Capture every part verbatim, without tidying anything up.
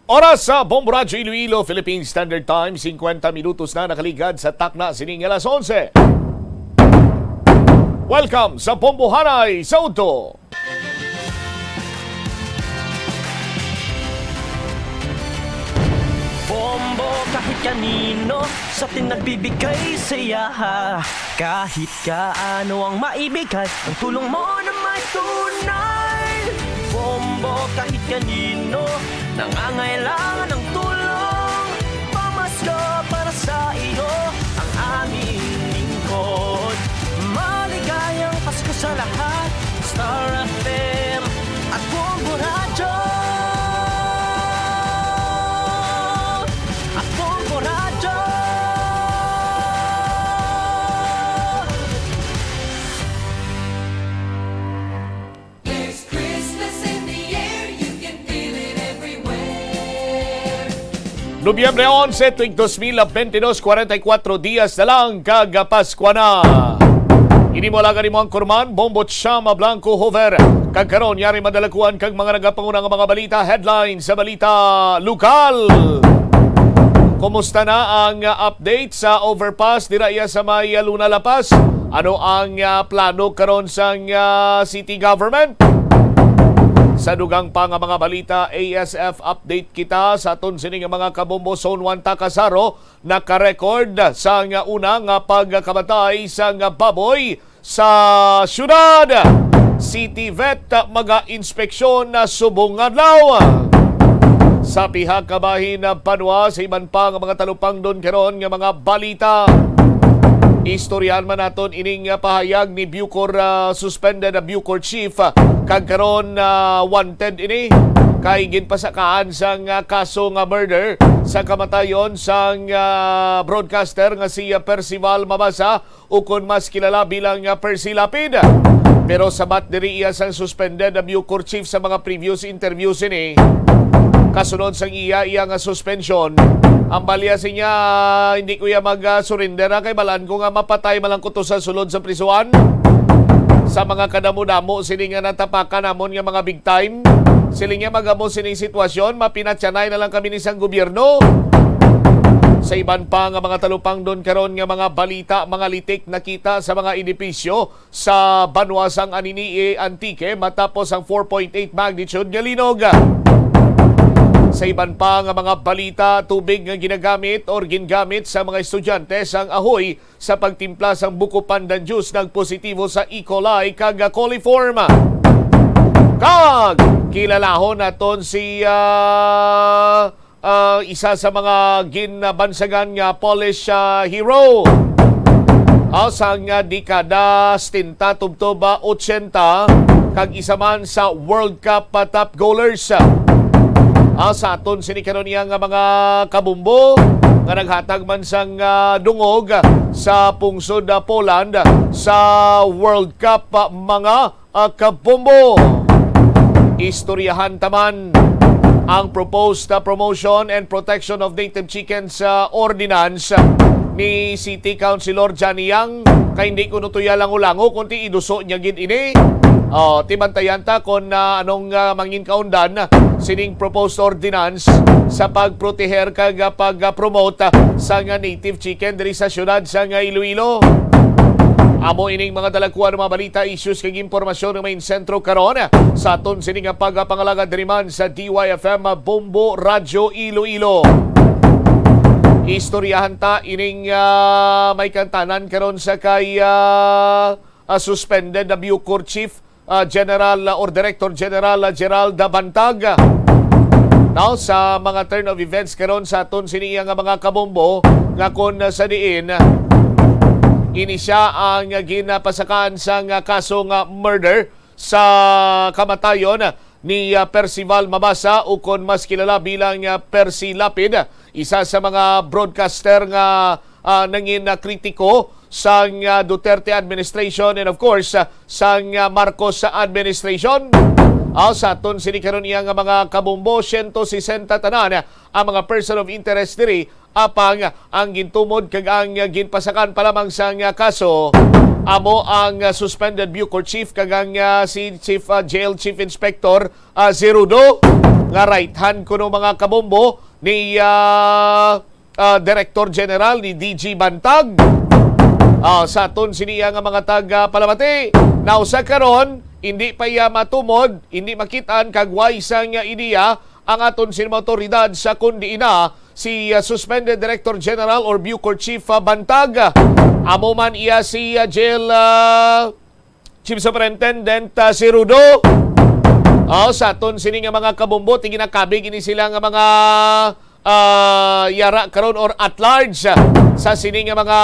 Oras sa Bombo Radyo Iloilo, Philippine Standard Time, singkwenta minutos na nakaligad sa takna sining alas onse. Welcome sa Bombohanay sa Udto. Bombo kahit kanino, sa atin nagbibigay saya. Kahit kaano ang maibigay, ang tulong mo na may tunay. Bombo kahit kanino, nangangailangan ng tulong. Pamasko para sa iyo, ang aming lingkod. Maligayang Pasko sa lahat, Star F M at Bombo Radyo. At Bombo Radyo. There's Christmas in the air, you can feel it everywhere. Nobyembre onse, tuig dos mil bentidós, kwarenta y kuatro dias na lang kag Paskwa na. Ini mo lang ang imong kurman, Bombo Chama Blanco Hover. Kag karon, yari madalakuan kag mga nagapangunang mga balita, headlines sa balita lokal. Kumusta na ang update sa overpass dira iya sa may Luna La Paz? Ano ang ah, plano karon sang ah, city government? Sa dugang pa nga mga balita, A S F update kita sa aton sini nga mga kabombo. Zone one Tacasaro naka-record sang una nga pagkamatay sang baboy sa syudad. City Vet maga-inspeksyon na subong adlaw. Sa pihak kabahin na banwa, sa iban pa nga mga talupangdon karon nga mga balita, istoryahan man naton ining ah, pahayag ni Bucor ah, suspended na Bucor chief, ah, kag karon ah, wanted ini kay ginpasakaan sang ah, kaso nga murder sa kamatayon sang ah, broadcaster nga si ah, Percival Mabasa, ukon mas kilala bilang ah, Percy Lapid. Pero sabat diri iya sang suspended na Bucor chief sa mga previous interviews ini. Kasunod sang iya iya nga suspensyon, ang balya sa niya, hindi ko iya mag-surrender, ah, kay balaan ko nga mapatay man lang ko to sa sulod sa prisuan. Sa mga kadamo-damo sini nga natapakan namon nga mga big time, siling niya, magamo sining sitwasyon, mapinatyanay na lang kami ni sang gobyerno. Sa iban pa nga mga talupangdon karon nga mga balita, mga litik nakita sa mga edipisyo sa banwa sang Anini-y Antique matapos ang four point eight magnitude nga linog. Sa iban pa nga mga balita, tubig nga ginagamit or gingamit sa mga estudyante sang Ahoy sa pagtimpla sang buko pandan juice nagpositibo sa E. coli kag coliform. Kag kilalahon naton si ah, ah, isa sa mga ginbansagan nga Polish ah, hero. Ah, sang ah, dekada setenta tubtob ah, ochenta, kag isa man sa World Cup ah, top goalers. Ah, sa aton sini karon iya nga mga kabumbo nga naghatag man sang ah, dungog sa pungsod ah, Poland sa World Cup ah, mga ah, kabumbo. Istoryahan taman ang proposed ah, Promotion and Protection of Native Chickens ah, Ordinance ni City Councilor Johnny Yang, kay hindi kuno to iya lango-lango, kundi iduso niya gid ini. Oh, tibantayan ta kung ah, anong ah, mangin kaundan sining proposed ordinance sa pagproteher kag ah, pag-promote ah, sa nga native chicken diri sa siyudad sa nga Iloilo. Amo ining mga dalakuan, mga balita, issues kag impormasyon nga may sentro karon sa aton sini nga pagpangalagad diri man sa D Y F M Bombo Radyo Iloilo. Istoryahan ta ining ah, may kantanan karon sa kay ah, ah, suspended na Bucor Chief ah, General ah, or Director General ah, Gerald Bantag. Now, sa mga turn of events karon sa aton sini nga mga kabombo nga kun sa diin ini siya ang ginapasakaan sang kaso nga murder sa kamatayon ni ah, Percival Mabasa, ukon mas kilala bilang ah, Percy Lapid, isa sa mga broadcaster nga ah, nangin ah, kritiko sang ah, Duterte administration and of course ah, sang ah, Marcos administration. Ah, sa aton sini karon iya nga mga kabombo, siyento sesenta tanan ang mga person of interest diri, apang ang gintumod kag ang ginpasakan pa lamang sang ah, kaso amo ang ah, suspended Bucor chief kag ang ah, si chief ah, jail chief inspector ah, Zerudo, nga right hand kuno, mga kabombo, ni, ah, ah, Director General, ni D G Bantag. Ah, sa aton sini nga mga tagapalamati, nausa karon, hindi pa iya matumod, hindi makitaan kag way sang ideya ang aton sini mga awtoridad sa kundi ina si, ah, Suspended Director General or Bucor Chief, ah, Bantag. Amo man iya si, ah, Jail, ah, Chief Superintendent, ah, si Rudo. Oh, sa aton sini nga mga kabombo, ti ginakabig ini sila nga mga, ah, yara karon or at large, ah, sa sini nga mga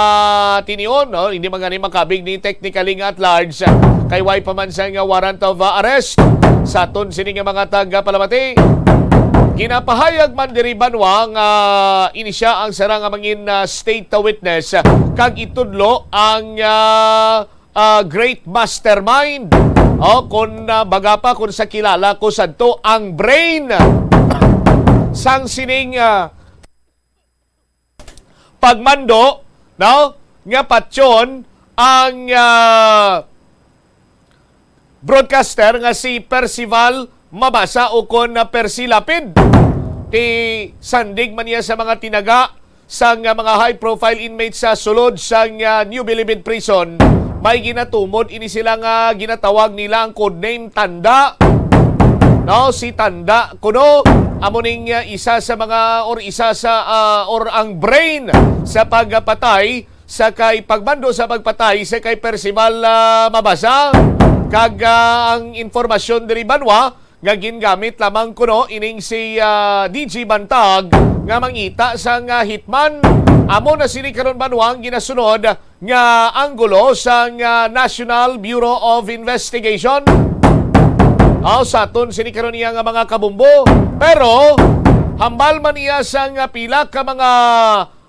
tinion, no? Hindi man gani makabig ni technically nga at large, ah, kay way pa man siya nga warrant of, ah, arrest. Sa aton sini nga mga tagapalamati, ginapahayag man diri banwa nga ini siya ang sara nga mangin, ah, state witness, ah, kag itudlo ang, ah, ah, great mastermind. O, kung, ah, baga pa, kung sa kilala ko sadto, ang brain sang sining, ah, pagmando, no? Nga patyon ang, ah, broadcaster nga si Percival Mabasa o kon, ah, Percy Lapid. Ti sandig man niya sa mga tinaga sang, ah, mga high-profile inmates sa sulod sang, ah, New Bilibid Prison. May ginatumod ini sila nga ginatawag nila ang codename Tanda. No, si Tanda kuno amo ning, ah, isa sa mga or isa sa, ah, or ang brain sa pagpatay sa kay pagmando sa pagpatay sa kay Percival, ah, Mabasa. Kag, ah, ang informasyon diri banwa nga gingamit lamang kuno ining si, ah, D G Bantag nga mangita sang, ah, hitman. Amo na sini karon banwa ang ginasunod nga anggulo sang, ah, National Bureau of Investigation. Aw, sa aton sini karon iya nga mga kabumbo. Pero hambal man iya sang, ah, pila ka mga,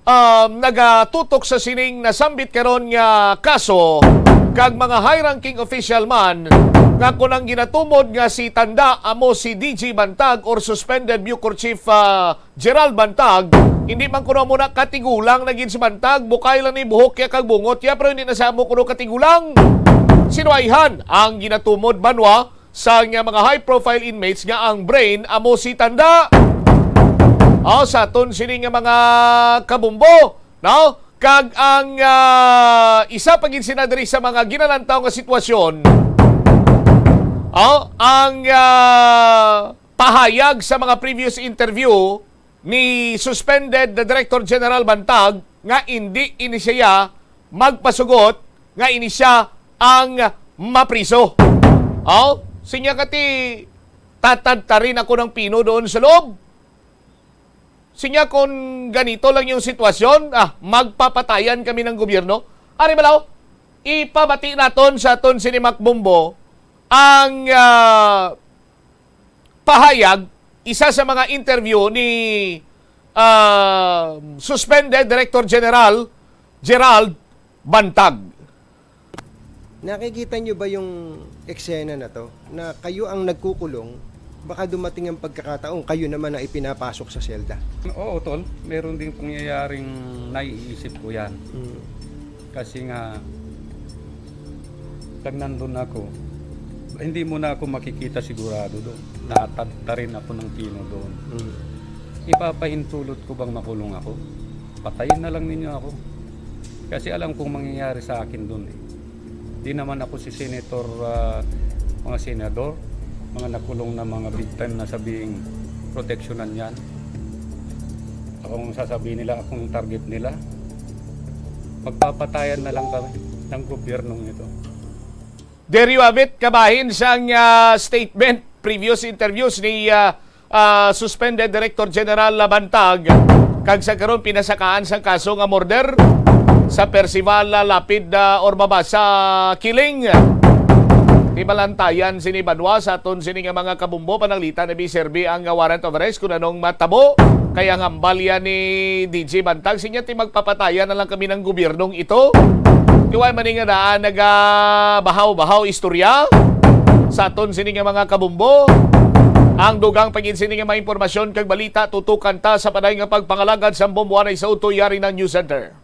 um, nagatutok sa sining nasambit karon nga kaso kag mga high-ranking official man nga kun ang ginatumod nga si Tanda amo si D G Bantag or Suspended Bucor Chief, ah, Gerald Bantag, hindi man kuno amo na katigulang na gid si Bantag, bukay lang ni buhok ya kag bungot ya, pero hindi na sa amo kuno katigulang. Sinuwayhan ang ginatumod banwa sa nga mga high-profile inmates nga ang brain amo si Tanda. O, sa aton sini nga mga kabumbo, no? Kag ang, ah, isa pa gid sina diri sa mga ginalantaw nga sitwasyon, o, ang, ah, pahayag sa mga previous interview ni Suspended Director General Bantag nga indi ini siya magpasugot nga ini siya ang mapriso. Aw, sinya kati tatadtarin ako ng pino doon sa loob. Sinya kung ganito lang yung sitwasyon, ah, magpapatayan kami ng gobyerno. Ari balaw, ipabati naton sa aton sini Mac Bumbo ang, ah, pahayag, isa sa mga interview ni, ah, Suspended Director General Gerald Bantag. Nakikita niyo ba yung eksena na 'to, na kayo ang nagkukulong, baka dumating ang pagkakataon kayo naman ang ipinapasok sa selda? Oo, tol. Meron ding pangyayaring naiisip ko 'yan. Mm. Kasi nga, pag nandun ako, hindi mo na ako makikita sigurado doon. Tatadtarin ako ng pino doon. Mm. Ipapahintulot ko bang makulong ako? Patayin na lang ninyo ako. Kasi alam kong mangyayari sa akin doon eh. Di naman ako si senator, ah, mga senador, mga nakulong na mga big time na sabing proteksyonan yan. Akong sasabihin nila, akong target nila. Magpapatayan na lang kami ng gobyernong ito. There you have it, kabahin sang, ah, statement, previous interviews ni, ah, ah, Suspended Director General Bantag, kag sa karon pinasakaan sang kaso nga murder sa Percival, ah, Lapid, ah, or Mabasa killing. Di malantayan sini banwa sa aton sini nga mga kabumbo, pananglitan na biserbi ang, ah, warrant of arrest kung anong matabo. Kay ang hambal yan ni D J Bantag, sinya ti magpapatayan na lang kami ng gobyernong ito. Kay way man ni nga daan nagabahaw-bahaw istorya sa aton sini nga mga kabumbo. Ang dugang pa gid sini nga mga impormasyon kag balita, tutukan ta sa panay nga pagpangalagad sa Bombo anay sa Utoy, yari ng News Center.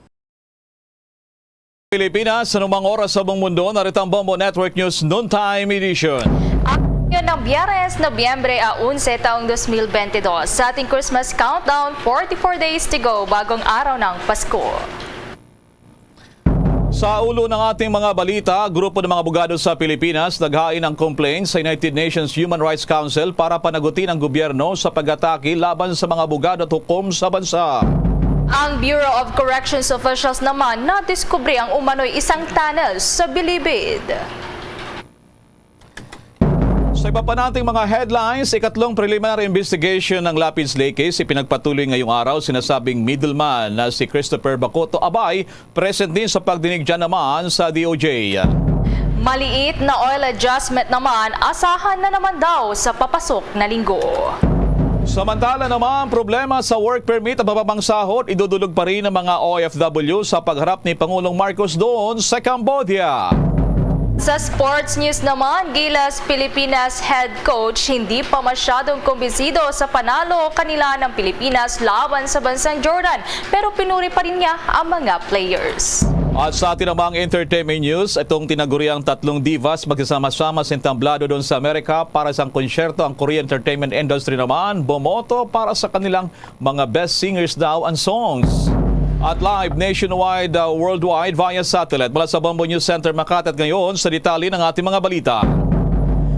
Pilipinas, anumang oras sa buong mundo, narito ang Bombo Network News Noontime Edition. Ang Union ng Biyernes, Nobyembre a onse, taong dos mil bente dos. Sa ating Christmas countdown, forty-four days to go, bagong araw ng Pasko. Sa ulo ng ating mga balita, grupo ng mga abogado sa Pilipinas naghain ng complaint sa United Nations Human Rights Council para panagutin ang gobyerno sa pag-atake laban sa mga abogado at hukom sa bansa. Ang Bureau of Corrections officials naman nadiskubre ang umano'y isang tunnel sa Bilibid. Sa iba pa nating mga headlines, ikatlong preliminary investigation ng Lapid Slay case ipinagpatuloy ngayong araw. Sinasabing middleman na si Christopher Bacoto Abay, present din sa pagdinig dyan naman sa D O J. Maliit na oil adjustment naman, asahan na naman daw sa papasok na linggo. Samantala naman, problema sa work permit at mababang sahod, idudulog pa rin ang mga O F W sa pagharap ni Pangulong Marcos doon sa Cambodia. Sa sports news naman, gilas Pilipinas head coach hindi pa masyadong kumbinsido sa panalo kanila ng Pilipinas laban sa bansang Jordan, pero pinuri pa rin niya ang mga players. At sa atin namang entertainment news, itong tinaguriang tatlong divas magsasama-sama sa entablado doon sa Amerika para sa konsierto. Ang Korean entertainment industry naman bumoto para sa kanilang mga best singers daw and songs. At live nationwide, uh, worldwide via satellite mula sa Bombo News Center Makati. At ngayon, sa detalye ng ating mga balita.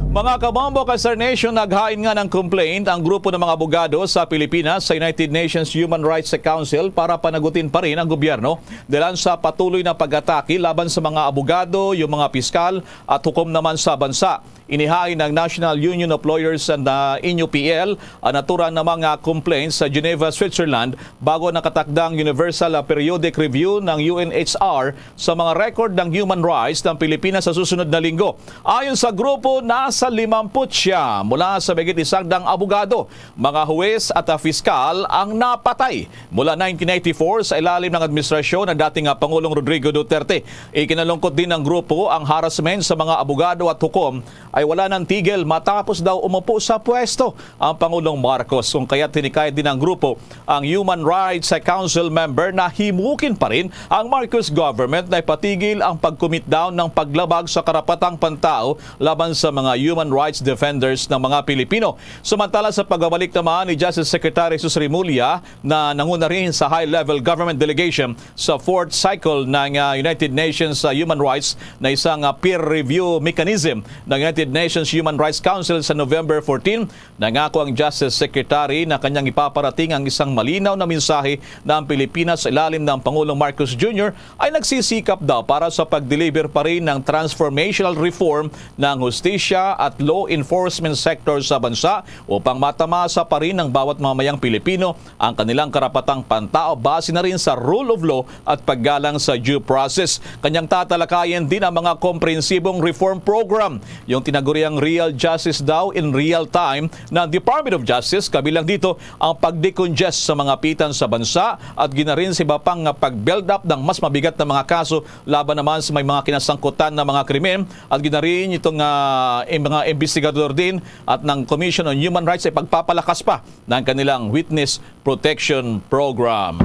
Mga kabombo, ka-Star Nation, naghain nga ng complaint ang grupo ng mga abogado sa Pilipinas sa United Nations Human Rights Council para panagutin pa rin ang gobyerno dahilan sa patuloy na pag-atake laban sa mga abogado, yung mga piskal at hukom naman sa bansa. Inihain ng National Union of Lawyers and, ah, N U P L ang naturang na mga complaints sa Geneva, Switzerland, bago nakatakda ang Universal, ah, Periodic Review ng U N H R sa mga record ng human rights ng Pilipinas sa susunod na linggo. Ayon sa grupo, nasa limamput siya mula sa mahigit isang daang abogado, mga huwes at, ah, fiskal ang napatay mula nineteen ninety-four sa ilalim ng administrasyon ng dating, ah, Pangulong Rodrigo Duterte. Ikinalungkot din ng grupo ang harassment sa mga abogado at hukom ay wala nang tigil matapos daw umupo sa pwesto ang Pangulong Marcos. Kung kaya't hinikayat din ng grupo ang Human Rights Council member na himukin pa rin ang Marcos government na ipatigil ang pag-commit down ng paglabag sa karapatang pantao laban sa mga human rights defenders ng mga Pilipino. Samantala, sa pagbabalik naman ni Justice Secretary Jesus Remulla na nanguna rin sa high-level government delegation sa fourth cycle ng, ah, United Nations, ah, Human Rights na isang, ah, peer review mechanism ng United Nations Human Rights Council sa November fourteen, nangako ang Justice Secretary na kanyang ipaparating ang isang malinaw na mensahe na ang Pilipinas sa ilalim ng Pangulong Marcos Junior ay nagsisikap daw para sa pag-deliver pa rin ng transformational reform ng hustisya at law enforcement sector sa bansa upang matamasa pa rin ng bawat mamayang Pilipino ang kanilang karapatang pantao base na rin sa rule of law at paggalang sa due process. Kanyang tatalakayin din ang mga komprehensibong reform program, yung tinaguriang Real Justice daw in Real Time ng Department of Justice, kabilang dito ang pag-decongest sa mga pitan sa bansa at ginarin sa iba pang pag-build up ng mas mabigat na mga kaso laban naman sa may mga kinasangkutan na mga krimen at ginarin itong, ah, im-, mga investigador din at ng Commission on Human Rights ay pagpapalakas pa ng kanilang witness protection program.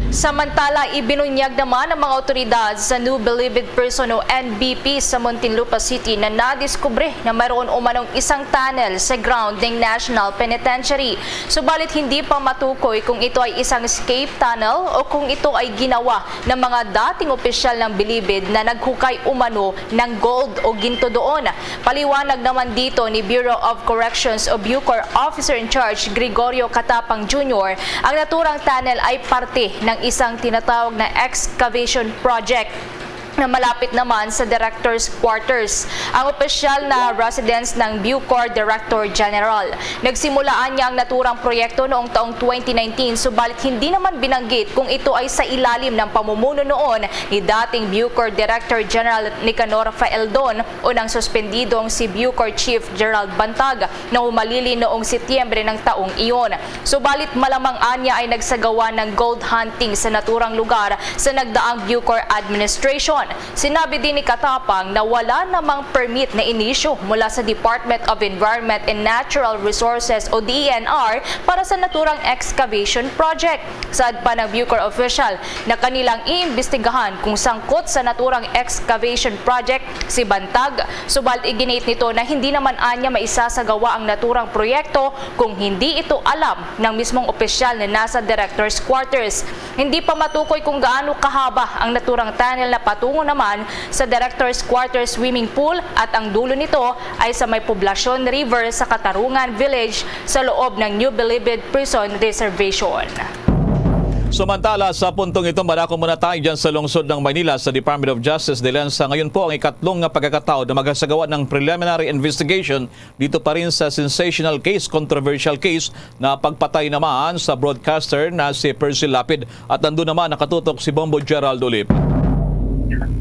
Samantala, ibinunyag naman ng mga awtoridad sa New Bilibid Prison o N B P sa Muntinlupa City na nadiskubre na mayroon umanong isang tunnel sa ground ng National Penitentiary. Subalit hindi pa matukoy kung ito ay isang escape tunnel o kung ito ay ginawa ng mga dating opisyal ng Bilibid na naghukay umano ng gold o ginto doon. Paliwanag naman dito ni Bureau of Corrections o BUCOR Officer in Charge Gregorio Catapang Junior, ang naturang tunnel ay parte ng isang tinatawag na excavation project na malapit naman sa Director's Quarters, ang opisyal na residence ng BUCOR Director General. Nagsimula anya ang naturang proyekto noong taong twenty nineteen, subalit hindi naman binanggit kung ito ay sa ilalim ng pamumuno noon ni dating BUCOR Director General Nicanor Faeldon o ng suspendidong si BUCOR Chief Gerald Bantag na humalili noong Setyembre ng taong iyon. Subalit malamang anya ay nagsagawa ng gold hunting sa naturang lugar sa nagdaang BUCOR administration. Sinabi din ni Katapang na wala namang permit na inisyu mula sa Department of Environment and Natural Resources o D E N R para sa naturang excavation project. Saad pa ng Bucor official na kanilang iimbestigahan kung sangkot sa naturang excavation project si Bantag, subalit iginiit nito na hindi naman anya maisasagawa ang naturang proyekto kung hindi ito alam ng mismong opisyal na nasa director's quarters. Hindi pa matukoy kung gaano kahaba ang naturang tunnel na patungo naman sa director's quarters swimming pool, at ang dulo nito ay sa may Poblacion River sa Katarungan Village sa loob ng New Bilibid Prison Reservation. Samantala, sa puntong ito, madako muna tayo dyan sa lungsod ng Maynila, sa Department of Justice DELENSA. Ngayon po ang ikatlong nga pagkakataon na magsasagawa ng preliminary investigation dito pa rin sa sensational case, controversial case na pagpatay naman sa broadcaster na si Percy Lapid. At nandun naman nakatutok si Bombo Gerald Oliva.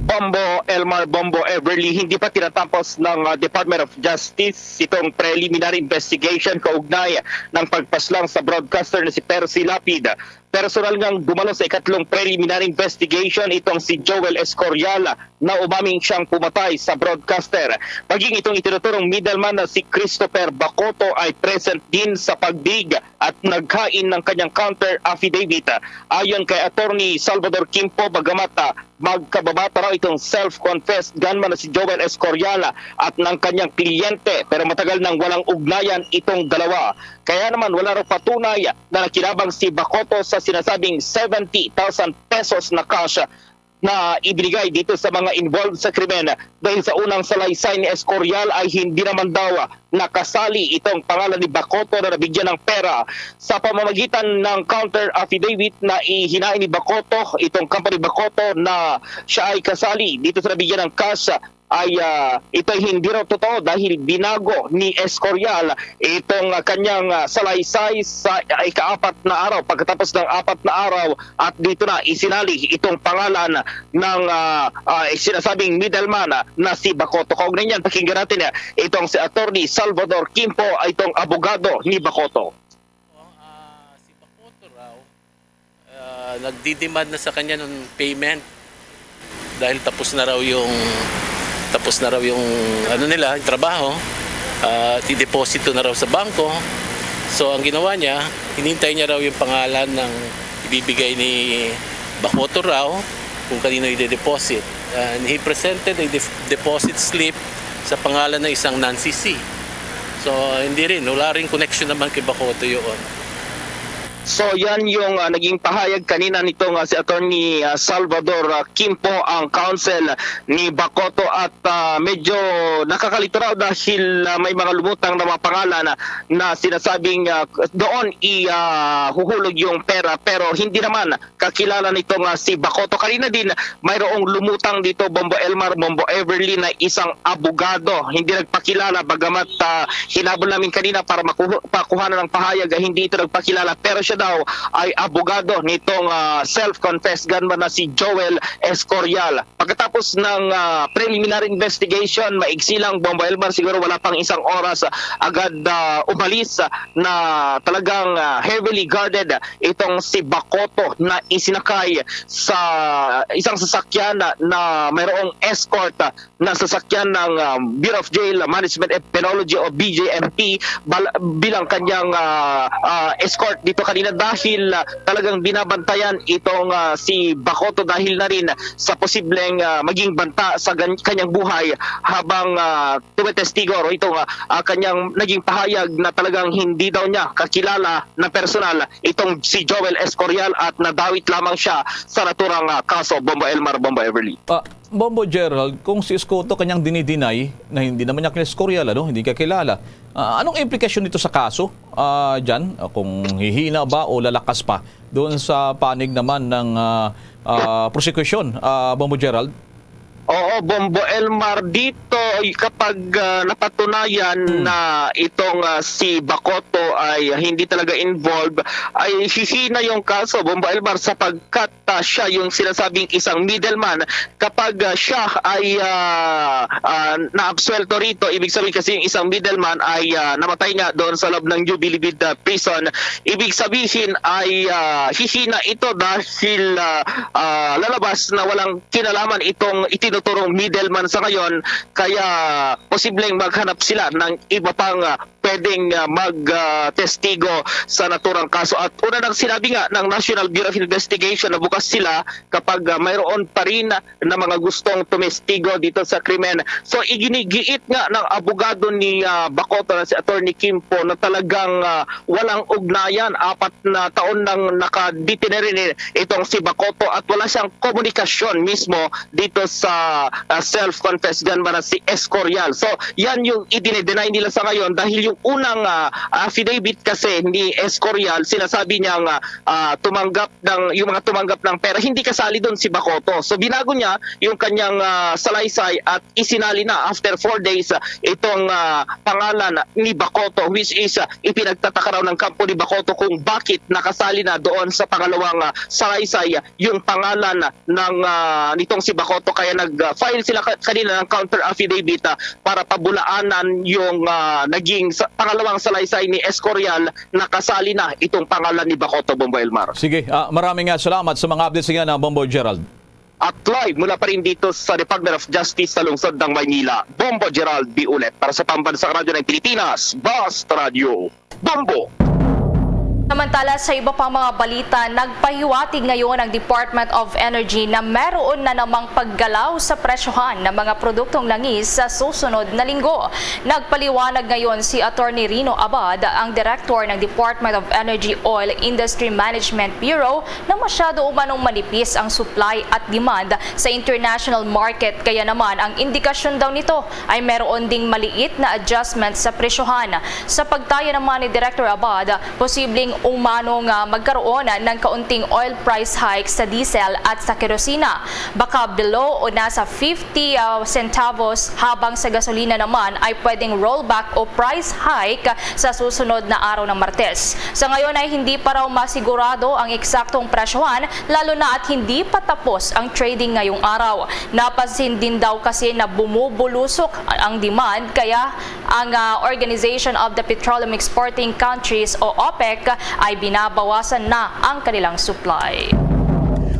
Bombo Elmar, Bombo Everly, hindi pa tinatapos ng uh, Department of Justice itong preliminary investigation kaugnay ng pagpaslang sa broadcaster na si Percy Lapid. Personal ngang dumalo sa ikatlong preliminary investigation itong si Joel Escorial na umaming siyang pumatay sa broadcaster. Maging itong itinuturong middleman na si Christopher Bacoto ay present din sa pagdig at naghain ng kanyang counter affidavit. Ayon kay Attorney Salvador Kimpo, bagamat ah, magkababata raw itong self-confessed gunman na si Joel Escorial at ng kanyang kliyente, pero matagal nang walang ugnayan itong dalawa. Kaya naman wala raw patunay na nakinabang si Bacoto sa sinasabing seventy thousand pesos na cash na ibinigay dito sa mga involved sa krimen, dahil sa unang salaysay ni Escorial ay hindi naman daw nakasali itong pangalan ni Bacoto na nabigyan ng pera. Sa pamamagitan ng counter affidavit na ihinain ni Bacoto, itong kampo ni Bacoto na siya ay kasali dito sa nabigyan ng cash, ay ah, ito ay hindi raw totoo dahil binago ni Escorial itong ah, kanyang ah, salaysay sa ikaapat na araw, pagkatapos ng apat na araw, at dito na isinali itong pangalan ng ah, ah, sinasabing middleman ah, na si Bacoto. Kaugnay niyan, pakinggan natin ah, itong si Attorney Salvador Kimpo, itong abogado ni Bacoto. Ah, si Bacoto raw, ah, nagdi-demand na sa kanya ng payment dahil tapos na raw yung tapos na raw yung ano nila, yung trabaho. Ah, dideposito na raw sa bangko. So ang ginawa niya, hinintay niya raw yung pangalan ng ibibigay ni Bacoto raw kung kanino i-deposit. And he presented a def- deposit slip sa pangalan ng isang Nancy C. So hindi rin, wala rin connection naman kay Bacoto yun. So yan yung ah, naging pahayag kanina nitong ah, si Attorney ah, Salvador ah, Kimpo, ang counsel ni Bacoto, at ah, medyo nakakalito raw dahil ah, may mga lumutang na mga pangalan na, na sinasabing ah, doon i ah, huhulog yung pera, pero hindi naman kakilala nitong ah, si Bacoto. Kanina din mayroong lumutang dito, Bombo Elmar, Bombo Everly, na isang abogado, hindi nagpakilala, bagamat ah, hinabol namin kanina para makuha, pakuhanan ng pahayag, ah, hindi ito nagpakilala, pero siya daw ay abogado nitong ah, self-confessed gunman na si Joel Escorial. Pagkatapos ng ah, preliminary investigation, maigsi lang, Bombo Elmar, siguro wala pang isang oras, ah, agad ah, umalis ah, na talagang ah, heavily guarded itong si Bacoto na isinakay sa isang sasakyan na, na mayroong escort ah, na sasakyan ng ah, Bureau of Jail Management and Penology o B J M P bal- bilang kanyang ah, ah, escort dito kanina, dahil ah, talagang binabantayan itong ah, si Bacoto dahil na rin sa posibleng ah, maging banta sa gan- kanyang buhay habang ah, tumetestigo o itong ah, ah, kanyang naging pahayag na talagang hindi daw niya kakilala na personal itong si Joel Escorial at nadawit lamang siya sa naturang ah, kaso, Bombo Elmar, Bombo Everly. Ah, Bombo Gerald, kung si Escoto kanyang dinidinay na hindi naman niya kay Escorial, ano, hindi kakilala, ah, anong implikasyon nito sa kaso? Ah, dyan, ah, kung hihina ba o lalakas pa doon sa panig naman ng ah, ah, prosekusyon, ah, Bombo Gerald? Oo, Bombo Elmar, dito kapag, ah, napatunayan Hmm. na itong, ah, si Bacoto ay hindi talaga involved, ay hihina yung kaso, Bombo Elmar, sapagkat, ah, siya yung sinasabing isang middleman. Kapag, ah, siya ay, ah, ah, naabsuelto rito, ibig sabihin kasi yung isang middleman ay, ah, namatay nga doon sa loob ng New Bilibid, ah, Prison. Ibig sabihin ay, ah, hihina ito dahil, ah, ah, lalabas na walang kinalaman itong itinuturong middleman sa ngayon, kaya posibleng maghanap sila ng iba pang, ah, pwedeng, ah, mag, ah, testigo sa naturang kaso. At una nang sinabi nga ng National Bureau of Investigation na bukas sila kapag, ah, mayroon pa rin na mga gustong tumestigo dito sa krimen. So, iginigiit nga ng abogado ni, ah, Bacoto na si Attorney Kimpo na talagang, ah, walang ugnayan. Apat na taon nang nakadetener ni itong si Bacoto at wala siyang komunikasyon mismo dito sa, ah, self-confessed gunman na si Escorial. So, yan yung i-deny nila sa ngayon dahil yung unang, ah, affidavit kasi ni Escorial, sinasabi niya nga, ah, tumanggap ng, yung mga tumanggap ng pera, hindi kasali doon si Bacoto. So, binago niya yung kanyang, ah, salaysay at isinali na after four days, ah, itong, ah, pangalan ni Bacoto, which is, ah, ipinagtataka raw ng kampo ni Bacoto kung bakit nakasali na doon sa pangalawang, ah, salaysay, ah, yung pangalan ng, ah, nitong si Bacoto. Kaya nag-file sila ka-, kanina ng counter affidavit, ah, para pabulaanan yung, ah, naging sa-, pangalawang salaysay ni Escorial, nakasali na itong pangalan ni Bacoto, Bombo Elmar. Sige, ah, maraming, ah, salamat sa mga updates nga na, Bombo Gerald. At live mula pa rin dito sa Department of Justice sa lungsod ng Maynila, Bombo Gerald Biulet para sa Pambansang Radyo ng Pilipinas, Basta Radyo, Bombo. Samantala, sa iba pang mga balita, nagpahiwatig ngayon ang Department of Energy na meron na namang paggalaw sa presyohan ng mga produktong langis sa susunod na linggo. Nagpaliwanag ngayon si Attorney Rino Abad, ang direktor ng Department of Energy Oil Industry Management Bureau, na masyado umanong manipis ang supply at demand sa international market, kaya naman ang indikasyon daw nito ay meron ding maliit na adjustment sa presyohan. Sa pagtaya naman ni Director Abad, posibleng umano nga magkaroon ng kaunting oil price hike sa diesel at sa kerosina. Baka below o nasa fifty, ah, centavos, habang sa gasolina naman ay pwedeng rollback o price hike sa susunod na araw ng Martes. Sa ngayon ay hindi pa raw masigurado ang eksaktong presyohan, lalo na at hindi pa tapos ang trading ngayong araw. Napansin din daw kasi na bumubulusok ang demand, kaya ang, ah, Organization of the Petroleum Exporting Countries o OPEC ay binabawasan na ang kanilang supply.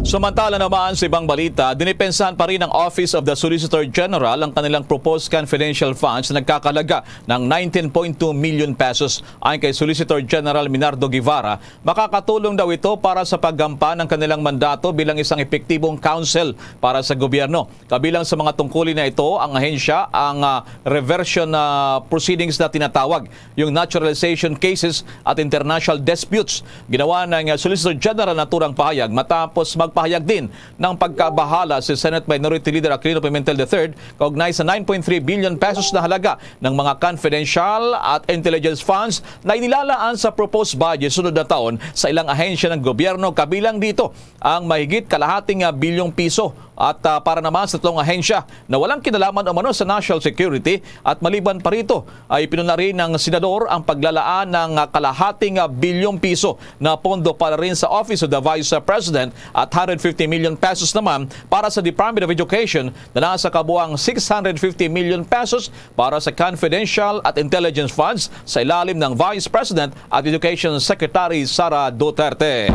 Samantala naman, sa ibang balita, dinipensahan pa rin ng Office of the Solicitor General ang kanilang proposed confidential funds na nagkakalaga ng nineteen point two million pesos. Ayon kay Solicitor General Minardo Guevara, makakatulong daw ito para sa paggampan ng kanilang mandato bilang isang epektibong counsel para sa gobyerno. Kabilang sa mga tungkulin na ito, ang ahensya, ang, ah, reversion, ah, proceedings na tinatawag, yung naturalization cases at international disputes. Ginawa ng, ah, Solicitor General naturang pahayag matapos magpahayag din ng pagkabahala si Senate Minority Leader Aquilino Pimentel the third kaugnay sa nine point three billion pesos na halaga ng mga confidential at intelligence funds na inilalaan sa proposed budget sunod na taon sa ilang ahensya ng gobyerno, kabilang dito ang mahigit kalahating, ah, bilyong piso at, ah, para naman sa tatlong ahensya na walang kinalaman umano sa national security. At maliban pa rito, ay pinuna rin ng senador ang paglalaan ng, ah, kalahating, ah, bilyong piso na pondo para rin sa Office of the Vice President at hundred fifty million pesos naman para sa Department of Education na nasa kabuang six hundred fifty million pesos para sa confidential at intelligence funds sa ilalim ng Vice President at Education Secretary Sara Duterte.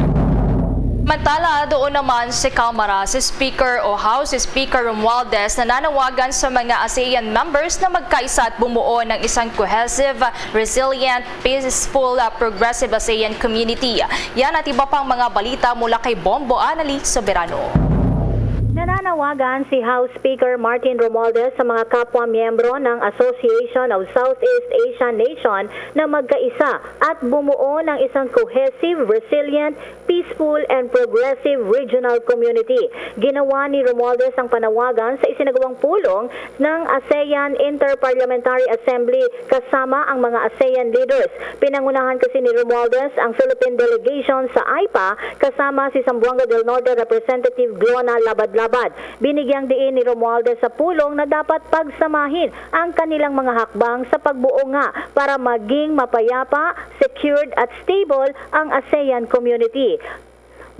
Samantala, doon naman sa Kamara, si Speaker o House Speaker Romualdez nananawagan sa mga ASEAN members na magkaisa at bumuo ng isang cohesive, resilient, peaceful, uh, progressive ASEAN community. Yan at iba pang mga balita mula kay Bombo Anali Soberano. Nananawagan si House Speaker Martin Romualdez sa mga kapwa miyembro ng Association of Southeast Asian Nation na magkaisa at bumuo ng isang cohesive, resilient, peaceful, and progressive regional community. Ginawa ni Romualdez ang panawagan sa isinagawang pulong ng ASEAN Inter-Parliamentary Assembly kasama ang mga ASEAN leaders. Pinangunahan kasi ni Romualdez ang Philippine delegation sa AIPA kasama si Zamboanga del Norte Representative Glona Labadlab Bad, binigyang diin ni Romualdez sa pulong na dapat pagsamahin ang kanilang mga hakbang sa pagbuo nga para maging mapayapa, secured at stable ang ASEAN community.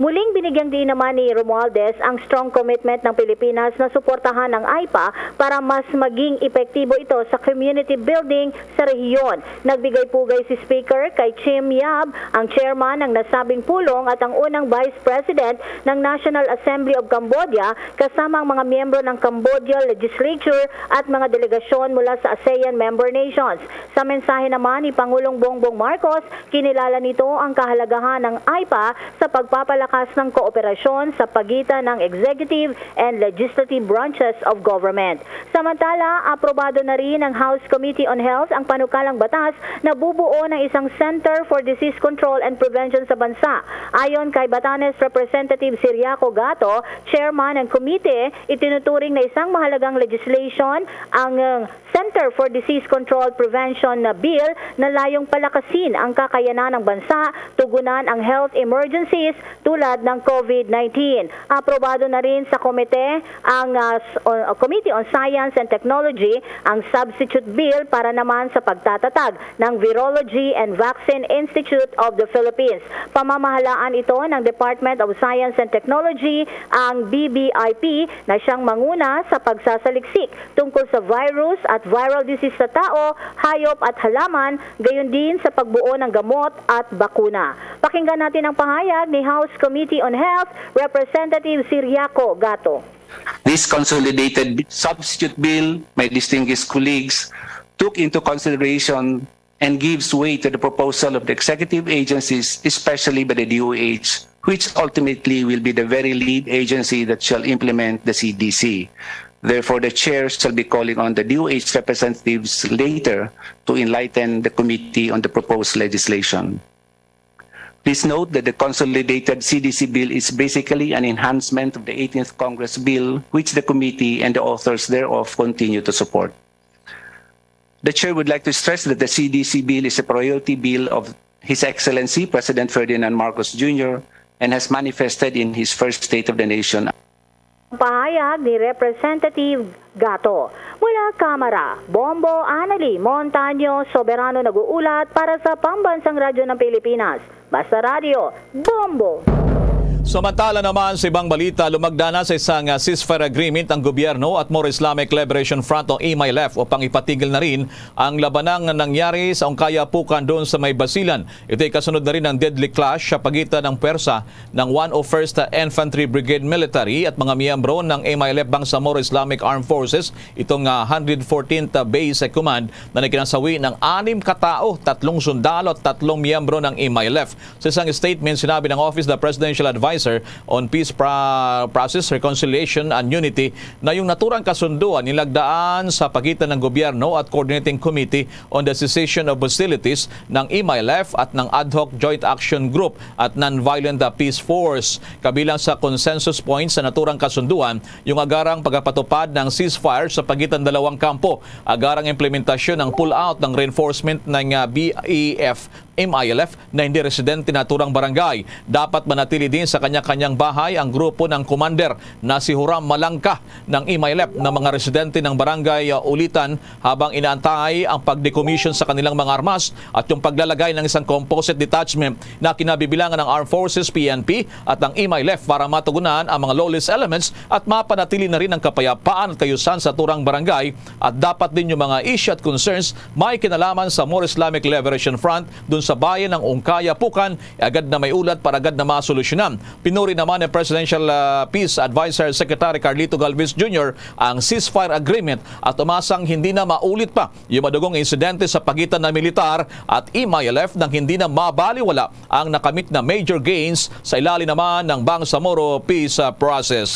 Muling binigyang diin naman ni Romualdez ang strong commitment ng Pilipinas na suportahan ang AIPA para mas maging epektibo ito sa community building sa rehiyon. Nagbigay pugay si Speaker kay Chim Yap, ang chairman ng nasabing pulong at ang unang Vice President ng National Assembly of Cambodia, kasama ang mga miyembro ng Cambodia Legislature at mga delegasyon mula sa ASEAN member nations. Sa mensahe naman ni Pangulong Bongbong Marcos, kinilala nito ang kahalagahan ng AIPA sa pagpapalakas ng kooperasyon sa pagitan ng executive and legislative branches of government. Samantala, aprobado na rin ng House Committee on Health ang panukalang batas na bubuo ng isang Center for Disease Control and Prevention sa bansa. Ayon kay Batanes Representative Ciriaco Gato, chairman ng komite, itinuturing na isang mahalagang legislation ang, uh, Center for Disease Control Prevention na bill na layong palakasin ang kakayanan ng bansa tugunan ang health emergencies tulad ng COVID nineteen. Aprobado na rin sa komite ang, ah, s-, o, Committee on Science and Technology ang substitute bill para naman sa pagtatatag ng Virology and Vaccine Institute of the Philippines. Pamamahalaan ito ng Department of Science and Technology, ang B B I P, na siyang manguna sa pagsasaliksik tungkol sa virus at viral disease sa tao, hayop at halaman, gayon din sa pagbuo ng gamot at bakuna. Pakinggan natin ang pahayag ni House Committee on Health Representative Ciriaco Gato. This consolidated substitute bill, my distinguished colleagues, took into consideration and gives way to the proposal of the executive agencies, especially by the D O H, which ultimately will be the very lead agency that shall implement the C D C. Therefore, the chair shall be calling on the D O H representatives later to enlighten the committee on the proposed legislation. Please note that the consolidated C D C bill is basically an enhancement of the eighteenth Congress bill, which the committee and the authors thereof continue to support. The chair would like to stress that the C D C bill is a priority bill of His Excellency President Ferdinand Marcos Junior and has manifested in his first State of the Nation. Ang pahayag ni Representative Gato. Mula Kamara, Bombo Anali Montaño Soberano nag-uulat para sa Pambansang Radyo ng Pilipinas. Basta Radyo, Bombo! Samantala naman sa ibang balita, lumagda na sa isang, ah, ceasefire agreement ang gobyerno at Moro Islamic Liberation Front o M I L F upang ipatigil na rin ang labanang nangyari sa Ongkaya Pukan doon sa may Basilan. Ito'y kasunod na rin ng deadly clash sa pagitan ng pwersa ng one oh first Infantry Brigade Military at mga miyembro ng M I L F Bangsamoro Islamic Armed Forces, itong, ah, hundred fourteenth Base Command na nagkinasawi ng anim ka tawo, tatlong sundalo at tatlong miyembro ng M I L F. Sa isang statement, sinabi ng Office of the Presidential Advisor on Peace Pro- Process, Reconciliation and Unity na yung naturang kasunduan nilagdaan sa pagitan ng gobyerno at Coordinating Committee on the Cessation of Hostilities ng M I L F at ng Ad Hoc Joint Action Group at Nonviolent Peace Force. Kabilang sa consensus points sa naturang kasunduan, yung agarang pagpapatupad ng ceasefire sa pagitan dalawang kampo, agarang implementasyon ng pull-out ng reinforcement ng, ah, B E F M I L F na hindi residente naturang barangay. Dapat manatili din sa kanya-kanyang bahay ang grupo ng commander na si Huram Malangka ng M I L F na mga residente ng barangay, uh, Ulitan habang inaantay ang pag-decommission sa kanilang mga armas at yung paglalagay ng isang composite detachment na kinabibilangan ng Armed Forces, P N P at ang M I L F para matugunan ang mga lawless elements at mapanatili na rin ang kapayapaan at kayusan sa naturang barangay at dapat din yung mga issue at concerns may kinalaman sa Moro Islamic Liberation Front dun sa bayan ng Ongkaya Pukan, agad na may ulat para agad na masolusyonan. Pinuri naman ni Presidential, ah, Peace Advisor Secretary Carlito Galvez Junior ang ceasefire agreement at umasang hindi na maulit pa yung madugong insidente sa pagitan ng militar at M I L F nang hindi na mabaliwala ang nakamit na major gains sa ilalim naman ng Bangsamoro Peace, ah, Process.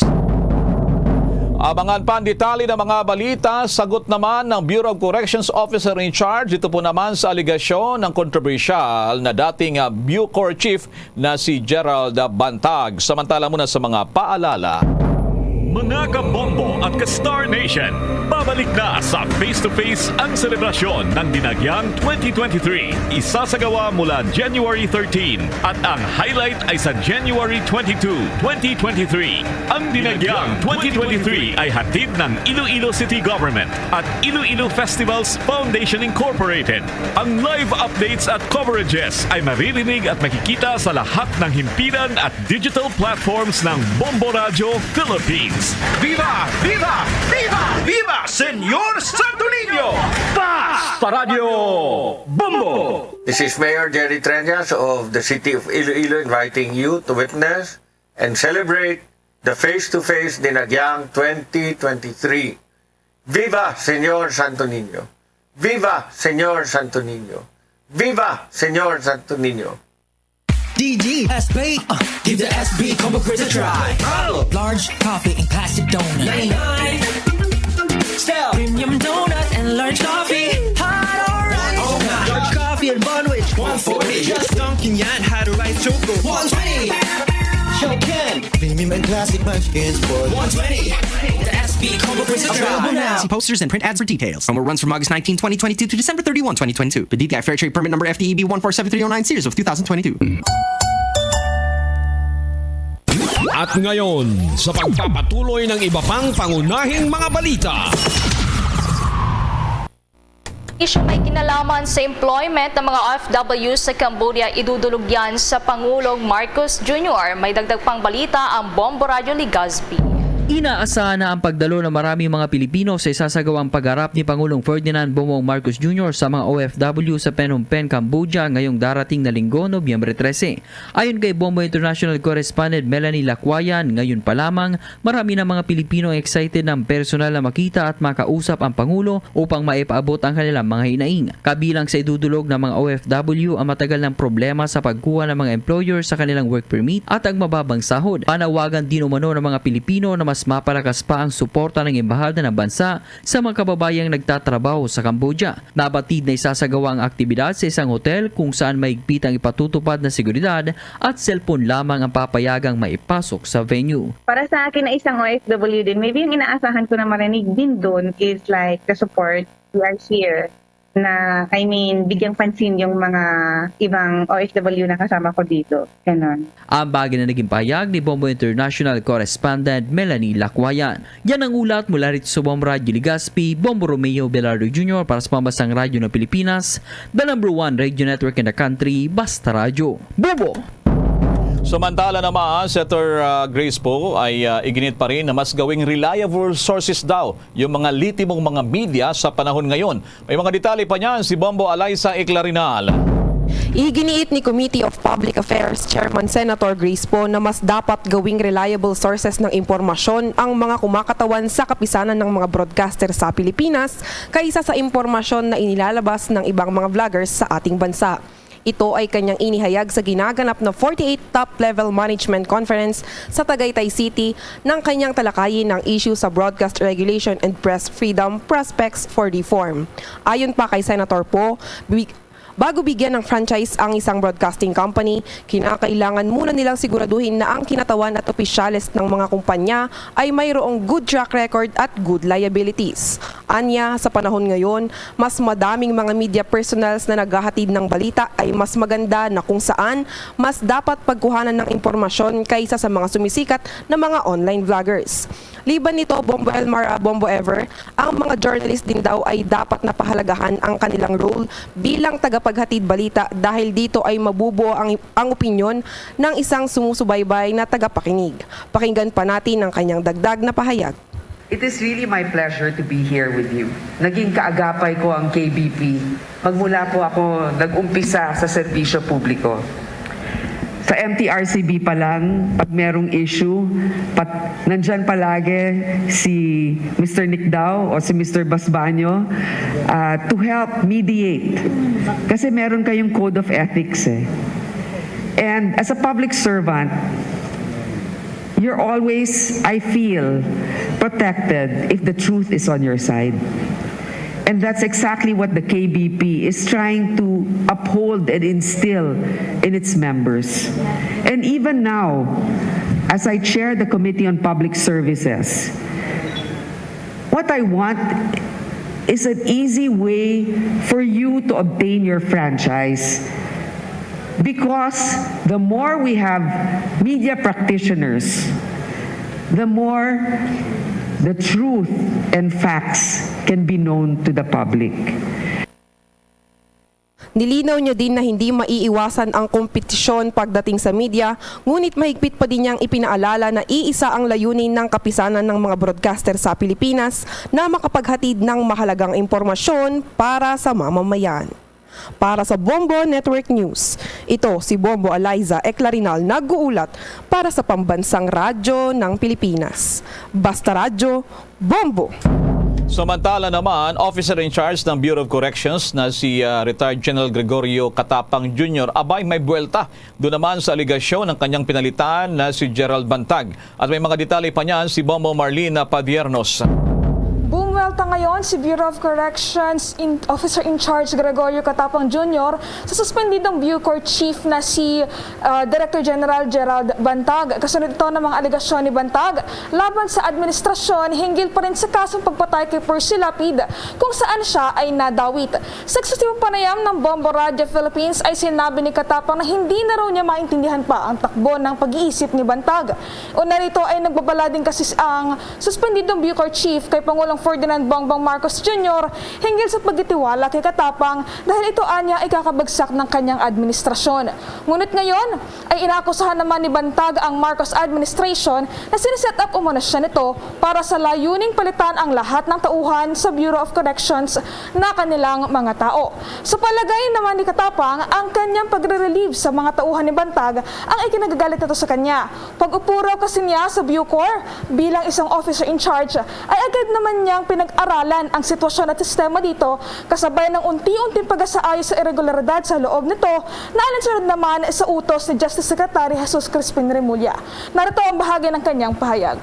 Abangan pa ang detalye ng mga balita. Sagot naman ng Bureau of Corrections Officer in Charge dito po naman sa alegasyon ng kontrobersyal na dating, ah, Bucor Chief na si Gerald Bantag. Samantala muna sa mga paalala. Mga kabombo at ka-Star Nation, babalik na sa Face to Face ang selebrasyon ng Dinagyang twenty twenty-three. Isasagawa mula January thirteen at ang highlight ay sa January twenty-two, twenty twenty-three. Ang Dinagyang twenty twenty-three ay hatid ng Iloilo City Government at Iloilo Festivals Foundation Incorporated. Ang live updates at coverages ay maririnig at makikita sa lahat ng himpilan at digital platforms ng Bombo Radyo Philippines. Viva! Viva! Viva! Viva Señor Santo Niño! Basta Radyo Bombo! This is Mayor Jerry Treñas of the City of Iloilo inviting you to witness and celebrate the Face to Face Dinagyang twenty twenty-three. Viva Señor Santo Niño! Viva Señor Santo Niño! Viva Señor Santo Niño! D G S B, uh, give the S B combo grid a try. Large coffee and classic donut. Style. Premium donut and large coffee. Hot or ice. Large coffee and bun, which one forty. Just dunking yan, hot or ice choco. One twenty. Show Ken. Premium and classic munchkins for one twenty. The S B combo grid a try. Available now. See posters and print ads for details. Promo runs from August nineteen, twenty twenty-two to December thirty-one, twenty twenty-two. P D T I Fair Trade Permit Number F T E B one four seven three oh nine, series of two thousand twenty-two. At ngayon, sa pagpapatuloy ng iba pang pangunahing mga balita. Isyung may kinalaman sa employment ng mga O F W sa Cambodia, idudulog yan sa Pangulong Marcos Junior. May dagdag pang balita ang Bombo Radyo Legazpi. Inaasahan na ang pagdalo ng maraming mga Pilipino sa isasagawang pagharap ni Pangulong Ferdinand Bongbong Marcos Junior sa mga O F W sa Phnom Penh, Cambodia, ngayong darating na Linggo, Nobyembre trese. Ayon kay Bombo International Correspondent Melanie Lacwayan, ngayon pa lamang, marami na mga Pilipino ang excited ng personal na makita at makausap ang Pangulo upang maipaabot ang kanilang mga hinaing. Kabilang sa idudulog ng mga O F W ang matagal ng problema sa pagkuha ng mga employer sa kanilang work permit at ang mababang sahod. Panawagan din umano ng mga Pilipino na mas mapalakas pa ang suporta ng embahada ng bansa sa mga kababayang nagtatrabaho sa Cambodia. Nabatid na isasagawa ang aktibidad sa isang hotel kung saan mahigpit ang ipatutupad na seguridad at cellphone lamang ang papayagang maipasok sa venue. Para sa akin na isang O F W din, maybe yung inaasahan ko na marinig din doon is like the support, we are here, na, I mean, bigyang pansin yung mga ibang O F W na kasama ko dito. Ganon. Ang bagay na naging pahayag ni Bombo International Correspondent Melanie Lacwayan. Yan ang ulat mula rito sa Bombo Radyo Legazpi, Bombo Romeo Velardo Junior para sa Pambansang Radyo ng Pilipinas, the number one radio network in the country, Basta Radyo. Bombo! Samantala naman, Senator, ah, Grace Poe ay, ah, iginit pa rin na mas gawing reliable sources daw yung mga litimong mga media sa panahon ngayon. May mga detalye pa niyan si Bombo Alaysa Eclarinal. Iginiit ni Committee of Public Affairs Chairman Senator Grace Poe na mas dapat gawing reliable sources ng impormasyon ang mga kumakatawan sa kapisanan ng mga broadcaster sa Pilipinas kaysa sa impormasyon na inilalabas ng ibang mga vloggers sa ating bansa. Ito ay kanyang inihayag sa ginaganap na forty-eight Top-Level Management Conference sa Tagaytay City nang kanyang talakayin ang issue sa broadcast regulation and press freedom prospects for reform. Ayon pa kay Senator Poe, bi-, bago bigyan ng franchise ang isang broadcasting company, kinakailangan muna nilang siguraduhin na ang kinatawan at opisyales ng mga kumpanya ay mayroong good track record at good liabilities. Anya, sa panahon ngayon, mas madaming mga media personals na naghahatid ng balita ay mas maganda na kung saan mas dapat pagkuhanan ng impormasyon kaysa sa mga sumisikat na mga online vloggers. Liban nito, Bombo Elmar, ah, Bombo Ever, ang mga journalist din daw ay dapat na pahalagahan ang kanilang role bilang tagapaghatid balita dahil dito ay mabubuo ang, ang opinyon ng isang sumusubaybay na tagapakinig. Pakinggan pa natin ang kanyang dagdag na pahayag. It is really my pleasure to be here with you. Naging kaagapay ko ang K B P. Magmula po ako nag-umpisa sa serbisyo publiko. Sa M T R C B pa lang, pag merong issue, pat-, nandyan palagi si Mister Nicdao o si Mister Basbanyo, ah, to help mediate. Kasi meron kayong code of ethics eh. And as a public servant, you're always, I feel, protected if the truth is on your side. And that's exactly what the K B P is trying to uphold and instill in its members. And even now, As I chair the Committee on Public Services, what I want is an easy way for you to obtain your franchise. Because the more we have media practitioners, the more the truth and facts can be known to the public. Nilinaw niya din na hindi maiiwasan ang kompetisyon pagdating sa media, ngunit mahigpit pa din niyang ipinaalala na iisa ang layunin ng Kapisanan ng mga Broadcaster sa Pilipinas na makapaghatid ng mahalagang impormasyon para sa mamamayan. Para sa Bombo Network News, ito si Bombo Eliza Eclarinal nag-uulat para sa Pambansang Radyo ng Pilipinas. Basta Radyo, Bombo! Samantala naman, officer in charge ng Bureau of Corrections na si ah, retired General Gregorio Catapang Junior abay may buwelta doon naman sa aligasyon ng kanyang pinalitan na si Gerald Bantag. At may mga detalye pa niyan si Bombo Marlene Padiernos. Bumuwelta ngayon si Bureau of Corrections in, Officer in Charge Gregorio Catapang Junior sa suspendidong Bucor Chief na si ah, Director General Gerald Bantag. Kasunod ito ng mga alegasyon ni Bantag laban sa administrasyon hinggil pa rin sa kasong pagpatay kay Percy Lapid, kung saan siya ay nadawit. Sa eksklusibong panayam ng Bombo Radio Philippines ay sinabi ni Catapang na hindi na raw niya maintindihan pa ang takbo ng pag-iisip ni Bantag. Una rito ay nagbabala din kasi ang suspendidong Bucor Chief kay Pangulong Ferdinand Bongbong Marcos Junior hinggil sa pagkatiwala kay Catapang dahil ito anya ay kakabagsak ng kanyang administrasyon. Ngunit ngayon ay inaakusahan naman ni Bantag ang Marcos administration na siniset up umano siya nito para sa layuning palitan ang lahat ng tauhan sa Bureau of Corrections na kanilang mga tao. Sa palagay naman ni Catapang, ang kanyang pagre-relieve sa mga tauhan ni Bantag ang ikinagagalit nito sa kanya. Pag-upo raw kasi niya sa Bucor bilang isang officer in charge, ay agad naman niyang pinag-aralan ang sitwasyon at sistema dito, kasabay ng unti-unting pag-asaayos sa irregularidad sa loob nito na alinsunod naman sa utos ni Justice Secretary Jesus Crispin Remulla. Narito ang bahagi ng kanyang pahayag.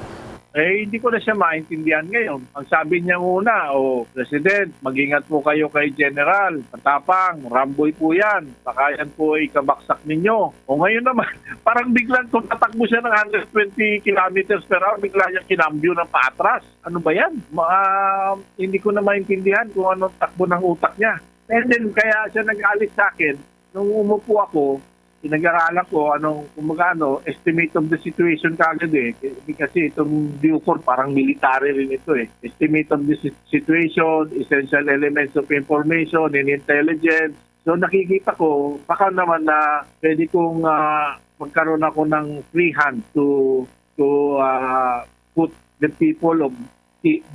Eh, hindi ko na siya maintindihan ngayon. Ang sabi niya una, "O, President, mag-ingat po kayo kay General. Matapang, ramboy po yan. Baka yan po ay kabaksak ninyo." O ngayon naman, parang biglang tumatakbo siya ng one hundred twenty kilometers per hour, bigla niya kinambyo ng paatras. Ano ba yan? Ma, hindi ko na maintindihan kung anong takbo ng utak niya. And then, kaya siya nag-alis sa akin, nung umupo ako, pinag-aralan ko anong, kumbaga, ano, estimate of the situation kagad eh. Kasi itong Bucor, parang military rin ito eh. Estimate of the si- situation, essential elements of information and intelligence. So nakikita ko, baka naman na pwede kong ah, magkaroon ako ng free hand to to ah, put the people of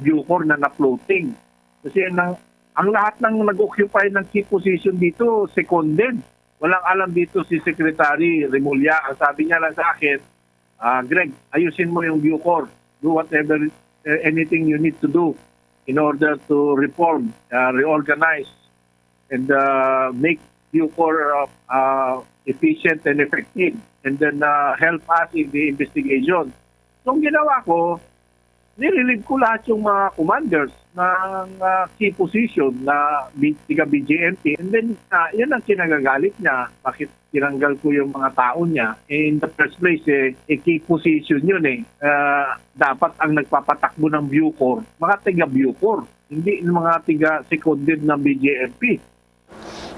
Bucor na na-floating. Kasi ang, ang lahat ng nag-occupy ng key position dito, seconded. Walang alam dito si Secretary Remulla. Ang sabi niya lang sa akin, ah, "Greg, ayusin mo yung Bucor. Do whatever, eh, anything you need to do in order to reform, ah, reorganize, and ah, make Bucor ah, ah, efficient and effective. And then ah, help us in the investigation." So ang ginawa ko, nirelieve ko lahat yung mga commanders ng ah, key position na B- tiga B J M P. And then, ah, yun ang kinagagalit niya. Bakit tinanggal ko yung mga tao niya? Eh, in the first place, eh, eh, key position yun eh. Ah, dapat ang nagpapatakbo ng Bucor, mga tiga Bucor, hindi yung mga tiga seconded ng B J M P.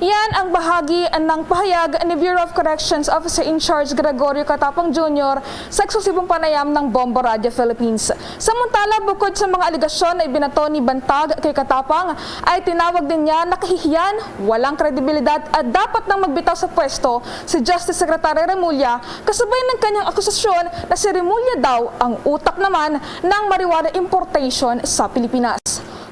Yan ang bahagi ng pahayag ni Bureau of Corrections Officer in Charge Gregorio Catapang Junior sa eksklusibong panayam ng Bombo Radio Philippines. Samantala, bukod sa mga alegasyon na ibinato ni Bantag kay Catapang, ay tinawag din niya na kahihiyan, walang kredibilidad at dapat nang magbitaw sa pwesto si Justice Secretary Remulla kasabay ng kanyang akusasyon na si Remulla daw ang utak naman ng marijuana importation sa Pilipinas.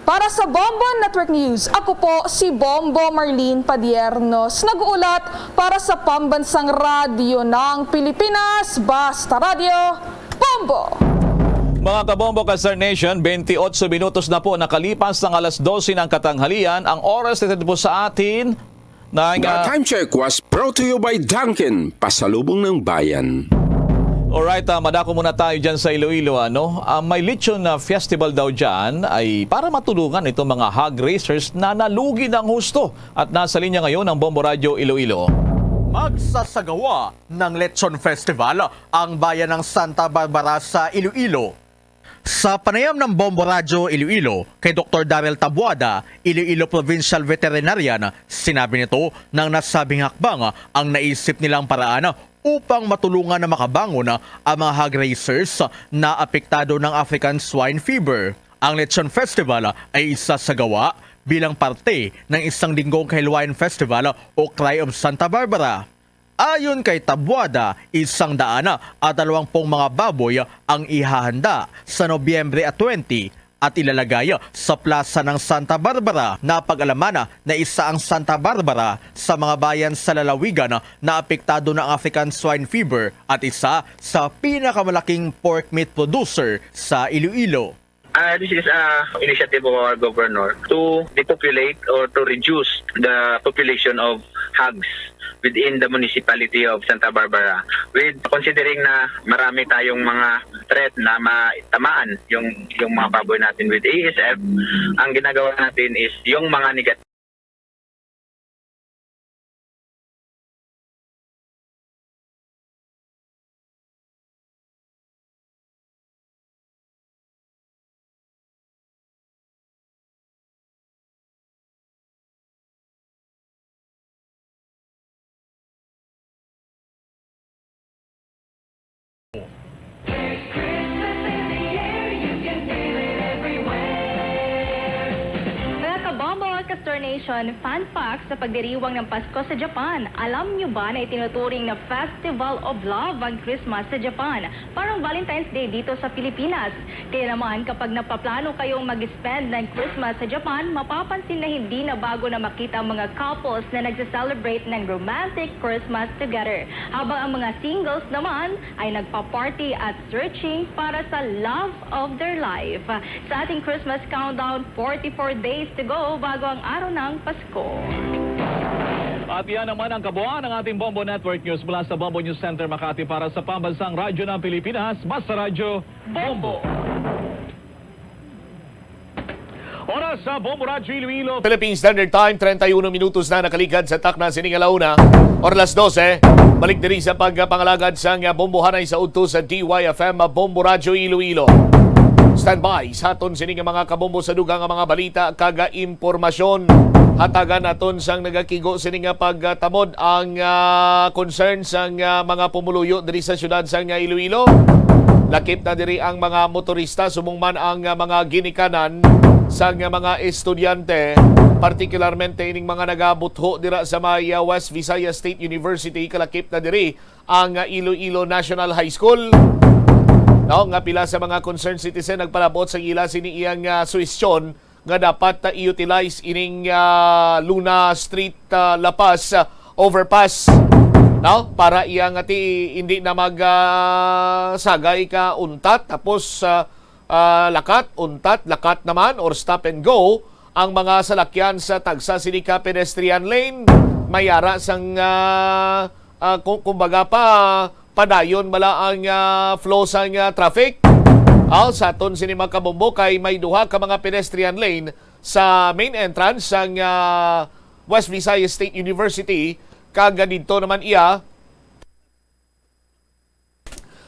Para sa Bombo Network News, ako po si Bombo Marlene Padiernos, nag-uulat para sa Pambansang Radyo ng Pilipinas, Basta Radyo, Bombo! Mga kabombo ka Star Nation, twenty-eight minutos na po nakalipas ng alas dose ng katanghalian. Ang oras na po sa atin na The time check was brought to you by Dunkin, pasalubong ng bayan. Alright, ah, madako muna tayo dyan sa Iloilo. Ano? Ah, may Lechon na Festival daw dyan ay para matulungan itong mga hog raisers na nalugi ng husto. At nasa linya ngayon ang Bombo Radyo Iloilo. Magsasagawa ng Lechon Festival ang bayan ng Santa Barbara sa Iloilo. Sa panayam ng Bombo Radyo Iloilo kay Doktor Daryl Tabuada, Iloilo Provincial Veterinarian, sinabi nito nang nasabing hakbang ang naisip nilang paraan upang matulungan na makabangon ang mga hog raisers na apektado ng African Swine Fever. Ang Lechon Festival ay isasagawa bilang parte ng isang linggong kahiluwayan festival o Cry of Santa Barbara. Ayon kay Tabuada, isang daan at dalawang pung mga baboy ang ihahanda sa Nobyembre at twenty at ilalagay sa plaza ng Santa Barbara. Napag-alaman na isa ang Santa Barbara sa mga bayan sa lalawigan na apektado ng African Swine Fever at isa sa pinakamalaking pork meat producer sa Iloilo. Uh, this is a initiative of our governor to depopulate or to reduce the population of hogs within the municipality of Santa Barbara. With considering na marami tayong mga threat na matamaan yung yung mga baboy natin with A S F, ang ginagawa natin is yung mga negative Mga kabombo at ka-Star Nation, fun fact sa pagdiriwang ng Pasko sa Japan. Alam nyo ba na itinuturing na Festival of Love ang Christmas sa Japan? Parang Valentine's Day dito sa Pilipinas. Kaya naman, kapag napaplano kayong mag-spend ng Christmas sa Japan, mapapansin na hindi na bago na makita ang mga couples na nagse-celebrate ng romantic Christmas together. Habang ang mga singles naman ay nagpa-party at searching para sa love of their life. Sa ating Christmas countdown, forty-four days to go bago ang araw ng Pasko. At yan naman ang kabuuan ng ating Bombo Network News mula sa Bombo News Center Makati para sa Pambansang Radyo ng Pilipinas, Basta Radyo, Bombo. Oras sa Bombo Radyo Iloilo. Philippine Standard Time, treinta y uno minutos na nakaligad sa takna sining alauna or las dose. Balik diri sa pagpangalagad sang bombohanay sa udto sa D Y F M Bombo Radyo Iloilo. Standby sa aton sini nga mga kabombo sa dugang nga mga balita kag impormasyon. Hatagan naton sang nagakigo sini nga pagtamod ang ah, concern sang ah, mga pumuluyo diri sa siyudad sang ah, Iloilo. Lakip na diri ang mga motorista subong man ang ah, mga ginikanan sang ah, mga estudyante, partikularmente ining mga nagabutho dira sa may ah, West Visayas State University, kalakip na diri ang ah, Iloilo National High School. No, nga pila sa mga concerned citizen nagpalabot sang ila sini iyang ah, suhestyon nga dapat ah, i-utilize ining ah, Luna Street ah, La Paz ah, overpass, no, para iya nga ti hindi na mag ah, sagay ka untat tapos ah, ah, lakat, untat, lakat naman or stop and go ang mga salakyan sa tagsa sini ka pedestrian lane. May ara sang ah, ah, ku- kumbaga pa padayon bala ang ah, flow sang ah, traffic. Aw, sa aton sini mga kabombo kay may duha ka mga pedestrian lane sa main entrance sang ah, West Visayas State University kag didto naman iya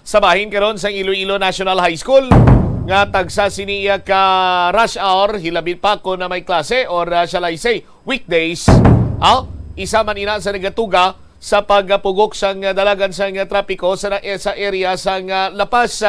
sa bahin karon sang Iloilo National High School nga tagsa sini iya ka rush hour, hilabi pa kon na may klase or ah, shall I say, weekdays. Aw, isa man ina sa nagatuga sa pagpugok sang dalagan sang trapiko sa na- sa area sang ah, La Paz.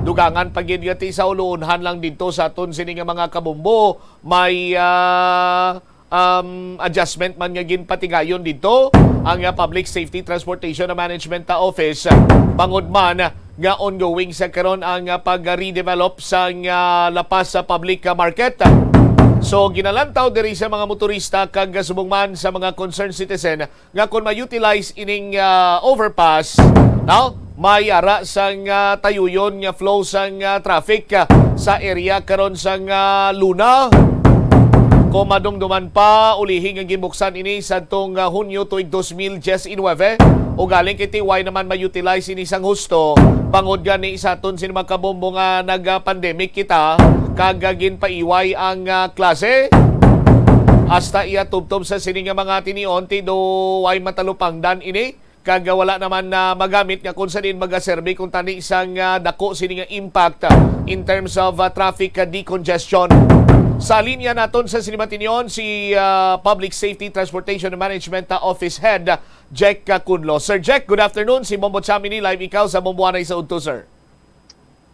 Dugangan pa gid nga ti sa uluunhan lang didto sa aton sini nga mga kabombo may ah, um, adjustment man nga ginpatigayon didto ang ah, Public Safety Transportation Management ah, Office, bangod man nga ongoing sa karon ang ah, pag-redevelop sang ah, La Paz sa public ah, market. So ginalantaw diri sa mga motorista kag subong man sa mga concerned citizen nga kon ma-utilize ining ah, overpass, no, may ara sang ah, tayuyon nga flow sang ah, traffic ah, sa area karon sang ah, Luna. Kung madumduman pa, ulihi nga gibuksan ini sadtong ah, Hunyo tuig dos mil diyes y nuebe. Ugaling kay ti way naman ma-utilize ini sang husto, bangod gani sa aton sini mga kabombo nga nag-pandemic kita kag ah, ginpaiway ang ah, klase. Hasta iya tubtob sa sini nga mga tinion, ti do way matalupangdan ini, kag wala naman na magamit nga kung sa diin magaserbi kung tani sang, ah, dako sini nga impact, ah, in terms of, ah, traffic, ah, decongestion. Sa linya naton sa sini nga tinion, si, ah, Public Safety Transportation Management, ah, Office Head, Jack, ah, Kunlo. Sir Jack, good afternoon. Si Bombo Cham ini, live ikaw sa Bombo Anay sa Udto, sir.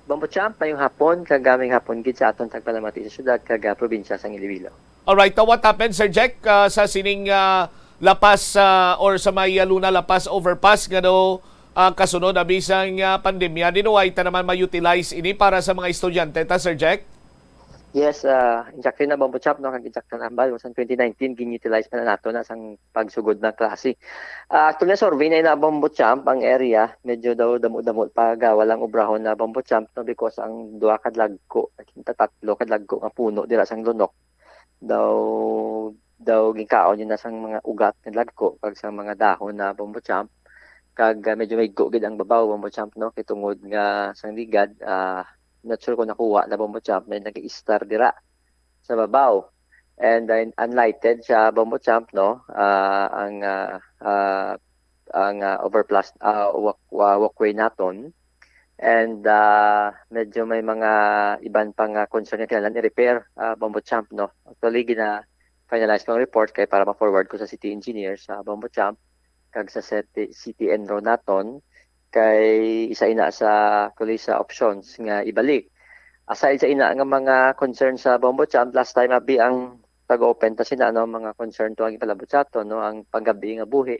Bombo Champ, mayong hapon, kag mayong hapon gid sa aton tagpalamati sa syudad kag, ah, probinsya sang Iloilo. Alright, so what happened, Sir Jack, ah, sa sining, ah, Lapas, ah, or sa may, ah, Luna Lapas overpass nga do, ah, kasunod abi sang, ah, pandemya, dinuway ta naman ma-utilize ini para sa mga estudyante ta, Sir Jack? Yes, ah, exactly na, Bombo Champ, no, kag exact na hambal, sang twenty nineteen, gin-utilize pa na nato na sang pagsugod na klase. Ah, actually, survey na ina, Bombo Champ, ang area, medyo daw damo-damo pa ga walang obrahon na, Bombo Champ, no, because ang duha ka dagko, tatatlo ka dagko nga puno dira sang lunok, daw, daw ginkaon yun na sang mga ugat nga dagko kag sang mga dahon na, Bombo Champ. Kag, ah, medyo maigo gid ang babaw, Bombo Champ, no, kay tungod nga sang ligad, ah, not sure kung nakuha na, Bombo Champ, may nag-iistar dira sa babaw. And then, unlighted siya, Bombo Champ, no? Ah, ang, ah, ah, ang, ah, overpass, ah, walk-, wa-, walkway naton. And, ah, medyo may mga iban pa nga concern nga kinahanglan i-repair, ah, Bombo Champ, no? Actually, gina-finalize ko ang report kay para ma-forward ko sa city engineer sa Bombo Champ kag sa city, city ENRO naton, kay isa ina sa, actually, sa options nga ibalik. Aside sa ina nga mga concern sa Bombo Champ, last time abi ang pag-open ta sina, no, mga concern to ang ipalabot sa aton, no, ang panggabi nga buhi,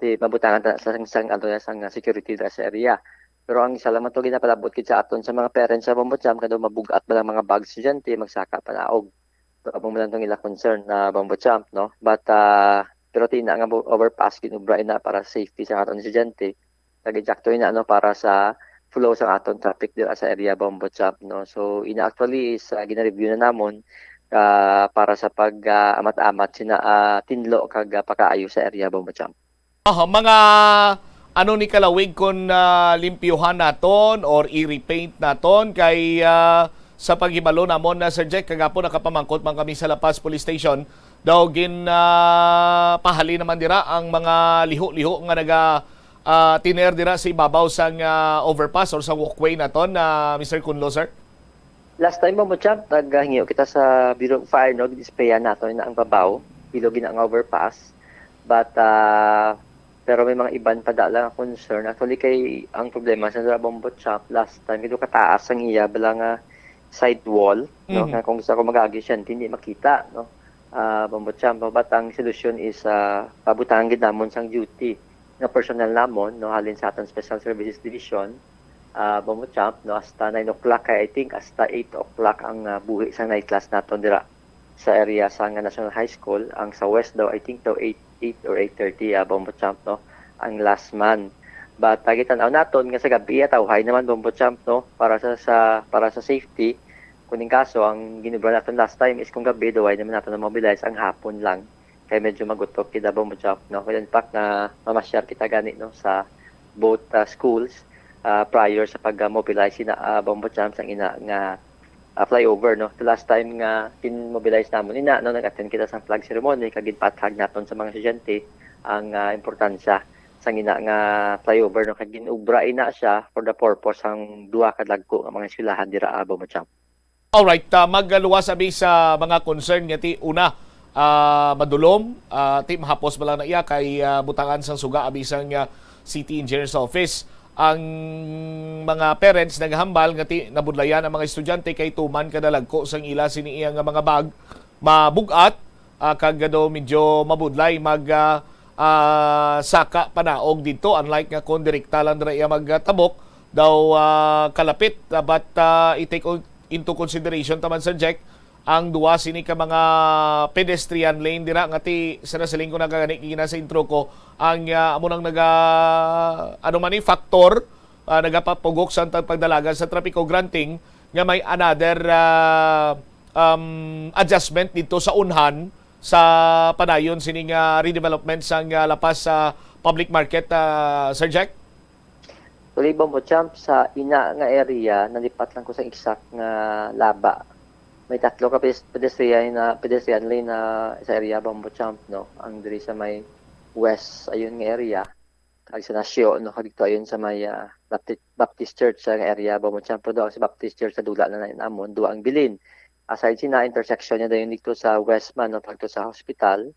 ti mabutangan ta sa sang, sang, ano, sang security dira sa area. Pero ang isa lang man to ginapalabot gid sa aton sa mga parents sa Bombo Champ, kado mabug-at ba lang mga bag estudyante, magsaka panaog. So, amo man lang tong ila concern na, Bombo Champ, no? But, ah, pero ti ina nga bu-, overpass, ginubra ina para sa safety sa aton estudyante. Kag eksakto ina, no, para sa flow sa aton traffic dira sa area, Bombo Champ, no? So, ina actually is, ah, gina-review na namon, ah, para sa pag, ah, amat-amat sina, ah, tinlo kag, ah, pakaayo sa area, Bombo Champ. Aha, mga ano ni kalawig kon, ah, limpyuhan naton or i-repaint naton kay, ah, sa paghibalo namon na, Sir Jack, kagapon nakapamangkot man kami sa La Paz Police Station. Daw gin, ah, pahali naman dira ang mga liho-liho nga naga, ah, tiner dira sa ibabaw sang, ah, overpass or sa walkway naton, ah, Mister Kunlo, sir? Last time, Bombo Champ, naghingyo kita sa Bureau of Fire, no, gin-sprayan nato na ang babaw, bilog gid ang overpass. But, ah, pero may mga iban pa dala nga concern. Actually, kay ang problema sa Bombo Champ, last time, medyo kataas ang iya bala nga side wall, no, Mhm. nga kung sa kung mag-agi siya, hindi makita, no. Ah, Bombo Champ, but ang solusyon is, ah, pabutangan gid namon sang duty nga personnel namon, no, halin sa aton Special Services Division, ah, Bombo Champ, no, hasta nine o'clock, kay I think hasta eight o'clock ang, ah, buhi sa night class naton dira sa area sa nga National High School. Ang sa West daw, I think daw eight, eight or eight thirty, ah, Bombo Champ, no, ang last man. But, ah, gitanaw naton nga sa gabi, ah, tawhay naman, Bombo Champ, no, para sa, sa, para sa safety. Kung in kaso, ang ginubra naton last time is kung gabi, daw ay naman naton na-mobilize ang hapon lang. Kay medyo magutok kita, Bombo Champ, no? Kaya in fact, na mamasyar kita gani, no, sa both, ah, schools, ah, prior sa pag-mobilize sina, ah, Bombo Champ, sang ina nga, ah, flyover, no? The last time nga gin-mobilize namon ina, no, nag-attend kita sa flag ceremony, kag ginpaathag naton sa mga estudyante ang, ah, importansya sang ina nga flyover, no? Kag gin-ubra ina siya for the purpose sang duha ka dagko nga mga eskwelahan dira, ah, Bombo Champ. Alright, ah, magluwas abi sa mga concern nga ti una, ah, madulom, ah, ti mahapos ba lang na iya kay, ah, butangan sang suga abi sang, ah, City Engineer's Office. Ang mga parents naghambal nga ti nabudlayan ang mga estudyante kay tuman kadalagko sang ila sini iya nga mga bag mabug-at, ah, kag daw medyo mabudlay mag, ah, ah, saka panaog didto, unlike nga kon direkta lang dira iya magtabok, daw, ah, kalapit, ah, but, ah, i-take o-, into consideration taman, Sir Jack, ang duwa sini ka mga pedestrian lane dira nga ti, sa nasiling ko na gani, gina sa intro ko, ang, ah, amo nang naga, ano man ni, factor, ah, nagapapugok sa tag-, pagdalagan sa trapiko, granting nga may another, ah, um, adjustment dito sa unhan sa padayon sining, ah, redevelopment sang, ah, La Paz, ah, public market, ah, Sir Jack? Actually, Bombo Champ, sa ina nga area, nalipat lang ko sa exact nga laba. May tatlo ka pes-, pedestrian na, pedestrian lane na sa area, Bombo Champ, no? Ang diri sa may west, ayun nga area, kag sa Nasyo, no? Kag dito, ayun sa may, ah, Bapti-, Baptist Church sa area, Bombo Champ. Pero daw sa Baptist Church sa dula na na amon, duwa ang bilin. Aside sina, intersection niya dayon dito sa west man, no? Pagto sa hospital,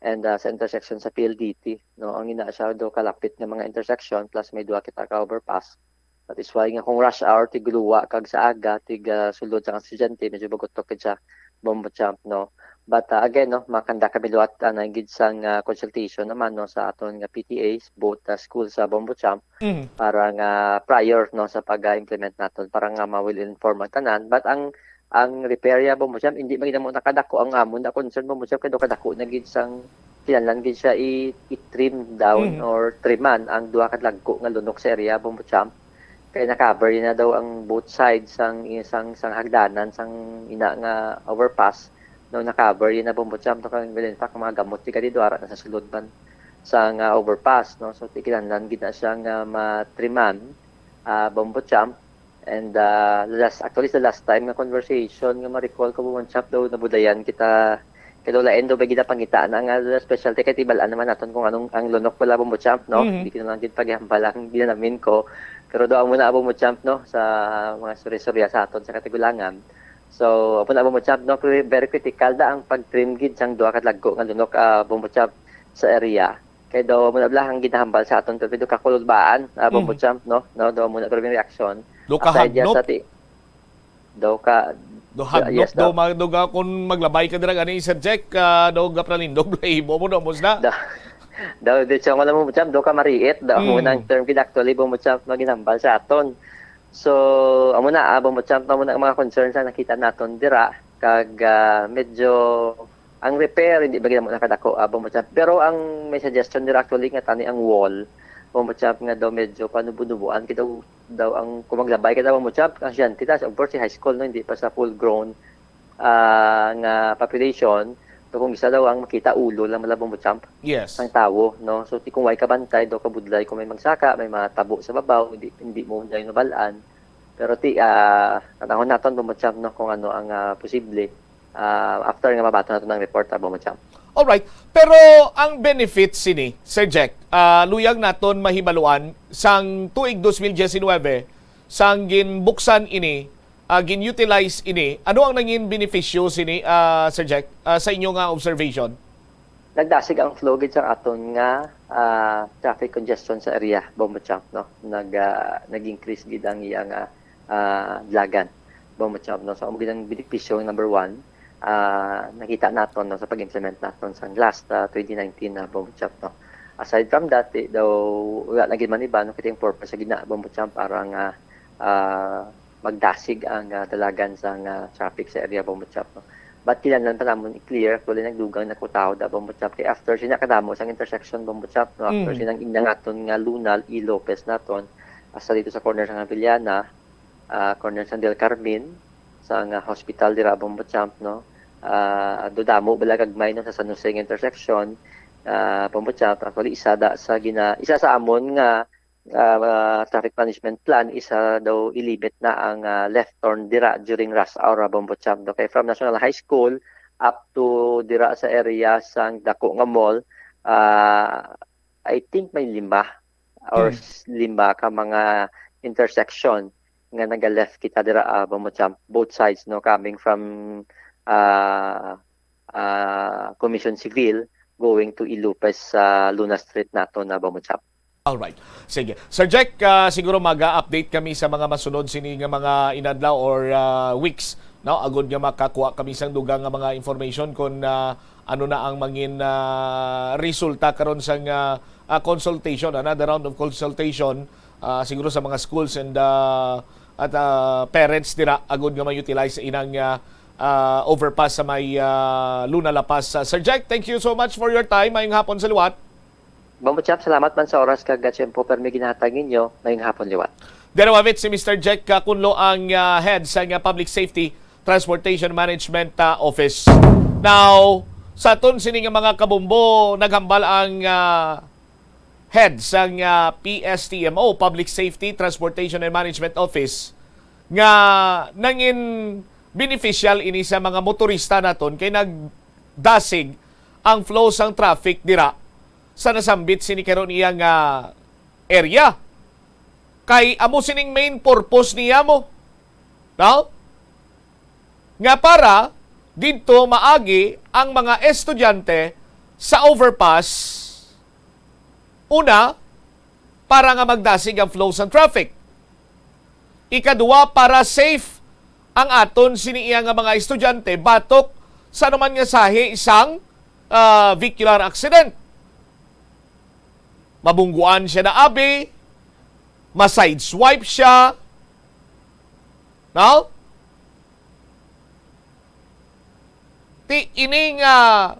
and, ah, sa intersection sa P L D T, no? Ang ina siya do kalapit nga mga intersection, plus may duwa kita ka overpass. That is why nga kung rush hour, tig luwa kag sa aga, tig, ah, sulod sa estudyante, medyo bagutok gid siya, Bombo Champ, no? But, ah, again, no, makanda kami liwat, ah, na gid sang, ah, consultation naman, no, sa aton nga P T As, both, ah, school sa Bombo Champ, Mhm. para nga prior, no, sa pag-implement naton, para nga ma-well inform ang tanan. But ang, ang repair ya, Bombo Champ, hindi man gid mo nakadako ang amon na concern, Bombo Champ, kay daw kadako na gid sang kinahanglan gid siya i, i-trim down Mhm. or triman ang duha ka dagko nga lunok sa area, Bombo Champ. Kay na-cover na daw ang both sides sang, sang, sang hagdanan, sang ina nga overpass. No, na-cover na, Bombo Champ, no, kay in fact, mga gamot di ka dito, ara na sa sulod man sang, ah, overpass, no? So, kinahanglan gid na siya nga matriman, ah, Bombo Champ. And, ah, last, actually, sa last time nga conversation nga ma-recall ko, Bombo Champ, daw nabudayan kita, kay daw lain daw ba gid ang pangita na nga specialty, kay tibalaan naman naton kung anong ang lunok wala, Bombo Champ, no? Mhm. Hindi ko na lang gid paghambal ang ginamin ko. Pero daw amo na, Bombo Champ, no, sa mga istorya-istorya sa aton sa Katigulangan. So, amo na, Bombo Champ, no, very critical da ang pag-trim gid sang duha ka dagko nga lunok, ah, Bombo Champ, sa area. Kay daw amo na bala ang ginahambal sa aton, pero medyo kakulubaan, ah, Bombo Mhm. Champ, no? No, daw amo na, pero may reaksyon. Do ka Aside dyan hagnop? sa ti-, daw ka, Do hagnop, yes, do daw. mag-, do ka, kung maglabay ka dira gani, Sir Jack, ah, do ka pralindog, lahibo mo, do, amos na? Daw, daw, di siya wala mo, Champ, daw ka mariit, daw, amo Mm. na ang term gid actually, Bombo Champ, no, ginambal sa aton. So, amo na, ah, Bombo Champ, amo na ang mga concerns na nakita naton dira, kag, ah, medyo, ang repair, hindi ba gid mo nakadako, ah, Bombo Champ? Pero ang may suggestion dira actually nga tani ang wall, Bombo Champ, nga daw medyo panubo-nubuan, kay daw, daw ang, kung maglabay ka daw, Bombo Champ, ang estudyante, tas, of course, si high school, no, hindi pa sa full grown, ah, nga population, so kung isa daw ang makita, ulo lang malabong mo, Champ, Yes. ang tawo, no? So, ti kung way kabantay, daw kabudlay kung may magsaka, may mga tabo sa babaw, hindi, hindi mo dahil mabalaan. Pero ti, ah, tanahon naton, Bombo Champ, no, kung ano ang, ah, posible, ah, after nga mabaton naton ang report, ah, Bombo Champ. Alright. Pero ang benefits sini, Sir Jack, ah, luyag naton mahibaluan sang tuig dos mil diecinuebe, sang ginbuksan ini, ah, gin-utilize ini, ano ang nangin benepisyo sini, ah, Sir Jack, ah, sa inyo nga observation? Nagdasig ang flow gid sa aton nga, ah, traffic congestion sa area, Bombo Champ, no? Nag, ah, nag-increase gid ang iya nga, ah, dalagan, Bombo Champ, no? So, amo gid ang benepisyo number one, ah, nakita naton, no, sa pag-implement naton sa last, ah, twenty nineteen na, Bombo Champ, no? Aside from that, eh, daw, wala na gid man iba, no, kay ang purpose sa gina, Bombo Champ, para nga, ah, magdasig ang, ah, dalagan sa nga traffic sa area, Bombo Champ, no? But kinahanglan pa namon i-clear, actually, nagdugang na ko tao da, Bombo Champ, kay after sina kadamo sang intersection, Bombo Champ, no? After Mm. sinang inang aton nga Lunal, E. Lopez naton, hasta dito sa corner sa Avellana, ah, corner sa Del Carmen, sa nga hospital dira, Bombo Champ, no? Ah, dodamo bala gagmay, no, sa San Jose nga intersection, ah, Bombo Champ, actually, isa da sa gina-, isa sa amon nga ah, traffic management plan, isa daw i-limit na ang, ah, left turn dira during rush hour, ah, Bombo Champ, no? Kay from National High School up to dira sa area sang dako nga mall, ah, I think may lima or Hmm. s-, lima ka mga intersection nga naga-left kita dira, ah, Bombo Champ, both sides, no, coming from, ah, ah, Commission Civil going to E. Lopez sa Luna Street nato na, Bombo Champ. Alright. Sige. Sir Jack, ah, siguro maga-update kami sa mga masunod sini nga mga inadlaw or, ah, weeks, no? Agud nga makakuha kami sang dugang nga mga information kung, ah, ano na ang mangin, ah, resulta karon sang, ah, ah, consultation, another round of consultation, ah, siguro sa mga schools and, ah, at, ah, parents dira agud nga ma-utilize sa inang, ah, ah, overpass sa may, ah, Luna La Paz. Ah, Sir Jack, thank you so much for your time. Mayong hapon sa liwat. Bombo Champ, salamat man sa oras kag tiyempo permi ginahatag ninyo. Mayong hapon liwat. Dere wavit si Mister Jack, ah, Kunlo ang, ah, head sa, ah, Public Safety Transportation Management, ah, Office. Now, sa aton sini nga mga kabombo, naghambal ang, ah, head sa, ah, P S T M O, Public Safety Transportation and Management Office, nga nangin beneficial ini sa mga motorista naton kay nagdasig ang flow sang traffic dira sa nasambit sini karon iya nga area. Kay amo sining main purpose niya mo, no? Nga para didto maagi ang mga estudyante sa overpass. Una, para nga magdasig ang flow sang traffic. Ikaduha, para safe ang aton sini iya nga mga estudyante batok sa anuman nga sahi sang, ah, vehicular accident. Mabungguan siya na abi, ma-sideswipe siya, no? Ti ini nga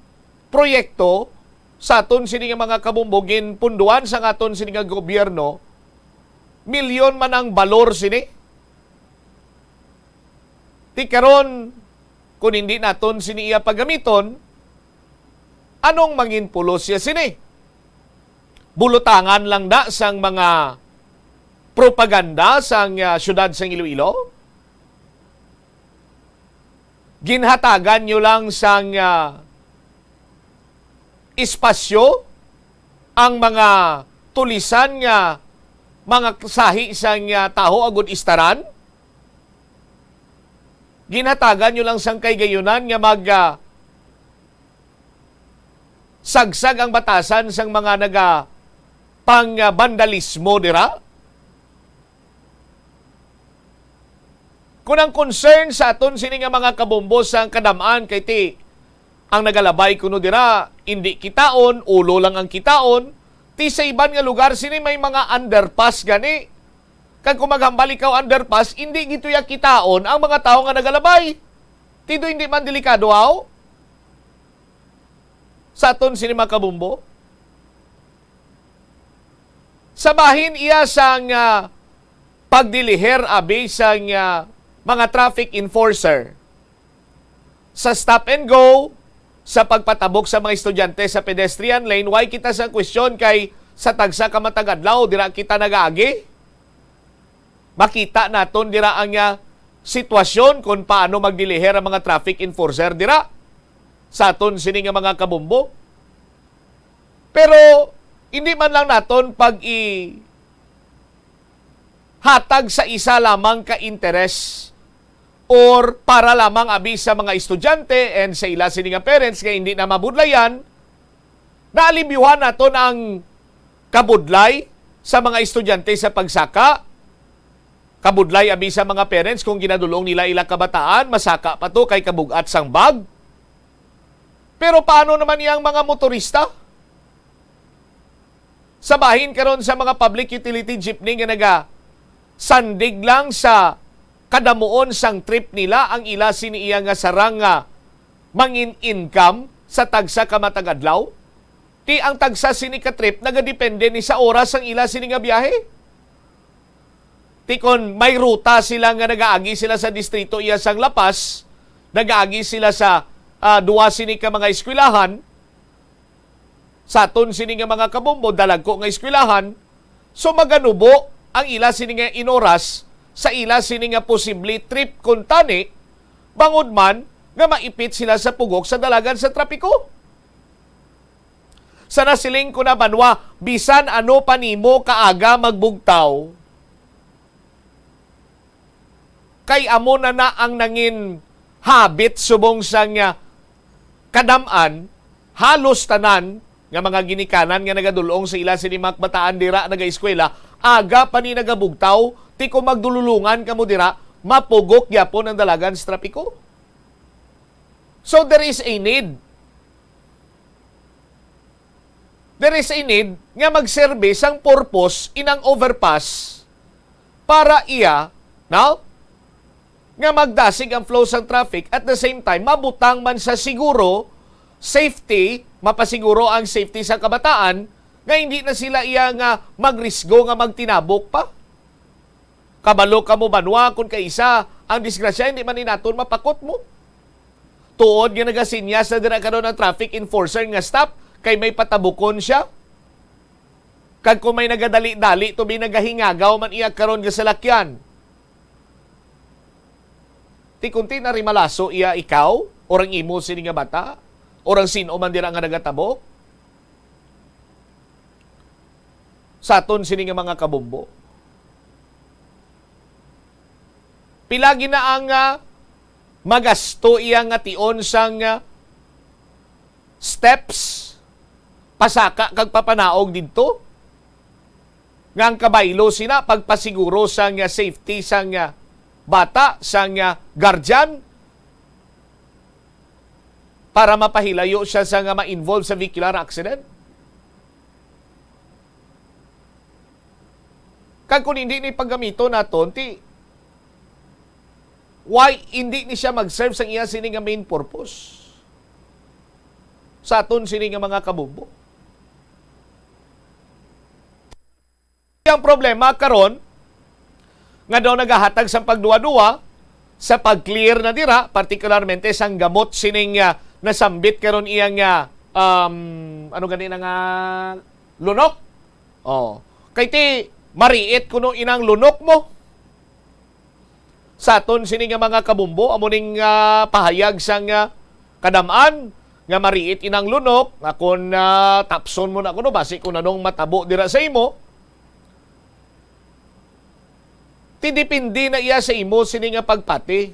proyekto sa aton sini nga mga kabumbo, ginpunduan sa aton sini nga gobyerno, milyon man ang balor sini. Ti karon, kung hindi naton sini iya pagamiton, anong mangin pulos siya sini? Bulutangan lang na sang mga propaganda sang, ah, siyudad sang Iloilo? Ginhatagan nyo lang sang, ah, espasyo ang mga tulisan nga mga sahi sang, ah, taho agud istaran? Ginhatagan nyo lang sang kaygayunan nga mag, ah, sagsag ang batasan sang mga naga pang, ah, bandalismo dira? Kung ang concern sa aton sini nga mga kabombo sang kadam-an kay ti ang nagalabay kuno dira indi kitaon, ulo lang ang kitaon, ti sa iban nga lugar sini may mga underpass gani. Kag kung maghambal ikaw underpass, indi gituya kitaon ang mga tawo nga nagalabay. Ti do indi man delikado, aw? Sa aton sini mga kabombo? Sa bahin iya sang, ah, pagdiliher abi sang, ah, mga traffic enforcer sa stop and go, sa pagpatabok sa mga estudyante sa pedestrian lane, why kita sa question kay sa tagsa ka matag adlaw dira kita nagaagi? Makita naton dira ang, ah, sitwasyon kung paano magdiliher ang mga traffic enforcer dira sa aton sini nga mga kabombo. Pero hindi man lang naton pag-i-, hatag sa isa lamang ka interes or para lamang abi sa mga estudyante and sa ila sini nga parents nga hindi na mabudlayan, naalibyuhan naton ang kabudlay sa mga estudyante sa pagsaka, kabudlay abi sa mga parents kung ginadulong nila ila kabataan, masaka pa to kay kabug-at sang bag. Pero paano naman iyang mga motorista? Sa bahin karon sa mga public utility jeepney nga naga sandig lang sa kadamuon sang trip nila ang ila sini iya nga sarang nga mangin income sa tagsa ka matag adlaw? Ti ang tagsa sini ka trip nagadepende ni sa oras sang ila sini nga biyahe. Ti kon may ruta sila nga nagaagi sila sa distrito iya sang La Paz, nagaagi sila sa, ah, duwa sini ka mga eskwelahan, sa aton sini nga mga kabombo, dalagko nga eskwelahan, so maganubo ang ila sini nga inoras sa ila sini nga posible trip kuntani, bangod man nga maipit sila sa pugok sa dalagan sa trapiko. Sa nasiling ko na banwa, bisan ano pa nimo kaaga magbugtaw, kay amo na na ang nangin habit subong sang, ah, kadam-an, halos tanan nga mga ginikanan nga nagadul-ong sa ila sini mga kabataan dira nagaeskwela, aga pa ni nagabugtaw, ti kung magdululungan kamo dira, mapugok gyapon ang dalagan sa trapiko. So there is a need. There is a need nga magserbi sang purpose inang overpass para iya, no? Nga magdasig ang flow sang traffic, at the same time mabutang man sa siguro, safety, mapasiguro ang safety sa kabataan nga hindi na sila iya nga magrisgo nga magtinabok pa. Kabalo kamo banwa, kon kaisa ang disgrasya, hindi man ni naton mapakot mo. Tuod nga nagasinyas na dira karon ang traffic enforcer nga stop kay may patabukon siya. Kag kung may nagadali-dali to, may nagahingagaw man iya karon nga salakyan. Ti kunti na rimalaso iya ikaw, or ang imo sini nga bata, or ang sin-o man dira nga nagatabok sa aton sini nga mga kabombo. Pila gid na ang, ah, magasto iya nga tion sang, ah, steps, pasaka kag papanaog didto, nga ang kabaylo sina pagpasiguro sang, ah, safety sang, ah, bata, sang, ah, guardian, para mapahilayo siya sa nga ma-involve sa vehicular accident? Kag kung hindi ni paggamiton naton, ti, why hindi ni siya mag-serve sang iya sini nga main purpose sa aton sini nga mga kabombo? Ang problema karon nga daw nagahatag sang pagduwa-duwa sa pag-clear na dira, partikularmente sang gamot sining, ah, nasambit karon iya nga, um, ano gani na nga lunok? Oh, kay ti mariit kuno inang lunok mo. Sa aton sini nga mga kabombo, amo ning, ah, pahayag sang, ah, kadam-an nga mariit inang lunok, nga kon, ah, tapson mo na kuno, basi kung anong matabo dira sa imo, ti depende na iya sa imo sini nga pagpati.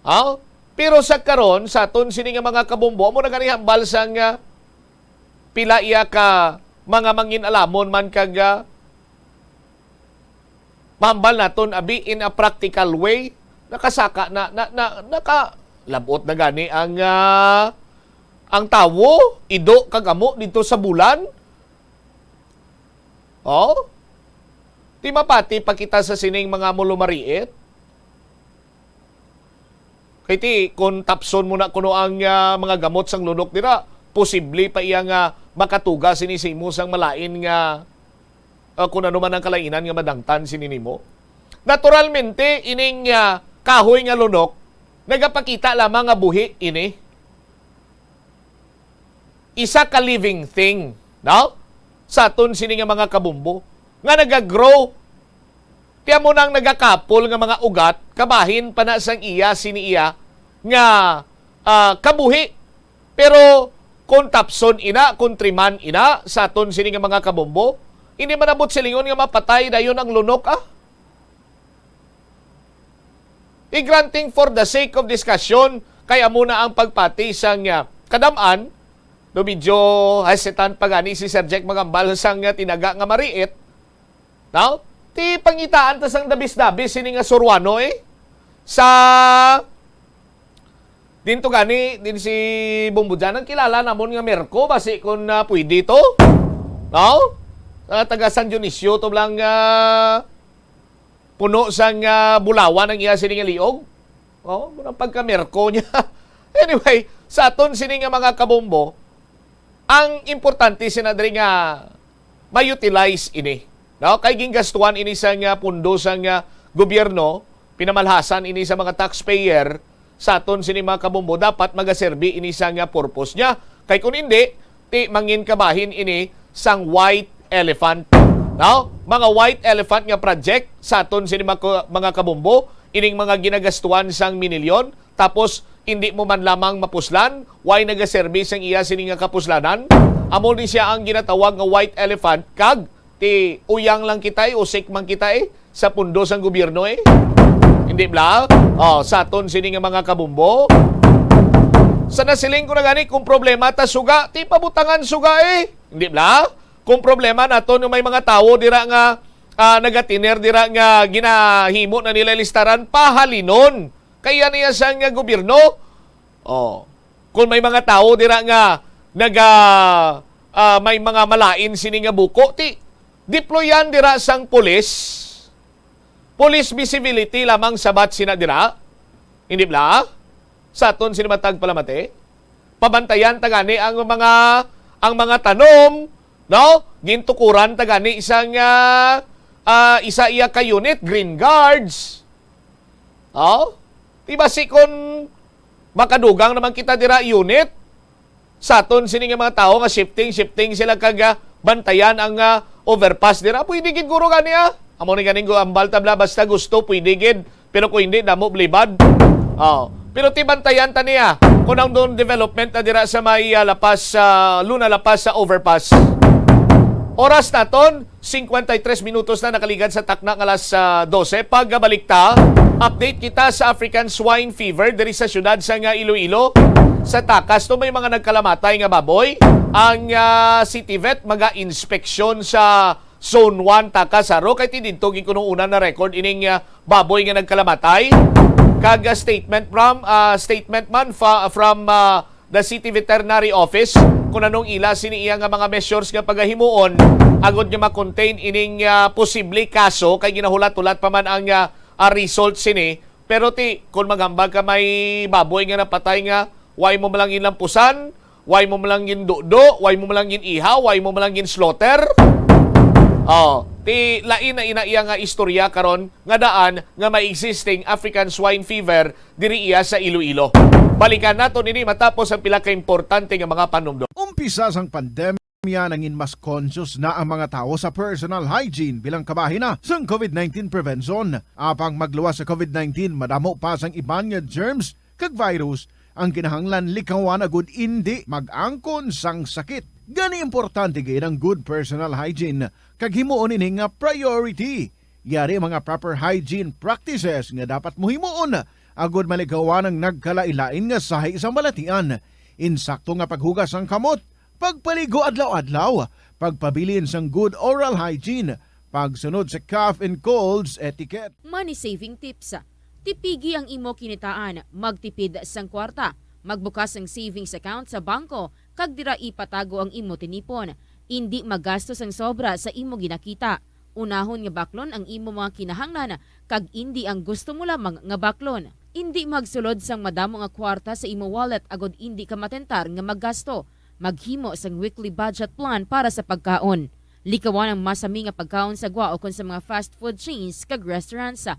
Ha? Pero sa karon, sa aton sini nga mga kabombo, amo na gani hambal sang, ah, pila iya ka mga mangin-alamon man kag, ah, mahambal naton, abi, in a practical way, nakasaka na, na, na, nakalab-ot na gani ang, ah, ang tawo, ido kag amo didto sa bulan. Oh? Ti mapati pa kita sa sining mga mulumariit? Kay ti, kung tapson mo na kuno ang, ah, mga gamot sang lunok dira, posible pa iya nga makatuga sini sa imo sang malain nga, ah, kung ano man ang kalainan nga madangtan sini nimo. Naturalmente, ining, ah, kahoy nga lunok, nagapakita lamang nga buhi ini. Isa ka living thing, no? Sa aton sini nga mga kabumbo nga nagagrow. Ti amo nang nagakapol nga mga ugat, kabahin pa na sang iya sini iya nga, ah, kabuhi. Pero kung tapson ina, kung triman ina sa aton sini nga mga kabumbo, hindi man abot silingon nga mapatay dayon ang lunok, ah. I-granting for the sake of discussion, kay amo na ang pagpati sang, ah, kadam-an, do medyo hesitant pa gani si Sir Jack magambal sang, ah, tinaga nga mariit. Now, ti pangitaan ta sang dabis-dabis sini nga Suruano, eh. Sa dinto gani, din si Bombo Jan, ang kilala namon nga Merko, basi kung, ah, pwede to. No? Sa taga San Dionisio to lang, ah, puno sang, ah, bulawan ang iya sini nga liog. Oh, murag pagka-Merko niya. Anyway, sa aton sini nga mga kabombo, ang importante sina diri nga ma-utilize ini, no? Kay gingastuhan ini sang, ah, pundo sang, ah, gobyerno, pinamalhasan ini sa mga taxpayer, sa aton sini mga kabombo, dapat magaserbi ini sang, ah, purpose niya. Kay kung hindi, ti mangin kabahin ini sang white elephant, no? Mga white elephant nga project sa aton sini mga, mga kabombo, ining mga ginagastuhan sang minilyon, tapos hindi mo man lamang mapuslan, why nagaserbi sang iya sini nga kapuslanan? Amo ni siya ang ginatawag nga white elephant, kag ti uyang lang kita, eh, usik man kita, eh, sa pundo sang gobyerno, eh. Hindi bala? Oh, sa aton sini nga mga kabumbo. Sa nasiling ko na gani, kung problema ta suga, ti pabutangan suga, eh. Hindi bala? Kung problema naton nga may mga tawo dira nga, ah, nagatiner dira nga ginahimo na nila listaran, pahalinon. Kaya niya sa nga gobyerno, oh, kung may mga tawo dira nga naga, ah, may mga malain sini nga buko, ti deployan dira sang pulis. Police visibility lamang sabat sina dira. Hindi bala? Sa aton sini matag palamati. Pabantayan ta gani ang mga, ang mga tanom, no? Gintukuran ta gani sang, ah, ah, isa iya ka unit, Green Guards. Oh? Di ba si kon makadugang naman kita dira unit? Sa aton sini nga mga tawo nga shifting, shifting sila kag, ah, bantayan ang, ah, overpass dira. Pwede gid guro gani, ah. Amo ni ganing go ambal tabla, basta gusto pwede gid. Pero kung hindi, damo blibad. Oh, pero ti bantayan ta niya kung ang doon development na dira sa may, ah, Lapas, sa Luna Lapas sa overpass. Oras naton, cincuenta y tres minutos na nakaligad sa takna nga alas, ah, dose. Pagbalik ta, update kita sa African Swine Fever diri sa siyudad sa nga Iloilo. Sa takas to may mga nagkalamatay nga baboy. Ang, ah, City Vet maga-inspeksyon sa Zone one, takas, aro kay ti didto gid kuno una na record ining, ah, baboy nga nagkalamatay. Kag, ah, statement from, ah, statement man fa-, from, ah, the City Veterinary Office kung anong ila sini iya nga mga measures nga pagahimuon agod nga ma-contain ining, ah, posible kaso kay ginahulat-hulat pa man ang, ah, ah, result sini. Pero ti, kung maghambal ka may baboy nga napatay nga, way mo man lang ginlampusan, way mo man lang gindudo, way mo man lang gin-ihaw, way mo man lang gin-slaughter. Oh, ti lain na ina iya nga istorya karon nga daan nga may existing African swine fever diri iya sa Iloilo. Balikan nato nini matapos ang pila ka importante nga mga panumdom. Umpisa sang pandemya, nangin mas conscious na ang mga tawo sa personal hygiene bilang kabahin na sang covid nineteen prevention. Apang magluwas sa covid nineteen, madamo pa sang iban nga germs kag virus ang kinahanglan likawan agud indi mag-angkon sang sakit. Gani, importante gid ang good personal hygiene kag himuon ini nga priority. Yari ang mga proper hygiene practices nga dapat mo himuon agud malikawan ang nagkalain-lain nga sahi sang balatian. Insakto nga paghugas sang kamot, pagpaligo adlaw-adlaw, pagpabilin sang good oral hygiene, pagsunod sa cough and colds etiquette. Money saving tips. Tipigi ang imo kinitaan, magtipid sang kwarta, magbukas sang savings account sa bangko, kag dira ipatago ang imo tinipon. Indi magasto sang sobra sa imo ginakita. Unahon nga baklon ang imo mga kinahanglan, kag indi ang gusto mo lamang nga baklon. Indi magsulod sang madamo nga kwarta sa imo wallet agod indi ka matentar nga maggasto. Maghimo sang weekly budget plan para sa pagkaon. Likawan ang masami nga pagkaon sa gwa ukon sa mga fast food chains kag restaurants.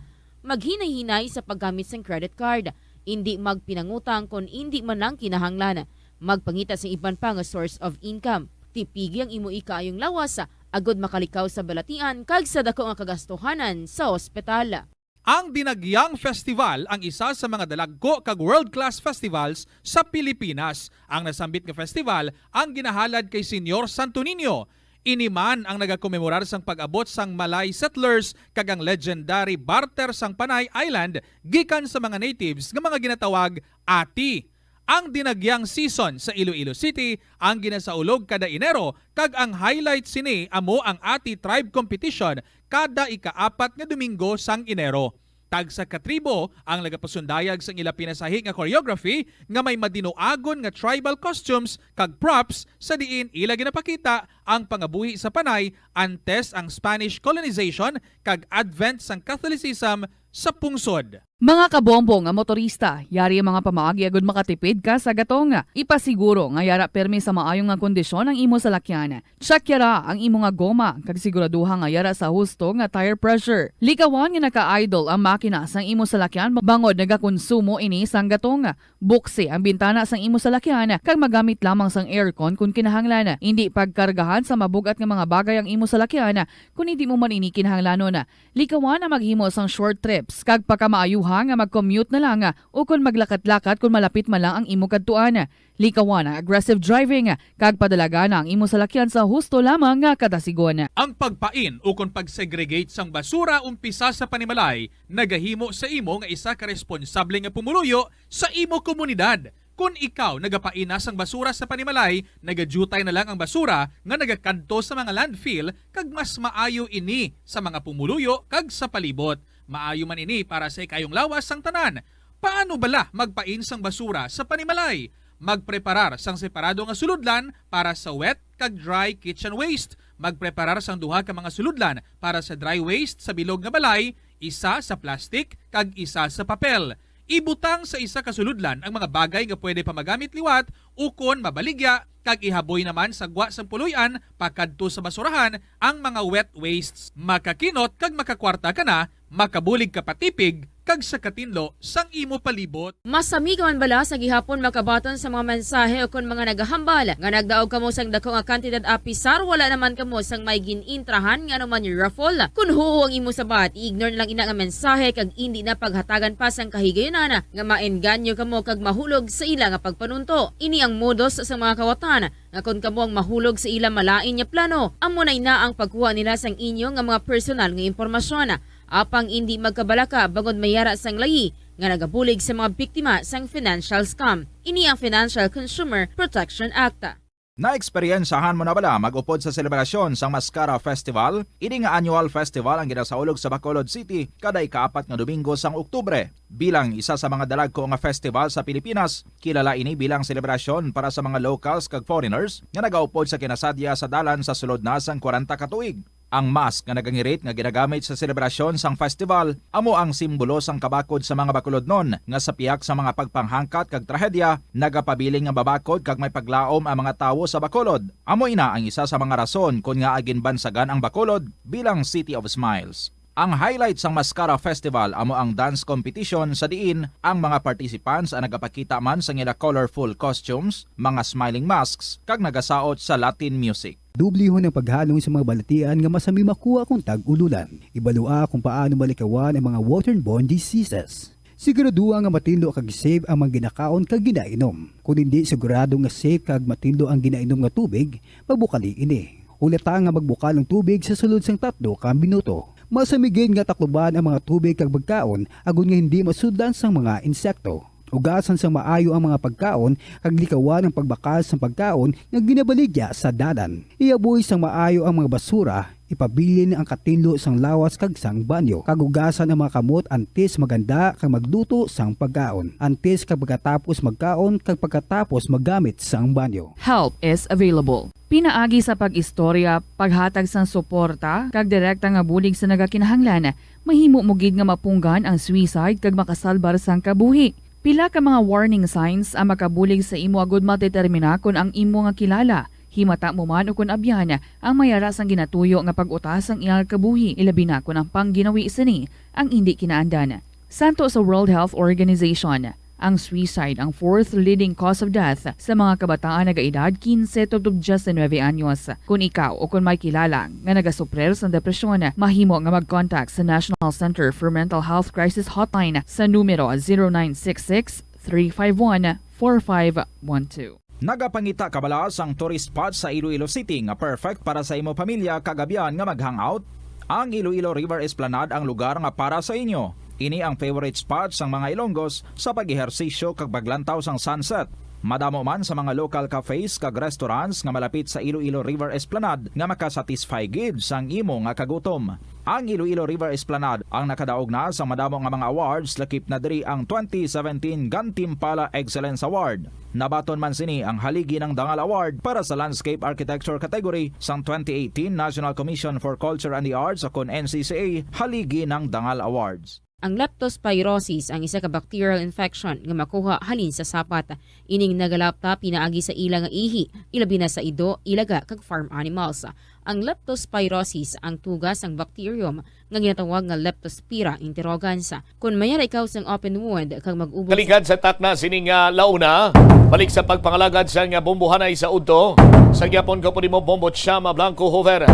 Maghinay-hinay sa paggamit sang credit card. Indi magpinangutang kon indi man lang kinahanglan. Magpangita sa iban pa nga source of income. Tipigi ang imo ikaayong lawas agod makalikaw sa balatian kag sa dako nga kagastuhanan sa ospital. Ang Dinagyang Festival ang isa sa mga dalagko kag world-class festivals sa Pilipinas. Ang nasambit nga festival ang ginahalad kay Señor Santo Niño. Ini man ang nagakomemorar sang pag-abot sang Malay settlers kag ang legendary barter sang Panay Island gikan sa mga natives nga mga ginatawag ati. Ang Dinagyang season sa Iloilo City ang ginasaulog kada Enero, kag ang highlight sini amo ang Ati Tribe Competition kada ikaapat nga Domingo sang Enero. Tagsa ka tribo ang nagapasundayag sang ila pinasahi nga choreography nga may madinuagon nga tribal costumes kag props, sa diin ila ginapakita ang pangabuhi sa Panay antes ang Spanish colonization kag advent sang Catholicism sa pungsod. Mga kabombo nga motorista, yari ang mga pamaagi agud makatipid ka sa gatong. Ipasiguro nga yara pirmi sa maayo nga kondisyon ang imo salakyan. Check yara ang imo nga goma, kag siguraduha nga yara sa husto nga tire pressure. Likawan nga naka-idle ang makina sang imo salakyan bangod nagakonsumo ini sang gatong. Buksi ang bintana sang imo salakyan, kag magamit lamang sang aircon kon kinahanglan. Indi pagkargahan sa mabug-at nga mga bagay ang imo salakyan kon indi mo man ini kinahanglanon. Likawan ang maghimo sang short trips, kag pakamaayuha nga mag-commute na lang, ukon maglakat-lakat kon malapit man lang ang imo kadtuan. Likawan ang aggressive driving, kag padalagana ang imo salakyan sa husto lamang nga kadasigon. Ang pagpain ukon pag-segregate sang basura umpisa sa panimalay nagahimo sa imo nga isa ka responsable nga pumuluyo sa imo komunidad. Kon ikaw nagapain na sang basura sa panimalay, nagadiutay na lang ang basura nga nagakadto sa mga landfill, kag mas maayo ini sa mga pumuluyo kag sa palibot. Maayo man ini para sa ikayong lawas sang tanan. Paano bala magpain sang basura sa panimalay? Magpreparar sang separado nga sulodlan para sa wet kag dry kitchen waste. Magpreparar sang duha ka mga sulodlan para sa dry waste sa bilog nga balay, isa sa plastic kag isa sa papel. Ibutang sa isa ka sulodlan ang mga bagay nga pwede pa magamit liwat ukon mabaligya, kag ihaboy naman sa gwa sang puloy-an pakadto sa basurahan ang mga wet wastes. Makakinot kag makakwarta ka na, makabulig ka pa tipig kag sa katinlo sang imo palibot. Masami ka man bala sa gihapon makabaton sa mga mensahe ukon mga nagahambal nga nagdaog kamo sang dako nga kantidad, apisar wala naman kamo sang may gin-intrahan nga anuman raffle? Kon huo ang imo sabat, i-ignore na lang ina nga mensahe kag indi na paghatagan pa sang kahigayunan nga maengganyo kamo kag mahulog sa ila nga pagpanunto. Ini ang modus sa mga kawatan nga kon kamo ang mahulog sa ila malain nga plano, amo na ina ang pagkuha nila sang inyo nga mga personal nga impormasyon. Apang indi magkabalaka bangod may yara sang layi nga nagabulig sa mga biktima sang financial scam. Ini ang Financial Consumer Protection Act. Naeksperyensahan mo na bala mag-upod sa selebrasyon sang Mascara Festival? Ini nga annual festival ang ginasaulog sa Bacolod City kada ikaapat nga Domingo sang Oktubre. Bilang isa sa mga dalagko nga festival sa Pilipinas, kilala ini bilang selebrasyon para sa mga locals kag foreigners nga nagaupod sa kinasadya sa dalan sa sulod na sang kwarenta ka tuig. Ang mask nga nagangirit nga ginagamit sa selebrasyon sang festival amo ang simbolo sang kabakod sa mga Bacolodnon, nga sa pihak sa mga pagpanghangkat kag trahedya nagapabilin nga mabakod kag may paglaom ang mga tawo sa Bacolod. Amo ina ang isa sa mga rason kon ngaa ginbansagan ang Bacolod bilang City of Smiles. Ang highlight sang Mascara Festival amo ang dance competition, sa diin ang mga participants ang nagapakita man sang ila colorful costumes, mga smiling masks, kag nagasaot sa Latin music. Dublihon ang paghalong sa mga balatian nga masami makuha kon tag-ululan. Ibalua kon paano malikawan ang mga waterborne diseases. Siguraduha nga matinlo kag safe ang mga ginakaon kag ginainom. Kon indi sigurado nga safe kag matinlo ang ginainom nga tubig, pabukali ini. Hulata nga magbukal ang tubig sa sulod sang tatlo ka minuto. Masami gid nga takluban ang mga tubig kag pagkaon agod nga hindi masudlan sang mga insekto. Hugasan sang maayo ang mga pagkaon kag likawan ang pagbakal sang pagkaon nga ginabaligya sa dalan. Ihaboy sang maayo ang mga basura, ipabilin ang katinlo sang lawas kag sang banyo, kag hugasan ang mga kamot antes maghanda kag magluto sang pagkaon, antes kag pagkatapos magkaon kag pagkatapos maggamit sang banyo. Help is available. Pinaagi sa pag-istorya, paghatag sang suporta, kag direkta nga bulig sa nagakinahanglan, mahimo mo gid nga mapunggan ang suicide kag makasalbar sang kabuhi. Pila ka mga warning signs ang makabulig sa imo agud madetermina kon ang imo nga kilala, himata mo man ukon abyan, ang may ara sang ginatuyo nga pag-uta sang iya nga kabuhi, ilabi na kon ang pangginawi sini ang indi kinaandan. Santo sa World Health Organization, ang suicide ang fourth leading cause of death sa mga kabataan nagaedad quince tubtob diecinuebe anyos. Kon ikaw o kon may kilala nga nagasuprir sang depresyon, mahimo nga mag-contact sa National Center for Mental Health Crisis Hotline sa numero zero nine six six, three five one, four five one two. Nagapangita ka bala sang tourist spot sa Iloilo City nga perfect para sa imo pamilya kag abyan nga mag-hangout? Ang Iloilo River Esplanade ang lugar nga para sa inyo. Ini ang favorite spot sang mga Ilonggos sa pag-ehersisyo kag paglantaw sang sunset. Madamo man sa mga local cafes kag restaurants nga malapit sa Iloilo River Esplanade nga makasatisfy gid sang imo nga kagutom. Ang Iloilo River Esplanade ang nakadaog na sang madamo nga mga awards, lakip na diri ang twenty seventeen Gantimpala Excellence Award. Nabaton man sini ang Haligi ng Dangal Award para sa Landscape Architecture category sang twenty eighteen National Commission for Culture and the Arts, o kon N C C A Haligi ng Dangal Awards. Ang leptospirosis ang isa ka bacterial infection nga makuha halin sa sapat. Ining nagalapta pinaagi sa ila nga ihi, ilabi na sa ido, ilaga, kag farm animals. Ang leptospirosis ang tuga sang bacterium nga ginatawag nga Leptospira interrogans. Kon may ara ikaw sang open wound kag mag-ubos Kaligad sa takna sining, ah, launa, balik sa pagpangalagad sang, ah, bombohanay sa udto. Sa gyapon ko po nimo, Bombo Chama Blanco Hoover.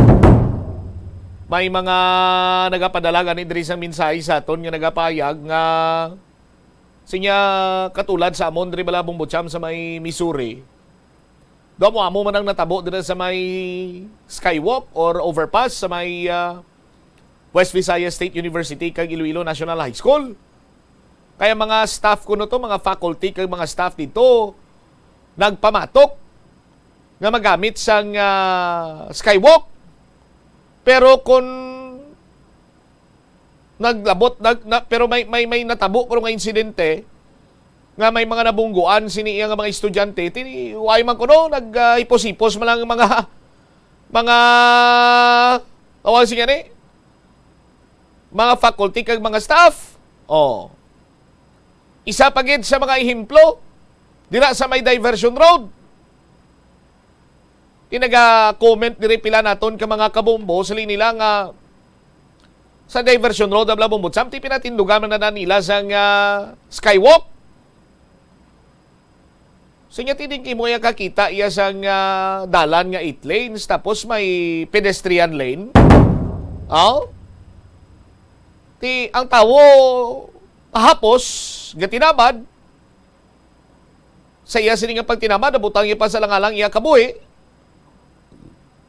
May mga nagapadala gani diri sang mensahe sa aton nga nagapahayag nga sinya katulad sa amon diri bala, Bombo Cham, sa may Missouri. Do amo-amo man ang natabo dira sa may skywalk or overpass sa may, ah, West Visayas State University kag Iloilo National High School. Kaya mga staff kuno to, mga faculty kag mga staff dito, nagpamatok nga magamit sang, ah, skywalk. Pero kung naglabot, nag-, na, pero may, may, may natabo kuno nga insidente nga may mga nabungguan sini iya nga mga estudyante, tini, way man kuno, nag, ah, hipos-hipos man lang ang mga, mga, tawag siya ni? Mga faculty kag mga staff. Oh. Isa pa gid sa mga ehemplo, dira sa may diversion road. Di naga-comment diri pila naton ka mga kabombo, siling nila nga sa Diversion Road, abla, Bombo Cham, ti pinatindugan man na nila sang, ah, skywalk. So, nya, ti diin mo iya kakita iya sang, ah, dalan nga eight lanes, tapos may pedestrian lane. Oh? Ti, ang tawo, hapos, gatinamad. Sa iya sini nga pagtinamad, nabutang iya pa sa langalang iya kabuhi.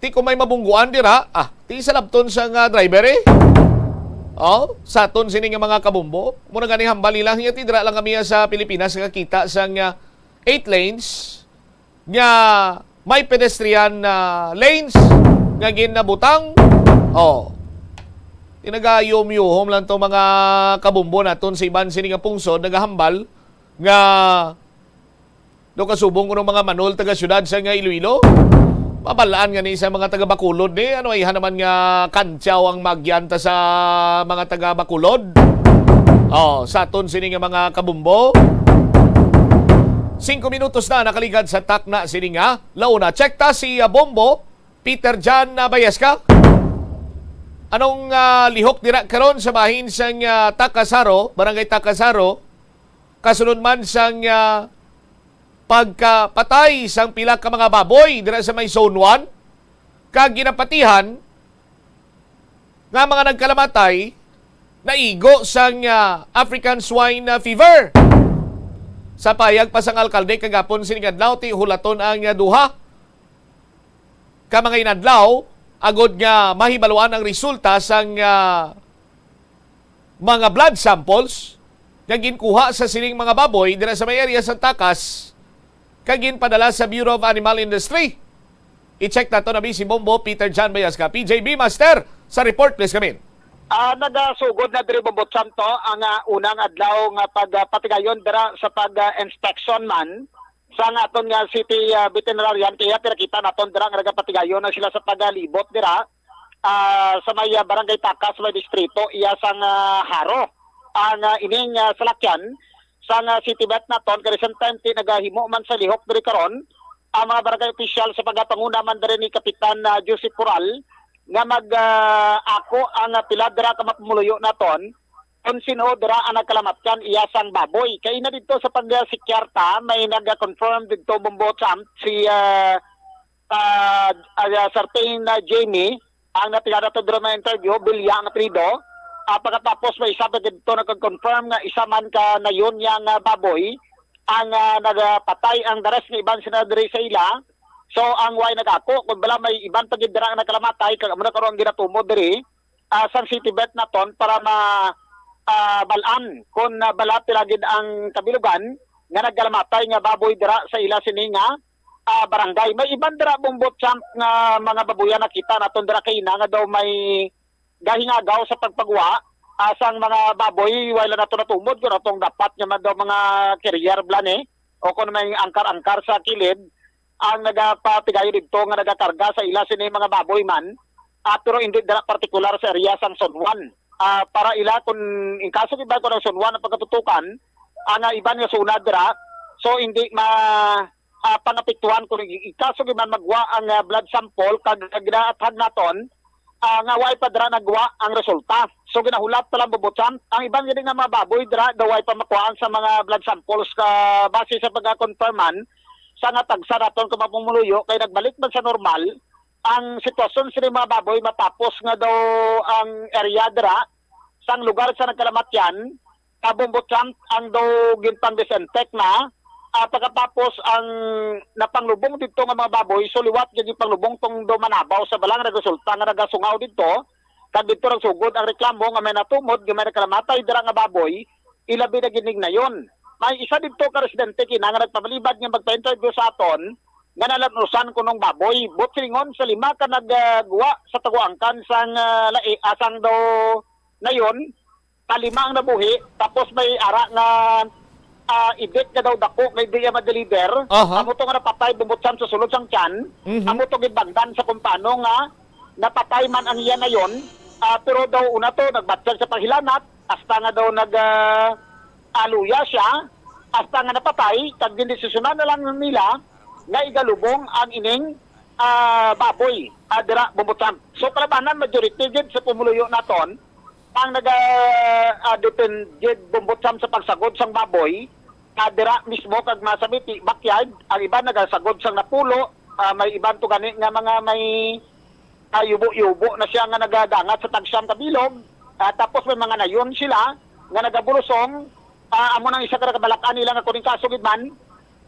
Ti kung may mabungguan dira, ah, ti salabton sa nga driver, eh. Oh, sa aton sini nga mga kabombo. Mura gani hambal nila nga ti dira lang kami sa Pilipinas nga kita sang, ah, eight lanes nga may pedestrian, ah, lanes nga ginabutang. Oh. Ti nagayom-yuhom lang to mga kabombo naton sa iban sini nga pungsod nagahambal nga do kasubong kuno mga manol taga siyudad sa nga Iloilo. Mabalaan nga ni sa mga taga Bacolod ni, ano, ayhan naman nga kantyaw ang magyan ta sa mga taga Bacolod. Oh, sa aton sini nga mga kabumbo. Singko minutos na nakaligad sa takna sini nga launa. Check ta si, ah, Bombo, Peter John, ah, Bayasca. Anong, ah, lihok dira karon sa bahin sang, ah, Takasaro, Barangay Takasaro? Kasunod man sang, ah, pagkapatay sang pila ka mga baboy dira sa may Zone one, kag ginapatihan nga mga nagkalamatay naigo sang, ah, African swine, ah, fever. Sa pahayag pa sang alkalde kagapon sining adlaw, ti hulaton ang, ah, duha ka mga inadlaw agod nga mahibaluan ang resulta sang, ah, mga blood samples nga ginkuha sa sining mga baboy dira sa may area sa Takas kag ginpadala sa Bureau of Animal Industry. I-check nato na si Bombo Peter John Bayasca. P J B Master, sa report, please, kami. Ah, nagasugod na diri, Bombo Cham, to ang, ah, unang adlaw nga pagpatigayon dira sa pag, ah, inspection man sang aton nga city, ah, veterinarian, kaya pinakita naton dira nga nagapatigayon na sila sa pagalibot dira, ah, sa may, ah, barangay Takas, may distrito iya sang, ah, Jaro. Ang, ah, ining, ah, salakyan sang, ah, city vet naton, kay recent time ti nagahimo man sa lihok diri karon ang mga barangay official sa pagapanguna man diri ni Kapitan, ah, Joseph Coral nga mag, ah, ako ang, ah, pila dira ka mga pumuluyo naton kung sin-o dira ang nagkalamatyan iya sang baboy. Kay na didto sa pagsikyar ta, may naga-confirm didto, Bombo Cham, si, ah, ah, ah, certain na Jamie, ang natingala to dira na interview, Bilya ang apelyido. Ah, pagkatapos may isa pa didto nagka-confirm nga isa man ka nayon niya nga baboy ang, ah, nagapatay ang daras nga iban sila diri sa ila. So, ang way nag-ako, kung bala may iban pa gid dira nga nakalamatay, kag amo na karon ang ginatumod diri, ah, sang city vet naton para ma, ah, bal-an kung, ah, bala pila gid ang kabilugan nga nagkalamatay nga baboy dira sa ila sini nga, ah, barangay. May iban dira, Bombo Cham, nga mga babuyan nakita naton dira kaina nga daw may gahingagaw sa pagpagwa, ah, sang mga baboy, wala nato natumod kung atong dapat nga man daw mga carrier bala ni, o kung may angkar-angkar sa kilid, ang nagapatigayo didto nga nagakarga sa ila sini mga baboy man, ah, pero hindi dira partikular sa area sang Zone one. Ah, para ila, kung in kaso iban ko ng Zone one ang pagkatutukan, ang, ah, iban nga zona dira, so hindi ma, ah, pangapektuhan kung i-, in kaso iban magwa ang, ah, blood sample kag ginaathag naton, ah, nga way pa dira nagwa ang resulta. So, ginahulat pa lang, Bombo Cham, ang iban gid nga mga baboy dira daw way pa makuhaan sa mga blood samples ka base sa pagka-confirman sa nga tagsa naton ka mga pumuluyo kay nagbalik man sa normal ang sitwasyon sini mga baboy matapos nga daw ang area dira sang lugar sa nagkalamatyan, ah, Bombo Cham, ang daw ginpang-disinfect na, ah, pagkatapos ang napanglubong didto nga mga baboy, so liwat gid yung panglubong tong daw manabaw sa balang nagresulta nga nagasungaw didto, kag didto nagsugod ang reklamo nga may natumod nga may nagkalamatay dira nga baboy, ilabi na gid ning nayon. May isa didto ka residente kina nga nagpamalibad nga magpa-interview sa aton nga nalanusan kunong baboy. Buot silingon sa lima ka nagguwa sa taguangkan sang, ah, lai-, ah, sang daw nayon, kalima ang nabuhi, tapos may ara nga, ah, idik nga daw dako nga di iya ma-deliver. Aha. Amo to nga napatay, Bombo Cham, sa sulod sang tiyan. Mhm. Amo to gibangdan sa kung paano nga napatay man ang iya nayon, ah, pero daw una to, nagbatyag sa paghilanat, hasta nga daw nag, ah, aluya siya, hasta nga napatay, kag gindesisyonan na lang nila nga igalubong ang ining, ah, baboy, ah, dira, Bombo Cham. So, kalabanan, majority gid sa pumuluyo naton, Ang naga, ah, depende, Bombo Cham, sa pagsagod sang baboy, ah, dira mismo kag mga sa miti, backyard, ang iban nagasagod sang napulo, ah, may iban to gani nga mga may, ah, yubo-yubo na siya nga nagadangat sa tagsyam ka bilog, ah, tapos may mga nayon sila nga nagabulusong, ah, amo nang isa ka nakabalak-an nila nga kuning kaso gid man,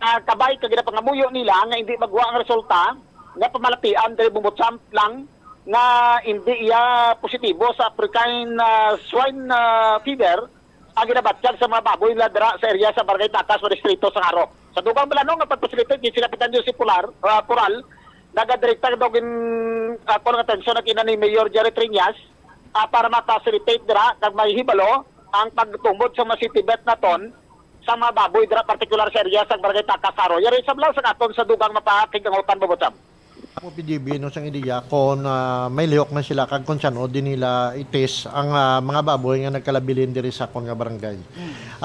ah, kabay kag ginapangamuyo nila nga hindi magwa ang resulta nga pamalapian diri Bombo Cham lang nga hindi iya positibo sa African, ah, swine, ah, fever ang ginabatyag sa mga baboy nila dira sa area sa Barangay Takas, sa distrito sa Jaro. Sa dugang plano nga pag-facilitate ni sila Kapitan Jose Pular, ah, Pural, nagadirekta daw gin, ah, kuno nga atensyon ang ina ni Mayor Jerry Triñas, ah, para ma-facilitate dira kag mahibalo ang pagtumod sa mga city vet naton sa mga baboy dira, partikular sa area sa Barangay Takas, Jaro. Yari sa lang sa aton sa dugang mapakig ang utan, Bobotsam. Ako, P D B, no, sang ideya kung, ah, may lihok na sila kag kung saan o din nila i-test ang, ah, mga baboy nga nagkalabilin diri sa akon nga barangay.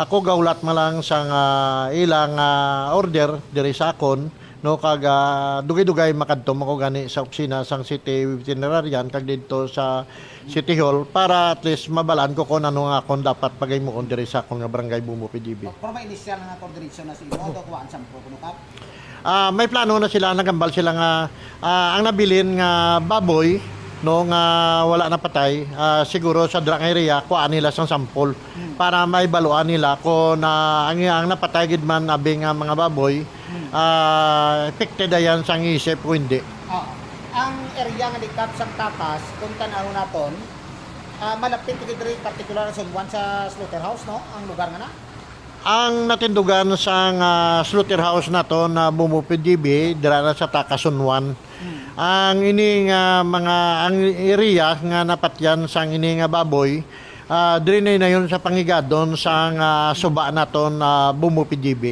Ako gaulat man lang sang, ah, ilang, ah, order diri sa akon, no, kag, ah, dugay-dugay makadto man ko gani sa opisina sang city veterinarian kag didto sa City Hall para at least mabalaan ko kung ano nga akon dapat paghimuon diri sa akon nga barangay, Bumbo, P D B. Pero may inisyal nga coordination na sa imo, daw kuhaan sample kuno, Kap? Ah, may plano na sila, nagambal sila nga, ah, ang nabilin nga baboy, no, nga wala na patay, ah, siguro sa dira nga area, kuhaan nila sang sample para maibaluan nila kung, ah, ang, ang napatay gid man abi nga mga baboy, ah, affected ayan sang isip o hindi. Oo. Ang area nga di, Kap, sang Takas, kung tan-awon naton, ah, malapit gid diri, partikular sa San Juan sa slaughterhouse, no? Ang lugar nga na? Ang natindugan sang, ah, slaughterhouse naton, Bumbo, P D B, dira na sa Takas, San Juan. Ang ini nga mga, ang area nga napatyan sang ini nga baboy, ah, diri na yun sa pangigadon sang, ah, suba naton, Bumbo, P D B.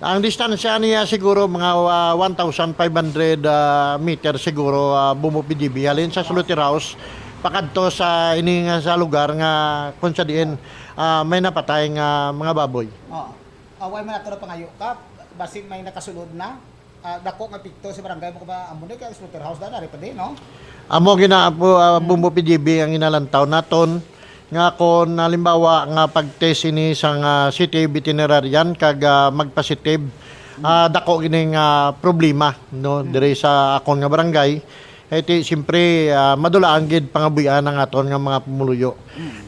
Ang distansya niya siguro mga, ah, one thousand five hundred, ah, meter siguro, Bumbo, P D B, halin sa slaughterhouse pakadto sa ini nga sa lugar nga kung sa diin, ah, may napatay nga mga baboy. Oo. Ah, wala man ato na pangayo, Kap, basig may nakasulod na. Ah, dako nga epekto sa barangay mo, kung amo ni kay slaughterhouse na, nari pa din, no? Amo gina po, ah, Bumbo, P D B, ang inalantaw naton nga kung halimbawa nga pag-test ini sang, ah, city veterinarian kag, ah, magpositive, ah, dako gining, ah, problema, no, diri sa akon nga barangay. Kay ti, siyempre, ah, madulaan gid pangabuhian ang aton nga mga pumuluyo.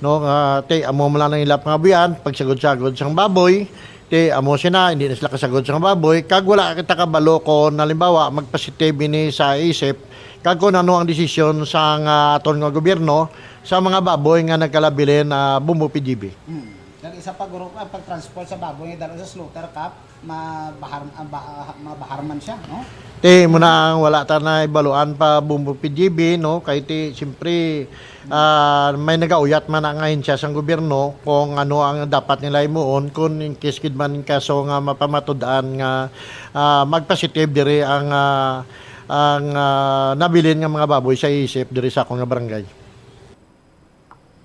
No, nga ti, amo man lang ang ila pangabuhian, pagsagod-sagod sang baboy, ti, amo sina, hindi na sila kasagod sang baboy, kag wala kita kabalo kung, halimbawa, magpositive ini sa isip, kag kung ano ang desisyon sang, ah, aton nga gobyerno sa mga baboy nga nagkalabilin, ah, Bumbo, P D B. Hmm. Kag isa pa, guro, ang pag-transport sa baboy nga dalo sa slaughter, Kap, mabahar, ah, ba-, ah, mabahar man siya, no? Ti, mo na ang wala ta na ibaluan pa, Bumbo, P D B, no? Kay ti, siyempre, ah, may nagauyat man ang ahensya sang gobyerno kung ano ang dapat nila himuon kung in case gid man kaso nga mapamatud-an nga, ah, magpositive diri ang, ah, ang, ah, nabilin nga mga baboy sa isip diri sa akon nga barangay.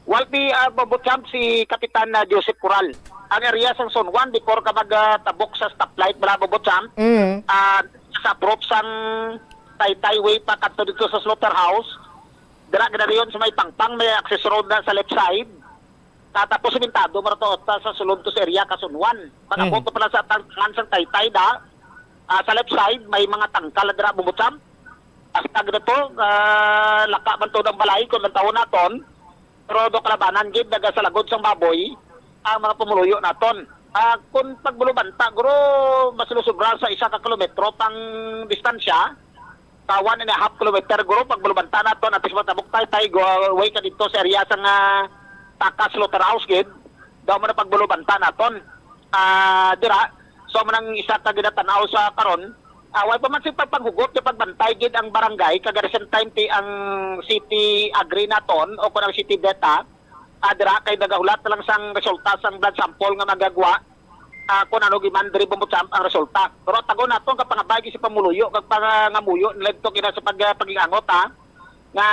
Walpi, ah, Bobo Champ, si Kapitan, ah, Joseph Coral. Ang area sang San Juan, before ka mag, ah, tabok sa stoplight, bala, Bobo Champ, Mm. ah, sa approach sang Taytay Way pa kadto dito sa slaughterhouse, dira gid na riyon sa may pangpang, may access road na sa left side. Ah, tapos simentado man to, ta, sa sulod to sa area ka San Juan. Pag-abot Mm. ko pala sa tangkan sang Taytay da, ah, sa left side, may mga tangkal na dira, Bobo Champ. Hasta gid to, ah, laka man to ang balay kung ang taon naton. Pero do kalabanan gid, nagasalagot sang baboy ang mga pumuluyo naton. Ah, kung pagbulubanta, guro, mas lusubra sa isa ka kilometro pang distansya, sa one and a half kilometer, guro, pagbulubanta naton, at least matabok Taytay, go away ka dito sa area sa nga Takas Slaughterhouse gid, daw mo na pagbulubanta naton. Ah, dira, so mo nang isa ka ginatanaw sa karon, ah, way pa man si pagpanghugot kay pagbantay gid ang barangay, kag at the same time ti ang city agri naton o kung ang city beta, ah, dira kay nagahulat na lang sang resulta sang blood sample nga magagwa, ah, kung ano giman diri bumutsamp ang resulta. Pero tago naton ka pangabay gid sa pamuluyo kag pangamuyo nila dito kina sa pag-, pag-iangot, ha, nga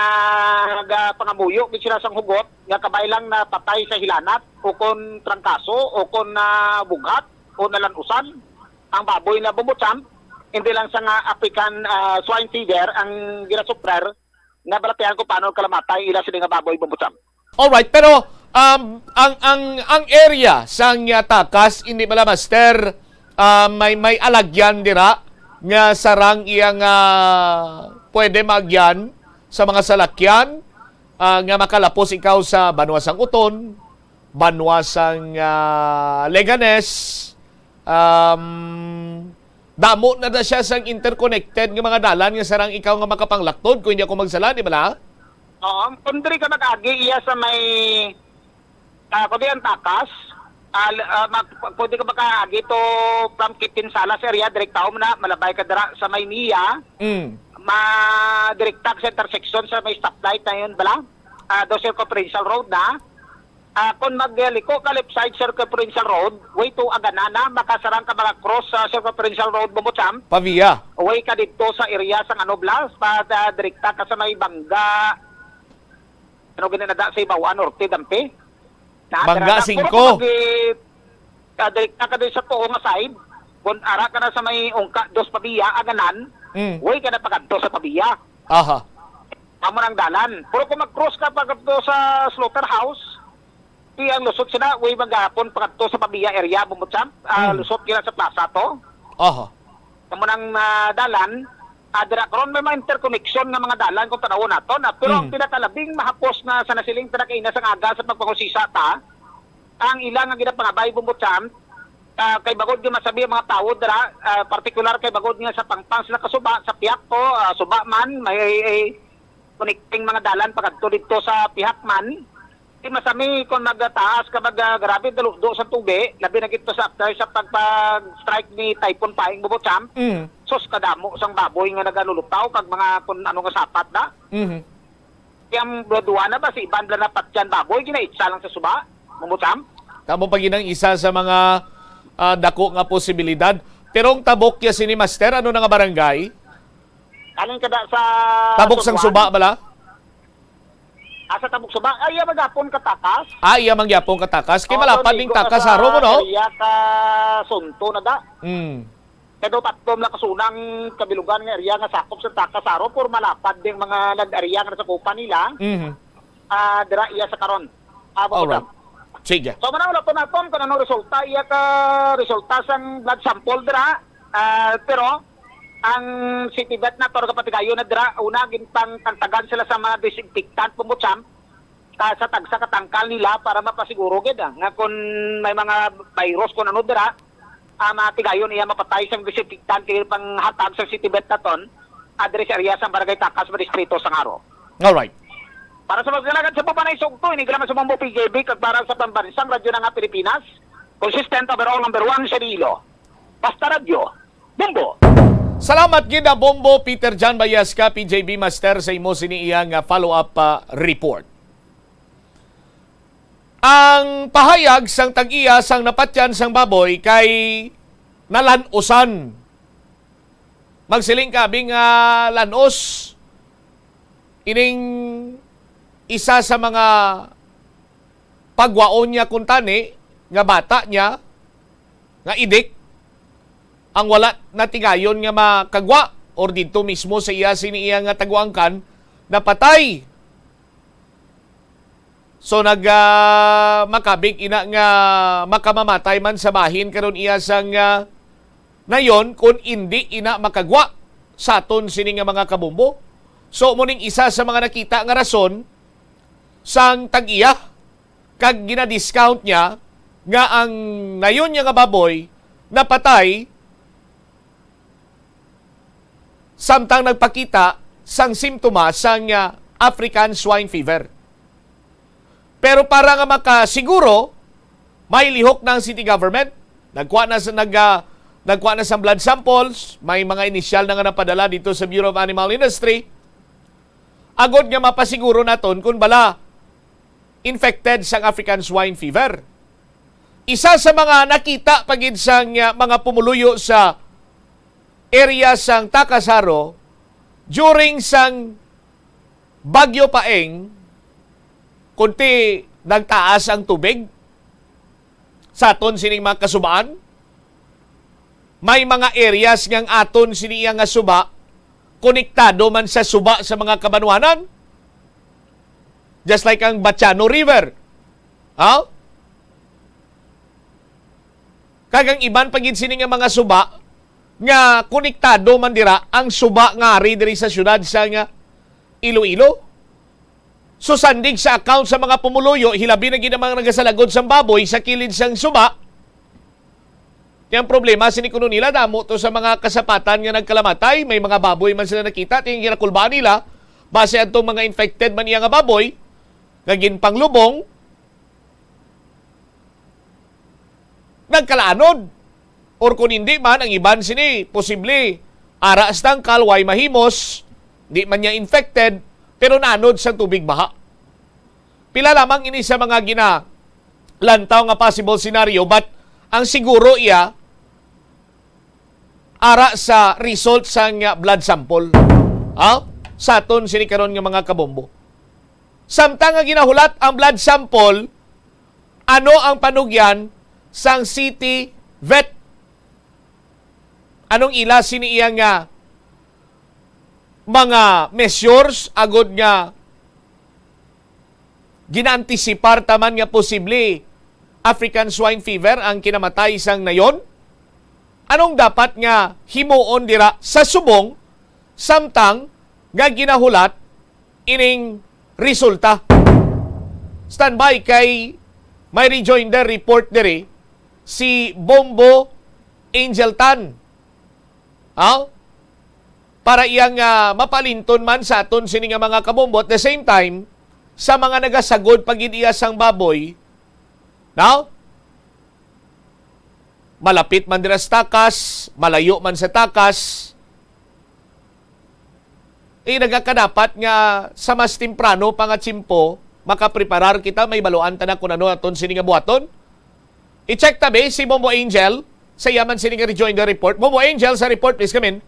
nagapangamuyo gid sila sang hugot nga kabay lang napatay sa hilanat o kon trangkaso o kon nabughat o nalan-usan ang baboy na bumutsamp, hindi lang sa nga African, ah, swine fever ang ginasuprer, nga balatian ko paano kalamatay ila sini nga baboy bumutsamp. Alright, pero Um, ang, ang, ang area sang, ah, takas, hindi bala, Master, ah, may, may alagyan dira nga sarang iya nga pwede maagyan sa mga salakyan, ah, nga makalapos ikaw sa Banwa sang Uton, Banwa sang, ah, Leganes, um, damo na da siya sang interconnected nga mga dalan nga sarang ikaw nga makapanglaktod, kung hindi ako magsala, di bala? Oo, kung diri ka mag-agi, iya sa may, ah, kung di ang takas, ah, l-, ah, mag-, pwede ka mag-agi to from Kitin Salas area, direkta mo na, malabay ka dira sa may Mia, Mm. ma-, direkta ka sa intersection sa may stoplight na yun, bala? Ah, do Circumferential Road na. Ah, kung magliko ka left side Circumferential Road, way to Aganana, makasarang ka mga cross sa Circumferential Road, Bumbocham. Pavia. Way ka dito sa area sa Anoblas, pa, ah, direkta ka sa may Bangga. Ano gani na da sa Ibawa, Norte, Dampi? Na, Bangga dira na, puro singko. Ka mag-, ah, direkta ka din sa tuo nga side. Kung ara ka na sa may Ungka, dos Pavia, Aganan, Mm. way ka na pakadto sa Pavia. Aha. Amo nang dalan. Pero kung mag-cross ka pakadto sa slaughterhouse, di ang lusot sila, way maghapon pakadto sa Pavia area, Bumbocham, ah, Mm. lusot kila sa plaza to. Aha. Amo nang, ah, dalan, ah, dira karon may mga interconnection nga mga dalan kung tanawon nato na, pero ang Mm. pinakalabing mahapos nga sa nasiling ta na kaina sang aga sa pagpangusisa ta, ang ila nga ginapangabay, Bumbocham, ah, kay bagod nga masabi ang mga tawo dira, ah, partikular kay bagod nga sa Pangpang sila kasuba, sa Piaco, ah, suba man, may, eh, connecting mga dalan pakadto didto sa Pihak man. Di masami kung magtaas ka mag, ah, grabe daludo sa tubi, labi na gid to sa after sa pagpag-strike ni Typhoon Paeng, Bumbocham. Mm. Sus, kadamo sang baboy nga nagalulutaw kag mga kung ano nga sapat na. Mhm. Kaya ang duwa na ba, si Iban bala napatyan baboy, ginaitsa lang sa suba, Bumbocham. Tamo pa gid ang isa sa mga, ah, dako nga posibilidad. Pero ang tabok ya sini, Master, ano na nga barangay? Kaning kada sa Tabok sang Suba bala? Ah, sa Tabok Suba. Ay, iya maghapon katakas. Ah, iya mangyapon katakas. Kay Oo, malapad ning ligo ka takas sa sa Haro mo, no? Area ka Sunto na da. Mm. Kay do tatlo lang kasunang kabilugan nga area nga sakop sa takas sa Haro, pero malapad ding mga nag-area nga nasakupan nila. Mhm. Ah, dira iya sa karon. Ah, Alright. Bumbocham. Sige. So, muna, wala to naton kung ano resulta. Iya ka resulta sang blood sample dira. Ah, pero, ang City Vet na to, kapatigayon na dira, una, ginpangkantagan sila sa mga disinfectant, Bumbocham, ka sa tagsa ka tangkal nila para mapasiguro gid, ah, nga kung may mga virus, kung ano dira, ah, matigayon iya mapatay sang disinfectant kay panghatag sa City Vet naton, address area sa Barangay Takas, Distrito sang Haro. Alright. Para sa pagkalagad sa Bubanay Sugto, ini ginaman sa Bombo P J B, kag para sa pambansang radyo na nga Pilipinas, consistent overall number one sa Iloilo. Basta Radyo, Bombo! Salamat gid, ah, Bombo Peter John Bayasca, P J B Master, sa imo sini iya nga follow-up, ah, report. Ang pahayag sang tag-iya sang napatyan sang baboy kay nalan-usan. Magsiling ka, abi, nga lan-os ining isa sa mga pagwaon niya kuntani nga bata niya nga idik ang wala natigayon nga makagwa or didto mismo sa iya sini iya nga taguangkan napatay. So, nag, ah, makabig ina nga makamamatay man sa bahin karon iya sang, ah, nayon kun indi ina makagwa sa aton sini nga mga kabombo. So, mo ning isa sa mga nakita nga rason sang tag-iya kag gina-discount niya nga ang nayon niya nga baboy napatay samtang nagpakita sang simptomas sang, ah, African Swine Fever. Pero para nga makasiguro, may lihok na ang city government. Nagkuha na sa, nag, ah, nagkuha na sa blood samples, may mga inisyal na nga napadala dito sa Bureau of Animal Industry. Agod nga mapasiguro naton kung bala infected sang African Swine Fever. Isa sa mga nakita pa gid sang, ah, mga pumuluyo sa area sang Takas Haro during sang Bagyo Paeng, kunti nagtaas ang tubig sa aton sining mga kasubaan. May mga areas nga ang aton sini iya nga suba konektado man sa suba sa mga kabanwanan. Just like ang Batiano River. Ha? Kag ang iban pa gid sini nga mga suba nga konektado man dira ang suba nga ari diri sa siyudad sang Iloilo. So, sandig sa account sa mga pumuluyo, hilabi na gid ang mga nagasalagod sang baboy sa kilid sang suba. Kaya ang problema, sini kuno nila, damo to sa mga kasapatan nga nagkalamatay, may mga baboy man sila nakita, ting ginakulbaan nila, base adtong mga infected man iya nga baboy, nga ginpanglubong, nagkalaanod. Or kung hindi man, ang iban sini, posible, ara sa tangkal, way mahimos, di man niya infected, pero nanod sa tubig baha. Pila lamang ini sa mga ginalantaw nga possible scenario, but ang siguro iya, ara sa result sang, ah, blood sample. Ha? Sa aton sini karon nga mga kabombo. Samtang nga ginahulat ang blood sample, ano ang panugyan sang city vet? Anong ila sini iya nga mga measures agud nga ginaantisipar ta man nga posible African swine fever ang kinamatay sang nayon? Anong dapat nga himuon dira sa subong samtang nga ginahulat ining resulta? Standby kay may rejoinder report diri si Bombo Angel Tan. Ha? Para iyang, ah, mapalinton man sa aton sini nga mga kabombo. At the same time, sa mga nagasagod pa gid iya sang baboy, no? Malapit man dira sa takas, malayo man sa takas, eh, nagakadapat nga sa mas temprano pa nga tiyempo, makapreparar kita, may baluan ta na kung ano aton sini nga buhaton. I-check tabi si Bombo Angel sa iya man sini nga rejoinder report. Bombo Angel, sa report, please come in.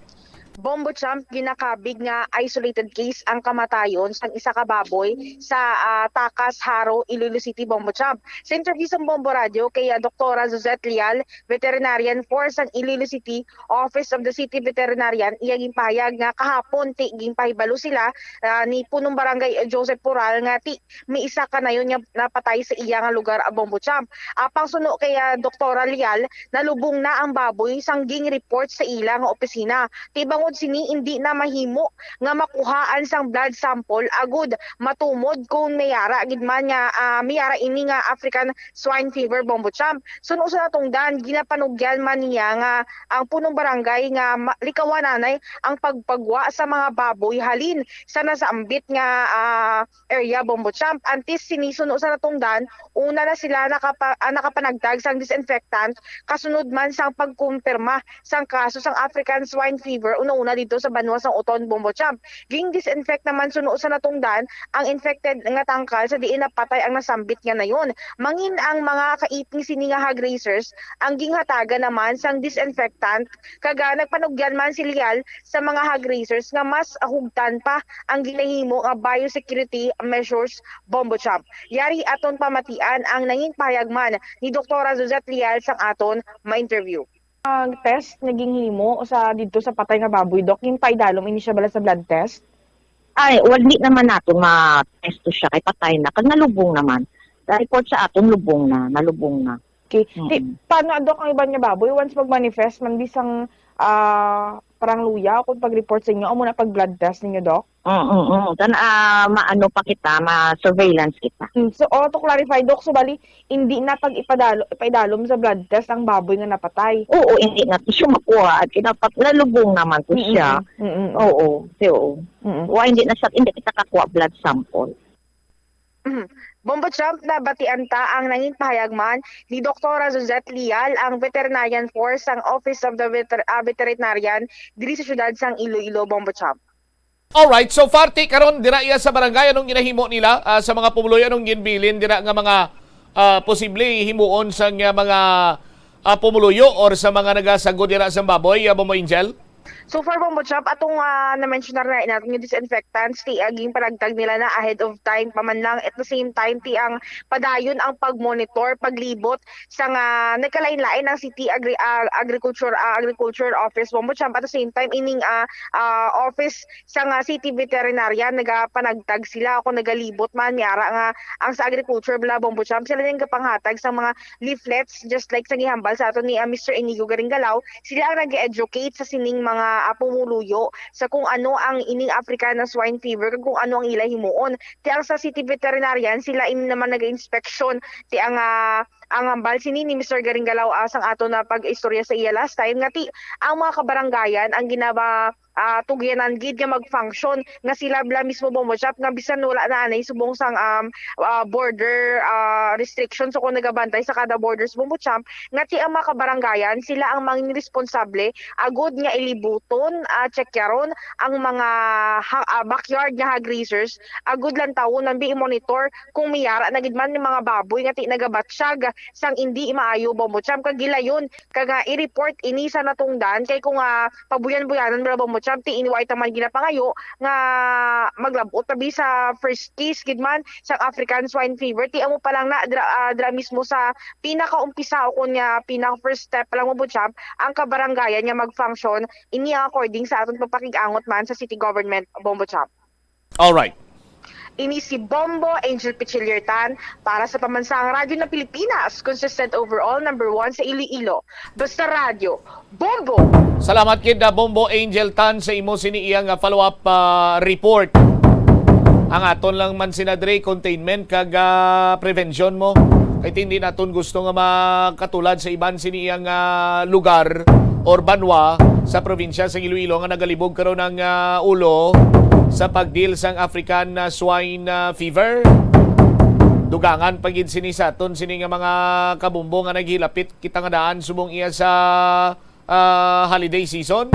Bombo Champ, ginakabig nga isolated case ang kamatayon sang isa ka baboy sa, ah, Takas, Jaro, Iloilo City, Bombo Champ. Sa interview sa Bombo Radio kay, ah, Doktora Suzette Lial, veterinarian for sang Iloilo City Office of the City Veterinarian, iya ginpahayag nga kahapon ti ginpahibalo sila, ah, ni Punong Barangay Joseph Pural nga ti may isa ka nayon nga napatay sa iya nga lugar, ah, Bombo Champ. Apang suno kay, ah, Doktora Lial, nalubong na ang baboy sang ging-report sa ila nga opisina. Ti bangod sini, indi na mahimo nga makuhaan sang blood sample agud matumod kon may ara gid man nga, ah, may ara ini nga African swine fever, Bombo Champ. Suno sa natungdan, ginapanugyan man niya nga ang punong barangay nga ma-, likawan anay ang pagpagwa sa mga baboy halin sa nasambit nga, ah, area, Bombo Champ. Antes sini, suno sa natungdan, una na sila nakapa-, ah, nakapanagtag sang disinfectant kasunod man sang pagkumpirma sang kaso sang African swine fever una-una didto sa banwa sang Oton, Bombo Champ. Ging-disinfect naman suno sa natungdan ang infected nga tangkal sa diin napatay ang nasambit nga nayon. Mangin ang mga kaiping sini nga hog raisers ang ginghatagan naman sang disinfectant, kag, ah, nagpanugyan man si Lial sa mga hog raisers nga mas hugtan pa ang ginahimo nga biosecurity measures, Bombo Champ. Yari aton pamatian ang nangin pahayag man ni Doktora Suzette Lial sang aton ma-interview. Ang test nga ginhimo sa, didto sa patay nga baboy, Doc, ginpaidalom ini siya bala sa blood test? Ay, wala, di naman nato ma-test to siya kay patay na. Kag nalubong naman. Sa report sa aton, lubong na, nalubong na. Okay. Ti, Mm-mm. Paano, Doc, ang iban nga baboy? Once mag-manifest man bisang, ah, parang luya o kung pag-report sa inyo, amo na pag-blood test ninyo, Doc? Mm, mm, mm. Tan, ah, maano pa kita, ma-surveillance kita. Mm, so, oh, to clarify, Doc, so bali, hindi na pag ipadalo-, ipaidalom sa blood test ang baboy nga napatay? Oo, hindi na to siya makuha. At dapat nalubong naman to Mm, siya. Mm, mm, mm. Oo, so, Mm, mm. Wa, hindi na sa, hindi kita kakuha blood sample. Mhm. Bombo Champ, nabatian ta ang nangin pahayag man ni Doktora Suzette Lial, ang veterinarian for sang Office of the Veter-, ah, Veterinarian diri sa siyudad sang Iloilo, Bombo Champ. Alright, so parte karon dira iya sa barangay, anong ginahimo nila, ah, sa mga pumuluyo, anong ginbilin dira nga mga, ah, posible himuon sa nga mga, ah, pumuluyo or sa mga nagasagod dira sa baboy, ah, Bombo Angel? So far, Bombo Champ, atong, ah, na-mention na rin natin yung disinfectants, ti, ah, ginpanagtag nila na ahead of time pa man lang. At the same time, ti, ang padayon ang pag-monitor, paglibot sa nga nagkalain-lain ang city agri-, ah, agriculture, ah, agriculture office, Bombo Champ. At the same time, ining, ah, ah, office sa nga city veterinarian, nagapanagtag sila o kung nagalibot man, may ara nga ang sa agriculture bala, Bombo Champ, sila yung gapanghatag sa mga leaflets, just like sa gihambal sa ato ni, ah, Mister Inigo Garinggalaw, sila ang nag-educate sa sining mga, ah, pumuluyo sa kung ano ang ining African swine fever kag kung ano ang ila himuon. Ti ang sa city veterinarian, sila ini naman nag-inspeksyon. Ti ang, ah, ang hambal sini ni Mister Garinggalaw, ah, sang ato na pag-istorya sa iya last time nga ti ang mga kabarangayan ang ginaba ah, tugyanan gid nga mag-function nga sila bala mismo, Bombo Champ, nga bisan wala na anay subong sang, um, ah, border, ah, restrictions o kung nagabantay sa kada borders, Bombo Champ, nga ti ang mga kabarangayan, sila ang mangin responsable agud nga ilibuton, ah, checkyaron ang mga ha-, ah, backyard nga hog raisers, agud lang tawon man bi i-monitor kung may ara na gid man yung mga baboy nga ti nagabatsyag sang indi maayo, Bombo Champ, kag gilayon kag, ah, i-report ini sa natungdan kay kung, ah, pabuyan-buyanan bala, Bombo Champ, ti ini wa ita man ginapangayo nga maglabot tabi sa first case gid man sang African swine fever. Ti amo pa lang na dra, ah, dra mismo sa pinakaumpisa o kun nga pinaka first step pa lang, Bombo Champ, ang kabarangayan nga mag-function. Ini ang according sa aton papakig-angot man sa city government, Bombo Champ. Alright. Ini si Bombo Angel Pichiliertan para sa Pambansang Radyo ng Pilipinas, consistent overall, number one sa Iloilo. Basta Radyo, Bombo! Salamat gid na Bombo Angel Tan sa imo sini iya nga follow-up, ah, report. Ang aton lang man sina dre containment kag, ah, prevention mo. Kay hindi naton gusto nga makatulad sa iban sini iyang, ah, lugar or banwa sa probinsya sa Iloilo nga nagalibog karon ang, ah, ulo sa pagdeal sang African, ah, swine, ah, fever. Dugangan pa gid sini sa aton sini nga mga kabumbo nga naghilapit kita nga daan subong iya sa, ah, holiday season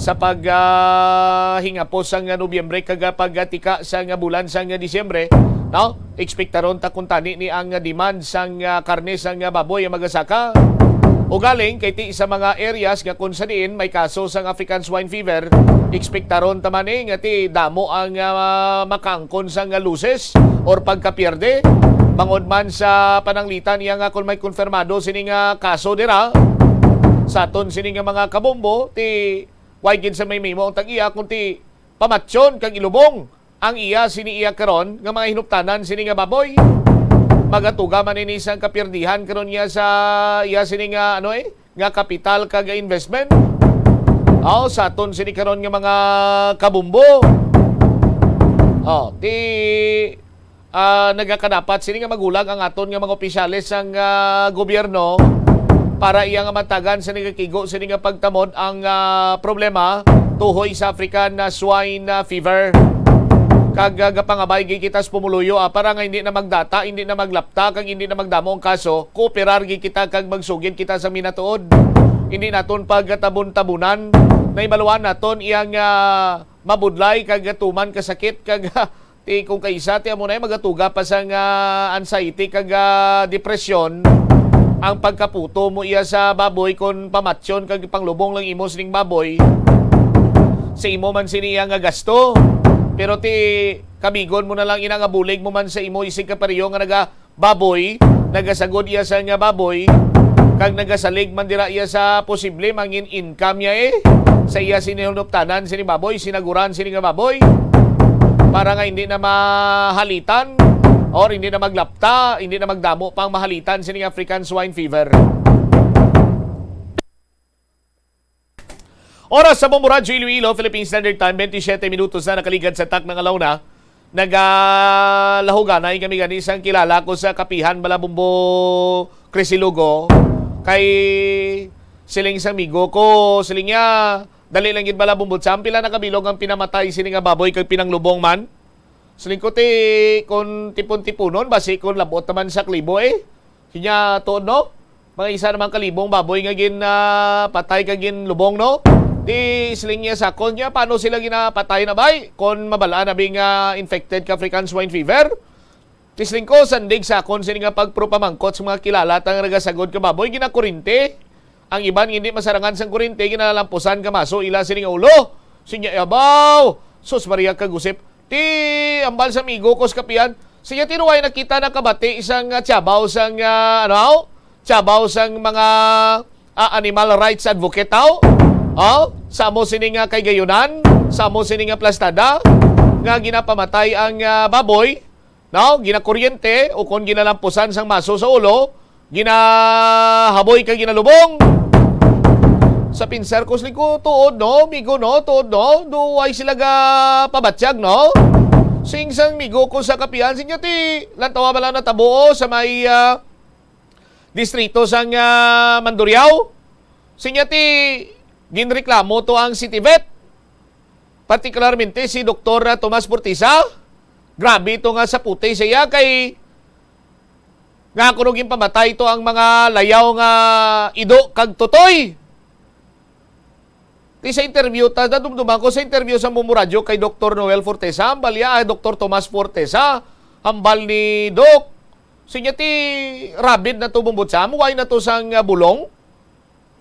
sa pag, ah, hingapos sang Nobyembre kag pagtika sang bulan sang Disyembre, no? Ekspektaron ta kung tani ni ang demand sang, ah, karne sang baboy ang magasaka. Ugaling kay ti sa mga areas nga kung sa diin may kaso sang African swine fever, ekspektaron ta man ni nga ti damo ang, ah, makaangkon sang luces or pagkapierde bangod man sa pananglitan iya nga kung may konfirmado sini nga kaso dira sa aton sini nga mga kabombo, ti way gid sa may mimo ang tag-iya, kundi pamatyon kag ilubong ang iya sini iya karon nga mga hinuptanan sini nga baboy. Magatuga man ini sang kapirdihan karon niya sa iya sini nga, ano eh, nga kapital kag investment. Aw, sa aton sini karon nga mga kabumbo. Oh, ti ah, nagakadapat sini nga magulag ang aton nga mga opisyales sang, ah, gobyerno para iya nga matagan sa nagakigo sini nga pagtamod ang, ah, problema tuhoy sa African, ah, swine, ah, fever. Kag, ah, gapangabay gid kita sa pumuluyo, ah, para nga hindi na magdata, hindi na maglapta, kag hindi na magdamo ang kaso, kooperar gid kita kag magsugid kita sa minatuod. Hindi naton pagtabon-tabunan. Nahibaluan naton iyang, ah, mabudlay kag tuman kasakit kag Ti kung kaisa, ti amo na magatuga pa sang, ah, anxiety kag, ah, depresyon ang pagkaputo mo iya sa baboy kon pamatyon kag panglubong lang imo sining baboy sa imo man sini iya nga gasto. Pero ti kabigon mo na lang ina nga bulig mo man sa imo isig ka pareho nga naga baboy, nagasagod iya sa nga baboy, kag nagasalig man dira iya sa posible mangin income niya eh, sa iya sini hunuptanan sini baboy, sinaguran sini nga baboy, para nga hindi na mahalitan or hindi na maglapta, hindi na magdamo pang mahalitan sini African swine fever. Oras sa Bombo Radyo Iloilo, Philippine Standard Time, twenty-seven minutos na nakaligad sa takna nga launa. Nagalahuganay kami gani sang kilala ko sa kapihan bala Bombo Crisilugo. Kay siling sang amigo ko, siling niya, dali lang gid bala Bombo Cham, pila na kabilog ang pinamatay sini nga baboy kag pinanglubong man? Siling ko ti, kung tipon-tipunon, basi kung labot naman sa klibo eh. Sinya tuod, no? Mga isa naman kalibong baboy nga gin, ah, patay ka gin lubong, no? Di siling niya sa akon niya, paano sila ginapatay na bay? Kung mabalaan na bi nga infected ka African swine fever? Ti siling ko, sandig sa akon sini nga pagpropamangkot sa mga kilala ta nga nagasagod ka baboy, ginakurinti. Ang iban nga hindi masarangan sang kurente, ginalampusan ka maso ila sini nga ulo. Sinya, "Abaw! Sus Maria kag Josep." Ti ambal sa amigo ko sa kapian, sinya, "Ti nuway nakita, nakabati sang, ah, tiyabaw sang, ah, ano, tiyabaw sang mga, ah, animal rights advocate, aw? Oh, sa amo sini nga kahigayonan, sa amo sini nga plastada, nga ginapamatay ang, ah, baboy, no? Ginakuryente, o kon ginalampusan sang maso sa ulo, ginahaboy kag ginalubong." Sa pinsar ko, siling ko, "Tuod, no, migo, no? Tuod, no? Duway sila ga pabatyag, no?" Sing sang migo ko sa kapian, sinya, "Ti, lantawa ba lang natabo, oh, sa may, ah, distrito sang, ah, Mandurriao?" Sinya, "Ti, ginreklamo to ang City Vet. Partikularmente si Doktor Tomas Fortesa. Grabe to nga saputi sa iya kay nga kuno ginpamatay to ang mga layaw nga ido kag tutoy." Ti sa interview, ta, nadumduman ko sa interview sa Mumu Radyo kay Doktor Noel Fortesa, hambal niya, ah, Doktor Tomas Fortesa, hambal ni Doc. Sinya, "Ti rabid na to, bumbot sa amo, why na to sang, ah, bulong?"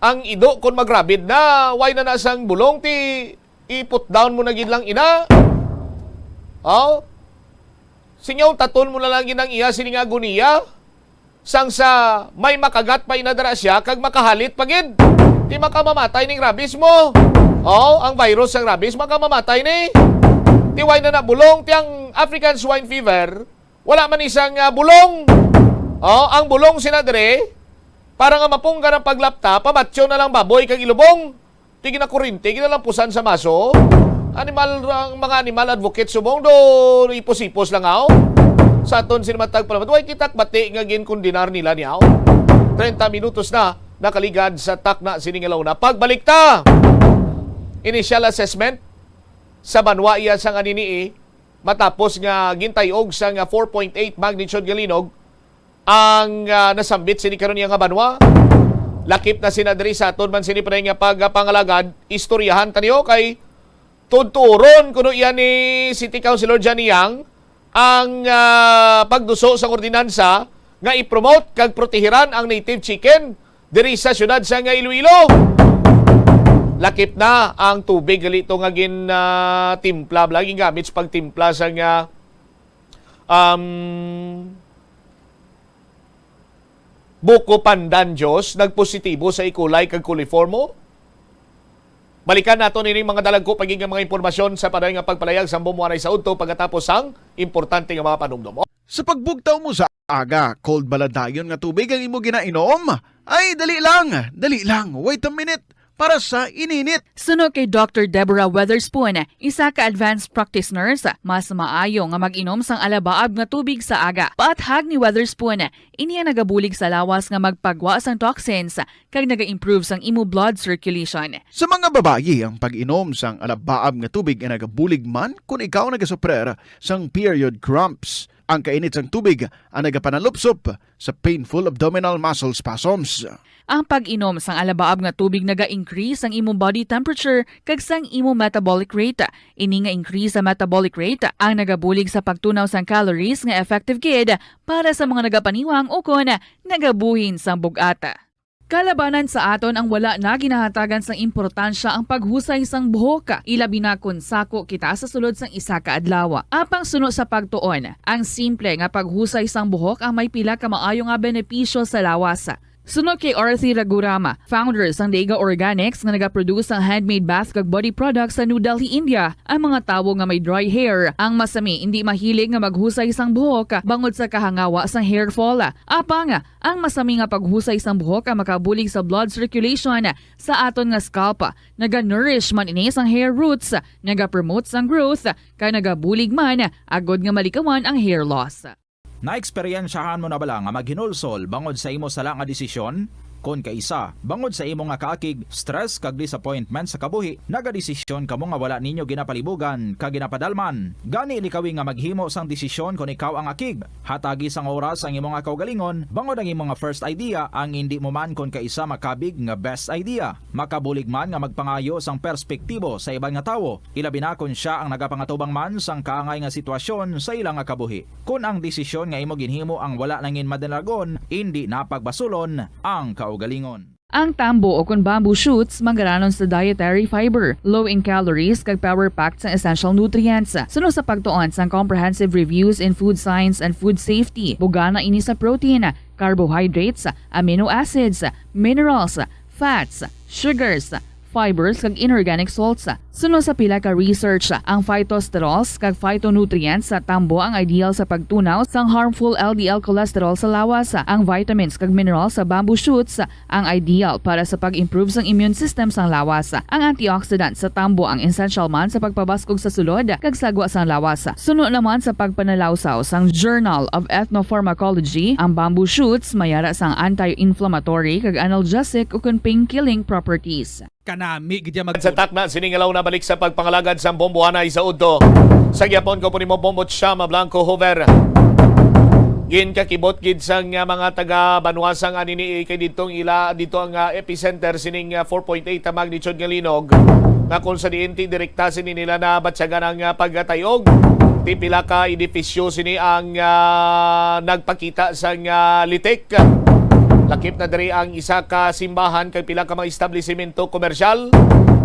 Ang ido, kon magrabid na, why na na sang bulong, ti i-put down mo na gid lang ina. Oh? Sinya, untaton mo na lang gid ang iya sini nga agoniya. Sang sa may makagat pa ina dara siya, kag makahalit pa gid. Ti makamamatay ning rabies mo. Oh, ang virus sang rabies, makamamatay ni. Ti why na na bulong, ti ang African swine fever, wala man isang, ah, bulong. Oh, ang bulong sina diri, para nga mapunggan ang paglapta, pamatyon na lang baboy kag ilubong. Ti ginakurinti, ginalampusan sa maso. Animal, ang mga animal advocate subong do, ipos-ipos lang, aw. Sa aton sini matag palamat, way kita bati nga ginkondenar nila ni, aw. Treinta minutos na nakaligad sa takna sini nga launa. Pagbalik ta, initial assessment sa banwa iya sang aninii, matapos nga gintay-og sang four point eight magnitude nga linog ang, ah, nasambit sini karon iya nga banwa. Lakip na sina diri sa aton man sini panay nga pagpangalagad. Istoryahan ta niyo kay tudturon kuno iya ni City Councilor Johnny Yang ang, ah, pagduso sang ordinansa nga i-promote kag protehiran ang native chicken diri sa siyudad sang Iloilo. Lakip na ang tubig gali to nga gin, ah, timpla, bala, gingamit sa pagtimpla sang, ah, um, buko pandan, Diyos, nagpositibo sa E. coli kag coliformo. Balikan nato nining mga dalagko pa gid nga mga impormasyon sa panay nga pagpalayag sa Bumoanay sa udto pagkatapos sang importante nga mga panumdom. Sa pagbugtaw mo sa aga, cold bala dayon nga tubig ang imo ginainom? Ay, dali lang, dali lang, wait a minute, para sa ininit. Suno kay Doctor Deborah Weatherspoon, isa ka advanced practice nurse, mas maayo nga mag-inom sang alabaab nga tubig sa aga. Paathag ni Weatherspoon, ini ang nagabulig sa lawas nga magpagwa sang toxins kag naga-improve sang imo blood circulation. Sa mga babayi, ang pag-inom sang alabaab nga tubig ay nagabulig man kon ikaw nagasuprer sang period cramps. Ang kainit sang tubig ang nagapanalupsop sa painful abdominal muscle spasms. Ang pag-inom sang alabaab nga tubig naga-increase sang imong body temperature kag sang imong metabolic rate. Ini nga increase sa metabolic rate ang nagabulig sa pagtunaw sang calories nga effective gid para sa mga nagapaniwang ukon nagabuhin sang bug-at. Kalabanan sa aton ang wala na ginahatagan sang importansya ang paghusay sang buhok, ilabi na kon sako kita sa sulod sang isa ka adlaw. Apang suno sa pagtuon, ang simple nga paghusay sang buhok ang may pila ka maayo nga benepisyo sa lawas. Suno kay Arthi Raghuram, founder sang Deiga Organics nga nagaproduce sang handmade bath kag body products sa New Delhi, India, ang mga tawo nga may dry hair ang masami indi mahilig nga maghusay sang buhok bangod sa kahangawa sang hair fall. Apang, ang masami nga paghusay sang buhok ang makabulig sa blood circulation sa aton nga scalp. Naga-nourish man ini sang hair roots, nagapromote sang growth, kag nagabulig man agod nga malikawan ang hair loss. Naeksperyensyahan mo na bala nga maghinulsol bangod sa imo sala nga desisyon? Kon kaisa, bangod sa imo nga kaakig, stress, kag disappointment sa kabuhi, nagadesisyon kamo nga wala ninyo ginapalibugan kag ginapadalman. Gani, likawi nga maghimo sang desisyon kon ikaw ang akig. Hatagi sang oras ang imo nga kaugalingon, bangod ang imo nga first idea ang indi mo man kon kaisa makabig nga best idea. Makabulig man nga magpangayo sang perspektibo sa iban nga tawo, ilabi na kon sia ang nagapangatubang man sang kaangay nga sitwasyon sa ila nga kabuhi. Kon ang desisyon nga imo ginhimo ang wala nangin madalagon, indi na pagbasulon ang kaugalingon. Ang tambo o kon bamboo shoots manggaranon sa dietary fiber, low in calories, kag power-packed sang essential nutrients. Suno sa pagtuon sang Comprehensive Reviews in Food Science and Food Safety, bugana ini sa protein, carbohydrates, amino acids, minerals, fats, sugars, fibers, kag inorganic salts. Suno sa pila ka research, ang phytosterols kag phytonutrients sa tambo ang ideal sa pagtunaw sang harmful L D L cholesterol sa lawas. Ang vitamins kag minerals sa bamboo shoots ang ideal para sa pag-improve sang immune system sang lawas. Ang antioxidant sa tambo ang essential man sa pagpabaskog sa sulod kag sagwa sang lawas. Suno naman sa pagpanalawsaw sang Journal of Ethnopharmacology, ang bamboo shoots may ara sang anti-inflammatory kag analgesic ukon pain-killing properties. Kanami gid ya mag- Sa takna sini nga law, nabalik sa pagpangalagad sang bombohanay sa udto. Sa gyapon ko po nimo, Bombo Chama Blanco Hoover. Ginkakibot gid sang, ah, mga taga banwa sang anini, eh, kay didto ang ila, didto ang, ah, epicenter sining, ah, four point eight ang magnitude nga linog, nga kung sa diin ti direkta sini nila nabatyagan ang, ah, pagkatayog. Ti pila ka edifisyo sini ang, ah, nagpakita sang, ah, litik. Lakip na diri ang isa ka simbahan kag pila ka mga establisimento komersyal.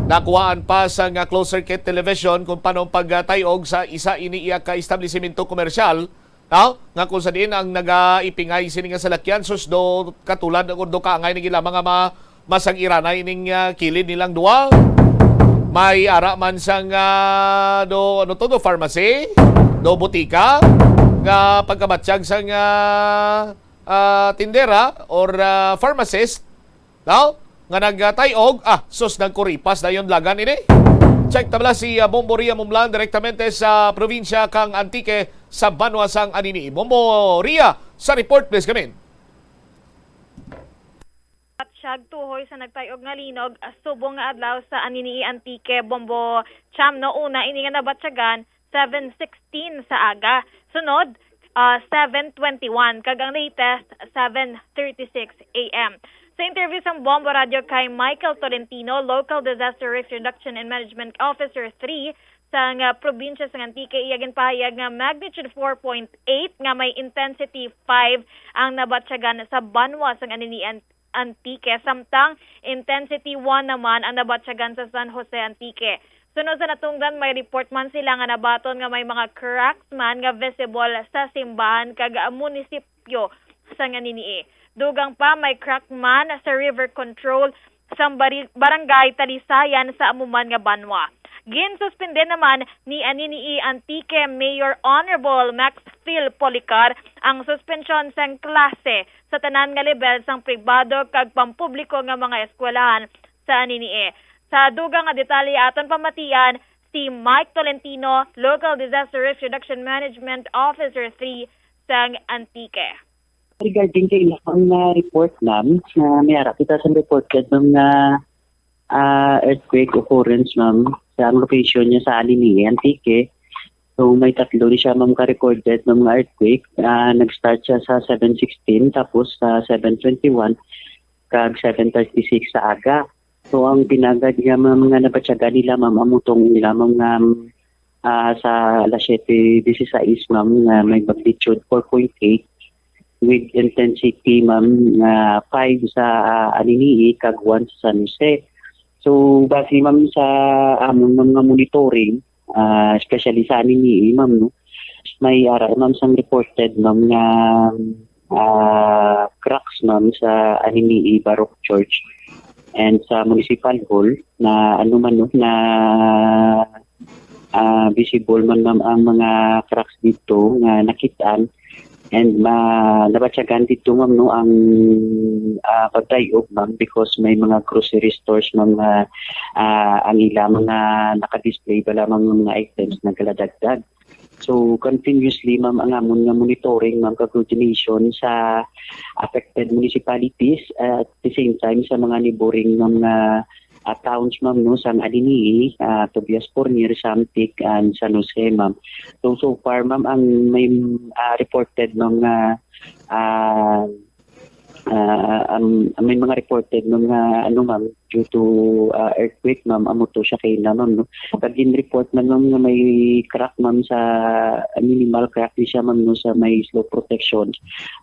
Nakuhaan pa sang, ah, closed circuit television kung paano ang pagtayog sa isa ini iya ka establisimento komersyal. No? Nga kung sa diin ang nagaipingay sini nga salakyan, sus, do katulad o do kaangay na gid lamang nga ma-, masag-iranay ining, ah, kilid nilang duha. May ara man sang, ah, do, ano to, do pharmacy, do botika, nga pagkabatyag sang, ah, ah, tindera or, ah, pharmacist, no? Nga nagtayog, ah, sus, nagkuripas dayon lagan ini. Check ta bala si, ah, Bombo Ria Mumlan direktamente sa probinsya kang Antique sa banwa sang anini. Bombo Ria, sa report, please, come in. Batyag tuhoy sa nagtayog nga linog, ah, subong nga adlaw sa anini Antique, Bombo Cham, no? Una ini nga nabatyagan, seven sixteen sa aga. Sunod, ah, seven twenty-one, kag ang latest, seven thirty-six A M. Sa interview sang Bombo Radio kay Michael Tolentino, Local Disaster Risk Reduction and Management Officer three sang, ah, probinsya sang Antique, iya ginpahayag nga magnitude four point eight nga may intensity five ang nabatyagan sa banwa sang anini An-, Antique, samtang intensity one naman ang nabatyagan sa San Jose, Antique. Suno sa natungdan, may report man sila nga nabaton nga may mga cracks man nga visible sa simbahan kag munisipyo sang anini. Dugang pa, may crack man sa river control sang bari-, barangay Talisayan sa amo man nga banwa. Ginsuspende naman ni anini Antique Mayor Honorable Max Phil Policar ang suspensyon sang klase sa tanan nga lebel sang pribado kag pampubliko nga mga eskwelahan sa anini. Sa dugang nga detalye, aton pamatian si Mike Tolentino, Local Disaster Risk Reduction Management Officer three sang Antique. Regarding kay ilang nga report, ma'am, na may ara kita sa reported, ma'am, nga, ah, earthquake occurrence, ma'am, sa ang location niya sa Alini, Antique. So, may tatlo ni siya, ma'am, ka-recorded, ma'am, nga earthquake. Ah, nag-start siya sa seven sixteen, tapos sa seven twenty-one, kag seven thirty-six sa aga. So, ang pinagad niya, ma'am, nga nabatyagan nila, ma'am, amo tong nila, ma'am, nga, ah, sa alas siyete dieciséis, ma'am, nga may magnitude four point eight with intensity, ma'am, nga five sa, ah, Anini-y kag one sa San Jose. So, base, ma'am, sa amon, ma'am, nga monitoring, ah, especially sa Anini-y, ma'am, no, may ara, ma'am, sang reported, ma'am, nga, ah, cracks, ma'am, sa Anini-y Baroque Church and sa Municipal Hall na, ano man, no, na, ah, visible man, ma'am, ang mga cracks dito nga nakit-an and ma-, nabatyagan dito, ma'am, no, ang, ah, pagtayog, ma'am, because may mga grocery stores, ma'am, nga, ah, ang ila mga naka-display bala, ma'am, nga mga items nagaladagdag. So, continuously, ma'am, ang amon nga monitoring, ma'am, kag coordination sa affected municipalities, at the same time sa mga neighboring, ma'am, nga, ah, towns, ma'am, no, sang Anini-y, ah, Tobias Fornier, Samtic, and San Jose, ma'am. So, so far, ma'am, ang may, ah, reported, ma'am, nga, ah, ah, ang, ang may mga reported, ma'am, nga, ano, ma'am, due to, ah, earthquake, ma'am, amo to siya kay na, ma'am, no? Pag in-report man, ma'am, nga may crack, ma'am, sa, ah, minimal crack ni siya, ma'am, no, sa may slope protection,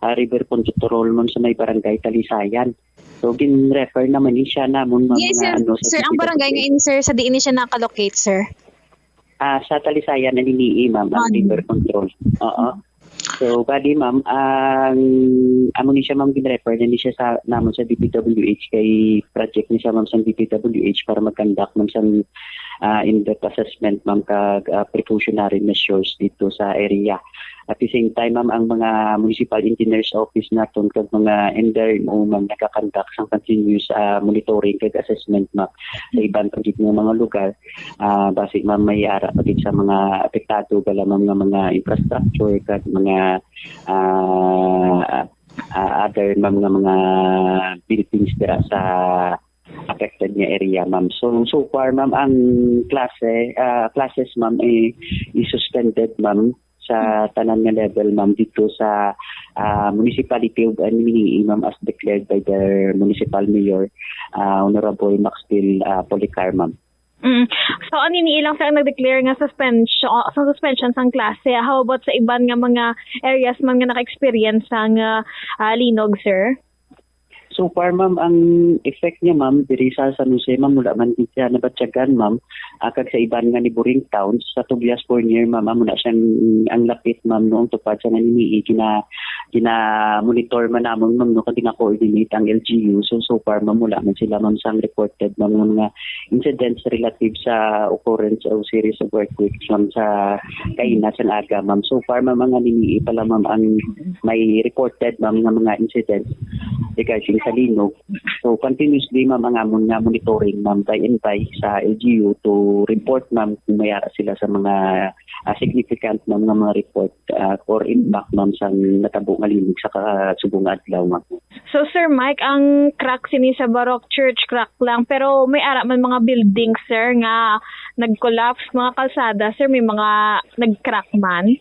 ah, river control, ma'am, sa may barangay Talisayan. So, gin-refer naman ni siya namon, ma'am, Yes, nga sir. ano, sa Sir, ang barangay D P W H. Ngayon, sir, sa diin ni siya nakalocate, sir? Ah, sa Talisayan, naninii, ma'am, ang Ah, river control. Oo. So, bali, ma'am, ang amo ni siya, ma'am, gin-refer na ni siya sa namon sa D P W H kay project ni siya, ma'am, sa D P W H para mag-conduct, ma'am, sang ah, in-depth assessment, ma'am, kag ah, precautionary measures dito sa area. At the same time, ma'am, ang mga municipal engineers office naton kag mga M D R M O, ma'am, nagakandak sang continuous ah, monitoring kag assessment, ma'am, sa iban pa gid nga mga lugar. Ah, basi, ma'am, may ara pa gid sa mga apektado bala, ma'am, nga mga infrastructure kag mga ah, ah, other, ma'am, nga mga buildings dira sa affected nga area, ma'am. So, so far, ma'am, ang klase, ah, classes, ma'am, eh, is suspended, ma'am, sa tanan nga level, ma'am, dito sa ah, municipality of Anini, ma'am, as declared by the municipal mayor, ah, Honorable Maxfield ah, Policar, ma'am. Mm. So, Anini lang, sir, ang nag-declare nga suspension, sa suspension sang klase. How about sa iban nga mga areas man nga naka-experience sang ah, ah, linog, sir? So far, ma'am, ang effect niya, ma'am, diri sa San Jose, ma'am, wala man gid siya nabatyagan, ma'am. Ah, kag sa iban nga neighboring towns, sa Tobias Fornier, ma'am, amo na siyang ang lapit, ma'am, noong tupad sa Anini, gina gina-monitor man namon, ma'am, no, kag gina-coordinate ang L G U. So, so far, ma'am, wala man sila, ma'am, sang reported, ma'am, nga mga incidents relative sa occurrence of series of earthquakes, ma'am, sa kaina sang aga, ma'am. So far, ma'am, ang Anini pa lang, ma'am, ang may reported, ma'am, nga mga incidents regarding sa linog. So, continuously, ma'am, ang amon nga monitoring, ma'am, by and by sa L G U to report, ma'am, kung may ara sila sa mga ah, significant, ma'am, nga mga report ah, or impact, ma'am, sa natabo nga linog sa ka-, subong nga adlaw, ma'am. So, Sir Mike, ang crack sini sa Baroque Church, crack lang, pero may ara man mga building, sir, nga nag-collapse, mga kalsada, sir, may mga nag-crack man?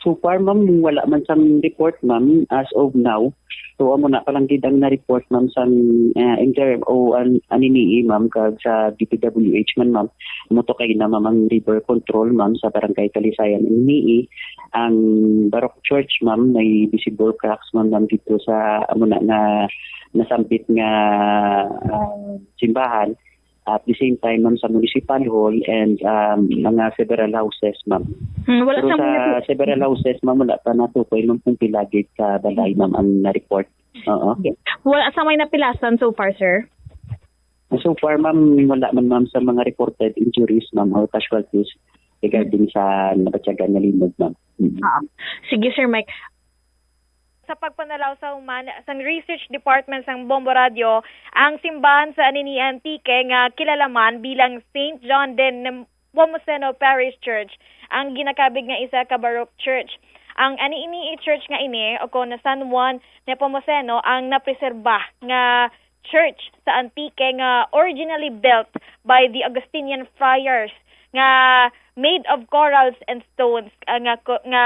So far, ma'am, wala man sang report, ma'am, as of now. So, amo na pa lang gid ang na-report, ma'am, sang ah, M D R M O an, Anini, ma'am, kag sa D P W H man, ma'am. Amo to kay na, ma'am, ang river control, ma'am, sa Barangay Talisayan, Anini. Ang Baroque Church, ma'am, may visible cracks, ma'am, ma'am, dito sa amo na, na nasambit nga ah, simbahan. At the same time, ma'am, sa municipal hall and um, mga several houses, ma'am. Hmm, wala Pero sa sa mga several houses, ma'am, wala pa natukoy, ma'am, kung pila gid ka balay, ma'am, ang na-report. Oo. Wala sa may napilasan so far, sir? So far, ma'am, wala man, ma'am, sa mga reported injuries, ma'am, or casualties regarding sa nabatyagan nga linog, ma'am. Mm. Ah, sige, Sir Mike. Sa pagpanalaw sa human sang Research Department sang Bombo Radio, ang simbahan sa Anini, Antique nga kilala man bilang Saint John de Nepomuceno Parish Church ang ginakabig nga isa ka Baroque church. Ang Anini Church nga ini, o kon San Juan Nepomuceno, ang napreserba nga church sa Antique nga originally built by the Augustinian friars nga made of corals and stones, ah, nga ko-, nga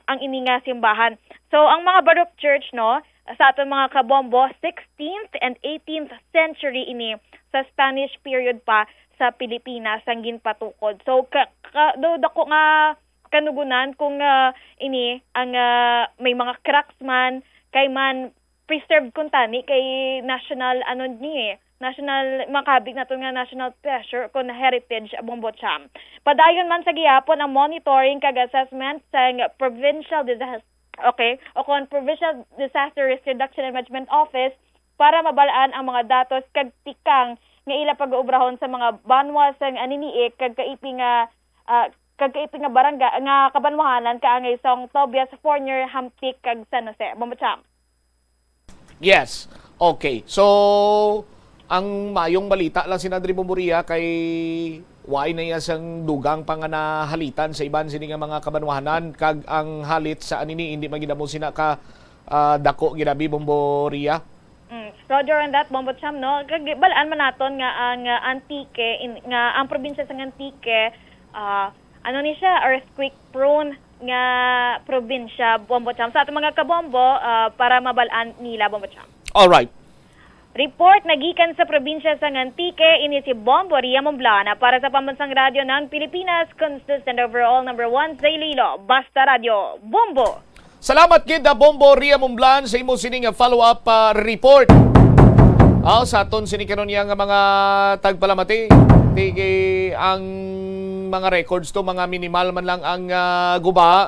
ang ini nga simbahan. So, ang mga Baroque church, no, sa aton mga kabombo, sixteenth and eighteenth century ini sa Spanish period pa sa Pilipinas ang ginpatukod. So, ka, ka, do, dako nga kanugunan kung ah, ini ang ah, may mga cracks man, kay man preserved kuntani kay national, ano ni eh, national, makabig nato nga national treasure kon heritage, Bombo Cham. Padayon man sa gihapon ang monitoring kag assessment sa provincial disaster, okay, o kon Provincial Disaster Risk Reduction and Management Office para mabal-an ang mga datos kag tikang nga ila pag-ubrahon sa mga banwa sang Anini-y kag kaipi nga, ah, kag kaipi nga barangay nga kabanwahanan kaangay sang Tobias Fornier, Hamtic kag San Jose. Bombo Cham. Yes. Okay. So, ang mayong balita lang, Senador Bombo Ria, kay wala na iya sang dugang pa nga nahalitan sa iban sini nga mga kabanwahanan, kag ang halit sa Anini hindi man gid amo sina ka, ah, dako gid abi, Bombo Ria. Mm. Roger on that, Bombo Cham, no? Kag bal-an man naton nga ang, ah, Antique, in, nga ang probinsya sa Antique, ah, ano ni siya, earthquake prone nga probinsya, Bombo Cham. Sa aton mga kabombo, ah, para mabal-an nila, Bombo Cham. All right. Report nagikan sa probinsya sa Antique, ini si Bombo Ria Momblana para sa Pambansang Radyo ng Pilipinas, consistent overall number one sa Iloilo. Basta Radyo, Bombo! Salamat gid, ah, Bombo Ria Mumblan, sa imo sining, ah, follow-up, ah, report. Aw, sa aton sini karon niya nga mga tagpalamati, tigi ang mga records to, mga minimal man lang ang, ah, guba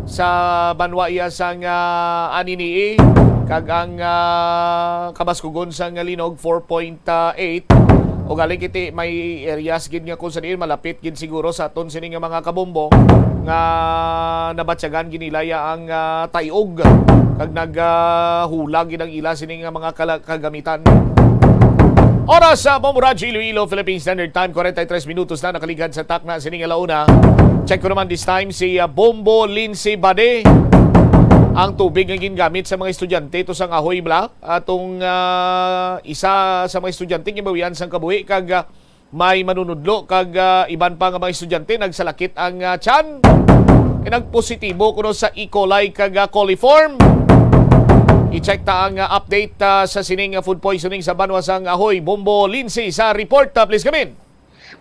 sa banwa iya sang, ah, Anini-y, kag ang, ah, kabaskugon sang linog four point eight. Ugali kiti may areas gid nga kung sa diin malapit gid siguro sa aton sini nga mga kabombo nga nabatyagan ginilaya ang, ah, tayog kag nagahula gid ang ila sini nga mga kala-, kagamitan. Oras sa Bombo Radyo Iloilo, Philippine Standard Time, forty-three minutos na nakaligad sa takna sini nga launa. Check ko naman this time si, ah, Bombo Lindsay Bade. Ang tubig nga gingamit sa mga estudyante to sa Ngahoy Bla, atong, ah, isa sa mga estudyante gibawian sang kabuhi kag, ah, may manunudlo kag, ah, iban pa nga mga estudyante nagsalakit ang, ah, tiyan. Kay nagpositibo kuno sa E. coli kag, ah, coliform. I-check ta ang, ah, update, ah, sa sining, ah, food poisoning sa banwa sang Ahoy. Bombo Lindsay sa report, ah, please come in.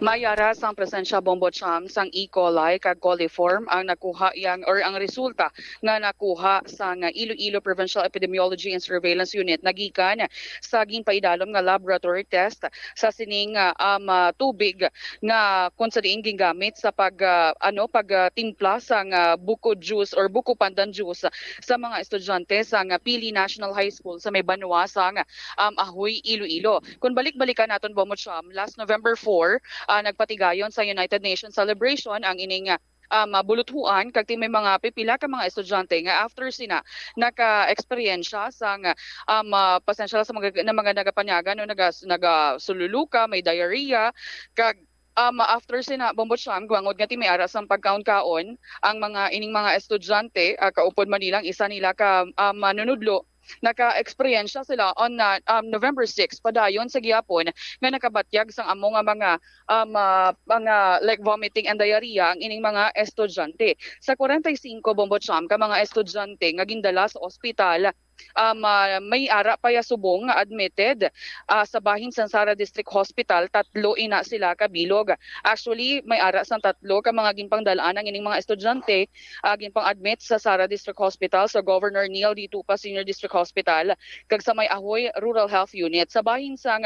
May ara sang presensya, Bombo Cham, sang E. coli kag coliform ang nakuha yang or ang resulta nga nakuha sang Iloilo Provincial Epidemiology and Surveillance Unit nagikan sa ginpaidalom nga laboratory test sa sining, ah, um, ah, tubig nga kung sa diin gingamit sa pag, ah, ano, pag, ah, timpla sang, ah, buko juice or buko pandan juice sa mga estudyante sang Pili National High School sa may banwa sang, um, Ahoy, Iloilo. Kung balik-balikan naton, Bombo Cham, last November four, ah, nagpatigayon sa United Nations celebration ang ining, ah, um, ah, buluthuan kag ti may mga pipila ka mga estudyante nga after sina naka-eksperyensya sang, um, ah, pasensya lang sa mga, na mga nagapanyagan, no, nagas-, nagasululuka, may diarrhea, kag, um, after sina, Bombo Cham, guwangod nga ti may ara sang pagkaon-kaon ang mga ining mga estudyante, ah, kaupod man nila ang isa nila ka, um, manunudlo, naka-eksperyensya sila on, ah, um, November six, padayon sa gihapon nga nakabatyag sang amo nga mga, um, ah, mga, like, vomiting and diarrhea ang ining mga estudyante. Sa forty-five, Bombo Cham, ka mga estudyante nga gindala sa ospital, um, ah, may ara pa ya subong nga admitted, ah, sa bahin sang Sara District Hospital, tatlo ina sila ka bilog. Actually, may ara sang tatlo ka mga ginpangdal-an ang ining mga estudyante, ah, ginpang-admit sa Sara District Hospital, sa Governor Neil D. Tupa Senior District Hospital, kag sa may Ahoy Rural Health Unit. Sa bahin sang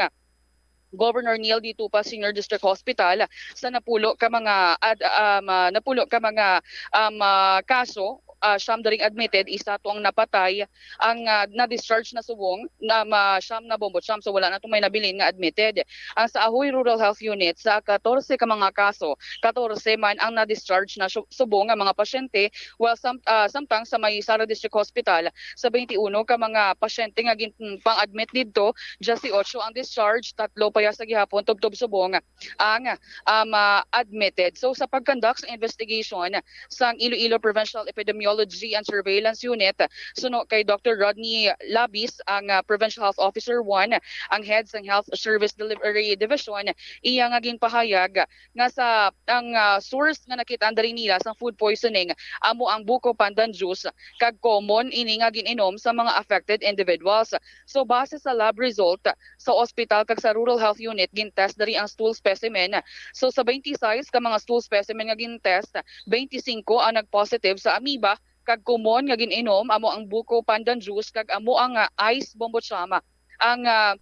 Governor Neil D. Tupa Senior District Hospital, sa napulo ka mga ad-, um, ah, napulo ka mga, um, ah, kaso, ah, siyam daring admitted, isa to ang napatay, ang, ah, na-discharge na subong, na ma-, siyam na, Bombo Cham, so wala na to may nabilin nga admitted. Ang sa Ahoy Rural Health Unit, sa katorse ka mga kaso, katorse man ang na-discharge na su-, subong nga mga pasyente, while sam-, ah, samtang sa may Sara District Hospital, sa twenty-one ka mga pasyente nga gin-, pang-admit didto, diyesyocho ang discharge, tatlo pa ya sa gihapon tubtob subong ang, um, ah, admitted. So, sa pag-conduct sa investigation sang Iloilo Provincial Epidemiology and Surveillance Unit, suno kay Doctor Rodney Labis, ang, ah, Provincial Health Officer one, ang head sang Health Service Delivery Division, iya nga ginpahayag nga sa, ang, ah, source nga nakit-an diri nila sang food poisoning amo ang buko pandan juice, kag common ini nga gin-inom sa mga affected individuals. So, base sa lab result, sa ospital kag sa Rural Health Unit gin-test diri ang stool specimen. So, sa twenty-six ka mga stool specimen nga gin-test, twenty-singko ang nag-positive sa amoeba, kag common nga gin-inom amo ang buko pandan juice kag amo ang, ah, ice, Bombo Cham, ang, ah,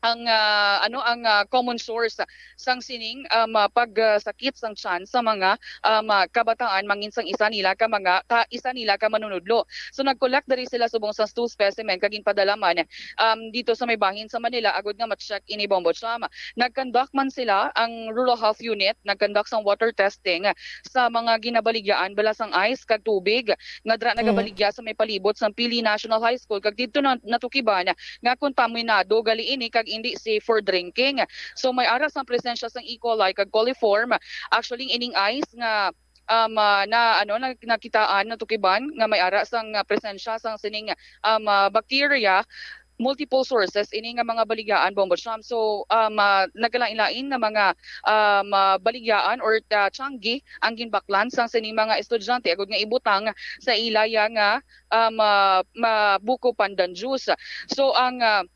ang, ah, ano, ang, ah, common source sang sining, um, ah, pagsakit sang tiyan sa mga, um, ah, kabataan, mangin sang isa nila ka mga, ka, isa nila ka manunudlo. So, nag-collect diri sila subong sang stool specimen kag ginpadala man, um, dito sa may bahin sa Manila agud nga ma-check ini, Bombo Cham. Nag-conduct man sila, ang Rural Health Unit nag-conduct sang water testing sa mga ginabaligyaan bala sang ice kag tubig nga dira nagabaligya sa may palibot sang Pili National High School, kag didto na natukiban nga kontaminado gali ini kag indi safe for drinking. So, may ara sang presensya sang E. coli kag coliform. Actually, ining ice nga, um, ah, na, ano, na, nakitaan, natukiban nga may ara sang, ah, presensya sang sining, um, ah, bacteria, multiple sources ini nga mga baligyaan, Bombo Cham. So, um, ah, nagkalain-lain nga mga, um, ah, baligyaan or, ah, tiyanggi ang ginbaklan sang sining mga estudyante agud nga ibutang sa ila ya nga, um, ah, ma-, buko pandan juice. So, ang, ah,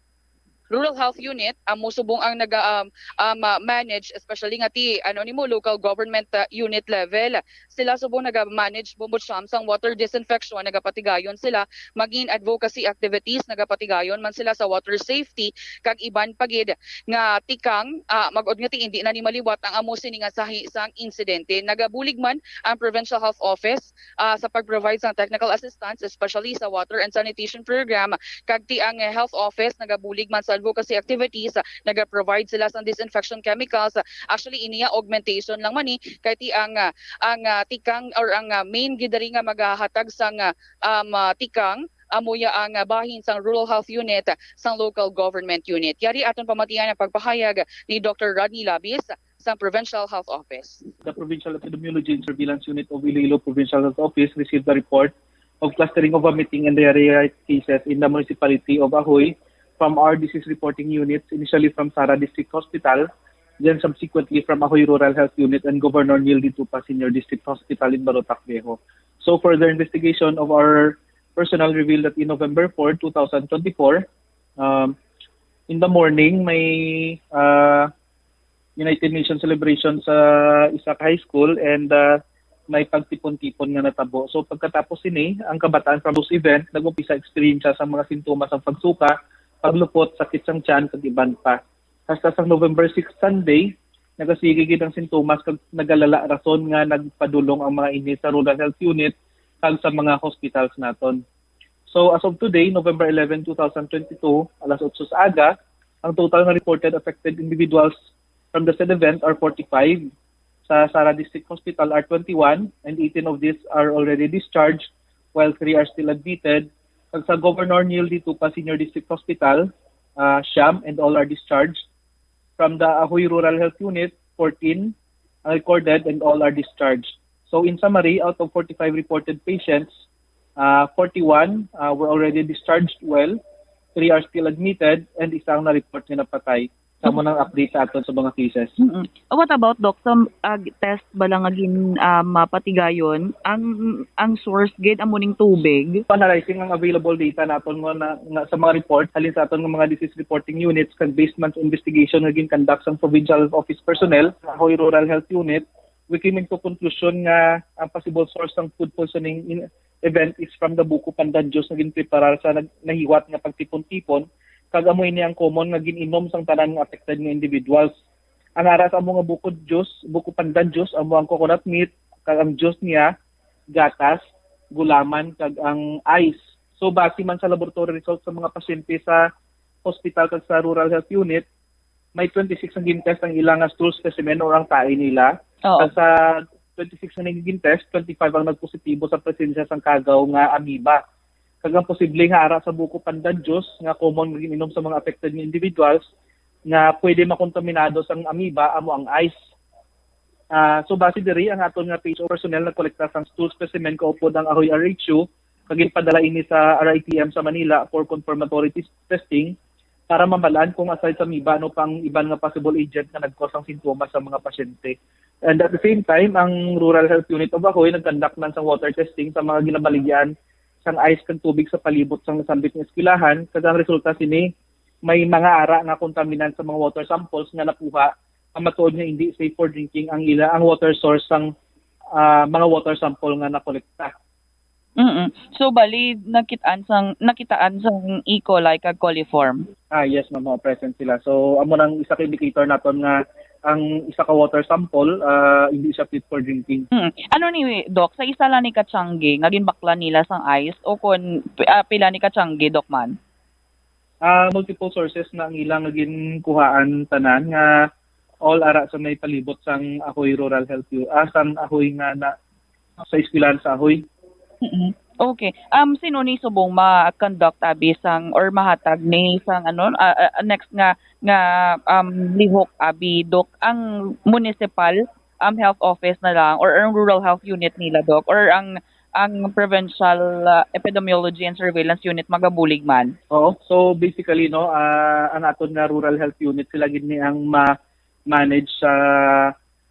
Rural Health Unit amo subong ang naga um, um, ah, manage, especially nga ti ano nimo, local government ah, unit level. Sila subong naga-manage bumbo siyam sang water disinfection, nagapatigayon sila, maging advocacy activities, nagapatigayon man sila sa water safety kag iban pa gid nga tikang ah, mag-od nga ti hindi na ni maliwat ang amo sini nga sahi sang insidente. Nagabulig man ang Provincial Health Office ah, sa pag-provide sang technical assistance, especially sa water and sanitation program, kag ti ang health office nagabulig man sa advocacy activities, naga-provide sila sang disinfection chemicals. Actually, iniya augmentation lang man ni kay ti ang ah, ang ah, tikang or ang ah, main gid diri nga magahatag sang ah, um, ah, tikang amo ya ang ah, bahin sang Rural Health Unit sang Local Government Unit. Yari aton pamatian ang pagpahayag ni Doctor Rodney Labis sang Provincial Health Office. The Provincial Epidemiology and Surveillance Unit of Iloilo Provincial Health Office received a report of clustering of vomiting and diarrhea cases in the municipality of Ahoy from our disease reporting units, initially from Sara District Hospital, then subsequently from Ahoy Rural Health Unit and Governor Neil Ditupa Senior District Hospital in Barotac Viejo. So further investigation of our personnel revealed that in November four, two thousand twenty-four, um, in the morning, may uh, United Nations celebration sa isa ka high school and uh, may pagtipon-tipon nga natabo. So pagkatapos sini, ang kabataan from those event nag-umpisa experience sa mga sintomas sang pagsuka, paglupot, sakit sang tiyan, kag iban pa. Hasta sa November six, Sunday, nagasigi gid ang sintomas kag nagalala, rason nga nagpadulong ang mga ini sa Rural Health Unit kag sa mga hospitals naton. So as of today, November eleven, two thousand twenty-two, alas otso sa aga, ang total nga reported affected individuals from the said event are forty-five. Sa Sara District Hospital are twenty-one, and eighteen of these are already discharged, while three are still admitted. Kag sa Governor Neil Ditupa Senior District Hospital, uh, siyam, and all are discharged. From the Ahoy Rural Health Unit, fourteen are recorded and all are discharged. So in summary, out of forty-five reported patients, uh, forty-one uh, were already discharged well, three are still admitted, and isa ang na-report nga napatay. Sa mo nang update sa aton sa mga cases. Mm-mm. What about, Doc, sa uh, test bala nga gin uh, mapatigayon? Ang ang source gid amo ning tubig? Analyzing ang available data naton nga, na, nga sa mga report halin sa aton nga mga disease reporting units kag based man sa investigation nga gin-conduct sang Provincial Health Office personnel sa Ahoy Rural Health Unit, we came into conclusion nga ang possible source sang food poisoning in event is from the buko pandan juice nga ginpreparar sa nag- nahiwat nga pagtipon-tipon, kag amo ini ang common nga gin-inom sang tanan nga affected nga individuals. Ang ara sa amo nga buko juice, buko pandan juice, amo ang coconut milk, kag ang juice niya, gatas, gulaman, kag ang ice. So base man sa laboratory results sa mga pasyente sa hospital kag sa Rural Health Unit, may twenty-six ang gin-test ang ilang nga stool specimen or ang tae nila. Oo. Kag sa twenty-six nga nagin-test, twenty-five ang nagpositibo sa presensya sang kagaw nga amoeba. Kag ang posible nga ara sa buko pandan juice nga common nga gin-inom sa mga affected nga individuals nga pwede makontaminado sang amoeba amo ang ice. Ah, so base diri, ang aton nga P H O personnel nagkolekta sang stool specimen kaupod ang Ahoy R H U kag ginpadala ini sa R I T M sa Manila for confirmatory tes- testing para mabal-an kung aside sa amoeba ano pang iban nga possible agent nga nag-cause ang sintomas sa mga pasyente. And at the same time, ang Rural Health Unit of Ahoy nag-conduct man sang water testing sa mga ginabaligyan sang ice kag tubig sa palibot sang nasambit nga eskwelahan, kag ang resulta sini may mga ara nga contaminant sa mga water samples nga nakuha nga matuod nga indi safe for drinking ang ila ang water source sang ah, mga water sample nga nakolekta. Mm. So bali nakit-an sang nakitaan sang E. coli kag coliform. Ah, yes, ma'am, mao, present sila. So amo nang isa ka indicator naton nga ang isa ka water sample ah, hindi siya fit for drinking. Mm. Ano ni, Doc, sa isa lang ni ka tiyangge nga ginbaklan nila sang ice o kon ah, pila ni ka tiyangge, Doc, man? Ah, multiple sources na ang ilang nga ginkuhaan tanan nga all ara sa may palibot sang Ahoy Rural Health U-, ah, sang Ahoy nga na sa eskwelahan sa Ahoy. Mm-mm. Okay. Um, sino ni subong ma-conduct abi sang or mahatag ni sang ano, ah, ah, next nga nga um lihok abi, Doc, ang municipal um health office na lang or ang rural health unit nila, Doc, or ang ang provincial ah, epidemiology and surveillance unit magabulig man? Oo. So basically, no, ah, ang aton nga rural health unit sila gid ni ang ma-manage sa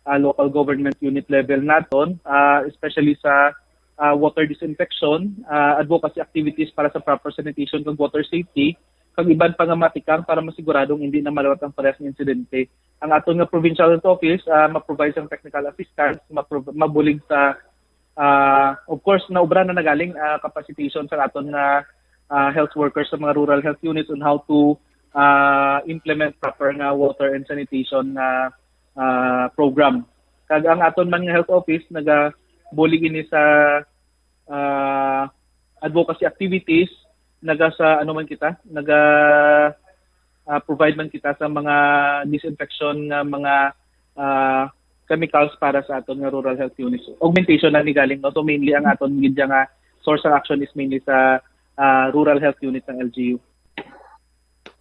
ah, local government unit level naton, ah, especially sa ah, water disinfection, ah, advocacy activities para sa proper sanitation kag water safety, kag iban pa nga matikang para masiguradong hindi na maliwat ang parehas nga insidente. Ang aton nga provincial health office, ah, ma-provide sang technical assistance, ma-prov-, mabulig sa, ah, of course, naubra na nagaling, ah, capacitation sa aton nga, ah, health workers sa mga rural health units on how to, ah, implement proper nga water and sanitation nga, ah, program. Kag ang aton man nga health office nagabulig ini sa, ah, advocacy activities, naga sa ano man kita, naga, ah, provide man kita sa mga disinfection nga mga, ah, chemicals para sa aton nga rural health units. Augmentation lang ni galing, no? So mainly ang aton gid nga source of action is mainly sa, ah, rural health units ng L G U.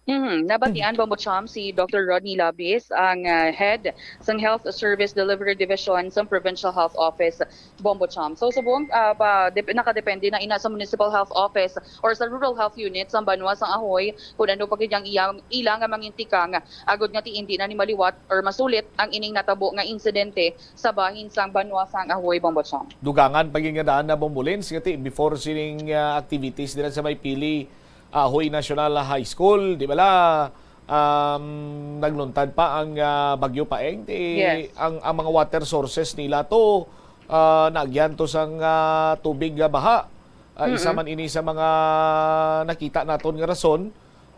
Mhm. Nabatian, Bombo Cham, si Doctor Rodney Labis, ang, ah, head sang Health Service Delivery Division sang Provincial Health Office, Bombo Cham. So, subong, ah, pa, dep-, nakadepende na ina sa Municipal Health Office or sa Rural Health Unit sang banwa sang Ahoy kung ano pa gid ang iya, ila nga mangintikang, agod nga ti indi na ni maliwat or masulit ang ining natabo nga insidente sa bahin sang banwa sang Ahoy, Bombo Cham. Dugangan pa gid nga daan na, Bombo Lins, nga ti before sining, ah, activities dira sa may Pili, Ahoy National High School, di bala, um, nagluntad pa ang, ah, Bagyo Paeng, ti Yes. ang, ang mga water sources nila to, ah, naagyan to sang, ah, tubig nga baha. Ah, isa Mm-mm. man ini sa mga nakita naton nga rason.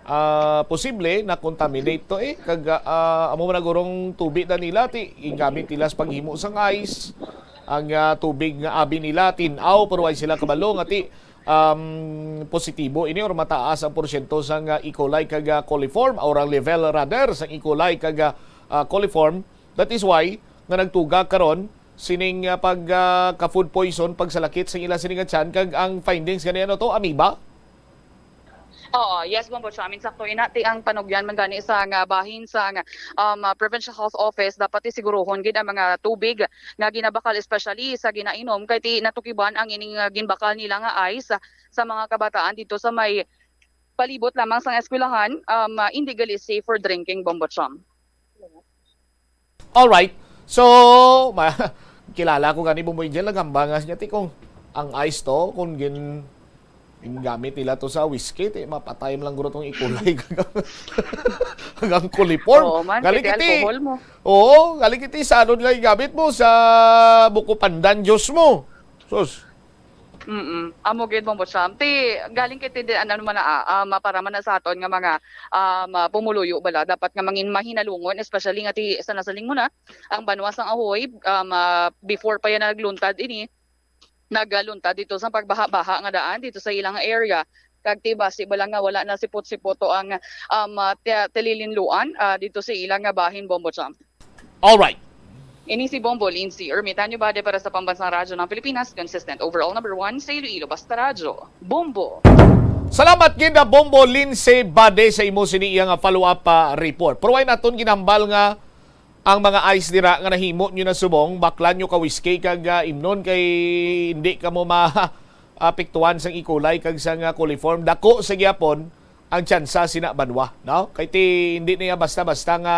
Ah, posible na contaminate to, eh, kag, ah, amo man nagurong tubig na nila, ti, gingamit nila sa paghimo sang ice. Ang, ah, tubig nga abi nila, tin-aw, pero way sila kabalo nga ti, um, positibo ini or mataas ang porsyento sang, ah, E. coli kag, ah, coliform, or ang level rather sang E. coli kag, ah, ah, coliform. That is why nga nagtuga karon sining, ah, pag, ah, ka food poison, pagsalakit sa ila sini nga tiyan, kag ang findings gani ano to, amoeba? Oo, yes, Bombo Cham. Insakto ina, ti ang panugyan man gani sa nga bahin sa nga, um, uh, Provincial Health Office, dapat ti siguruhon gid ang mga tubig nga ginabakal, especially sa ginainom, kay ti natukiban ang ining, uh, ginbakal nila nga ice sa mga kabataan dito sa may palibot lamang sang eskwelahan, um, uh, hindi gali safe for drinking, Bombo Cham. Alright. So, ma-, kilala ko gani, Bombo Angel, naghambal nga siya, ti, kung ang ice to, kung gin-, gingamit nila to sa whiskey, ti, mapatay man lang guro tong E. coli kag ang coliform. Oo man, Galing kay ti iti. alcohol mo. Oo, galing iti salon nga igamit mo sa buko pandan juice mo. Sus. Mm. Amo gid, Bombo Cham. Ti, galing kay ti di, ano man na, ah, um, para man na sa aton nga mga, um, ah, pumuluyo bala, dapat nga mangin mahinalungon, especially nga ti, sa nasaling mo na, ang banwa sang Ahoy, um, ah, before pa yan nagluntad ini, nagluntad dito sa pagbaha-baha nga daan dito sa ilang area. Kag ti basi bala nga wala na sipot-sipot to ang, um, ah, ti-, tililinluan, ah, dito sa ilang nga bahin, Bombo Cham. Alright. Ini si Bombo Lindsay Ermitanyo Bade para sa Pambansang Radyo ng Pilipinas, consistent overall number one sa Iloilo, basta radyo. Bombo! Salamat gid na Bombo Lindsay Bade sa imo sini iya nga follow-up pa report. Pero way naton ginambal nga ang mga ice dira nga nahimo nyo na subong, baklan nyo ka whiskey kag, ah, imnon kay hindi ka mo ma-, apektuhan sang E. coli kag sang, ah, coliform. Dako sa gyapon ang tsansa sina banwa, no? Kay ti, hindi niya basta-basta nga,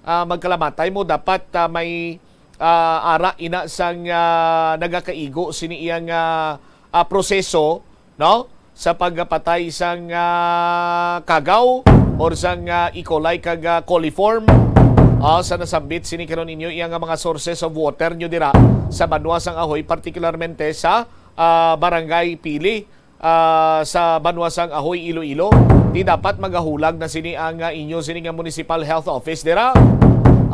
ah, magkalamatay mo. Dapat, ah, may, ah, ara ina sang, ah, nagakaigo sini iyang, ah, ah, proseso, no? Sa pagpatay sang, ah, kagaw or sang, ah, E. coli kag, ah, coliform. Ah, sa nasambit sini karon ninyo iya nga mga sources of water nyo dira sa banwa sang Ahoy, particularmente sa, ah, Barangay Pili, ah, sa banwa sang Ahoy, Iloilo, ti dapat magahulag na sini ang, ah, inyo sini nga municipal health office dira.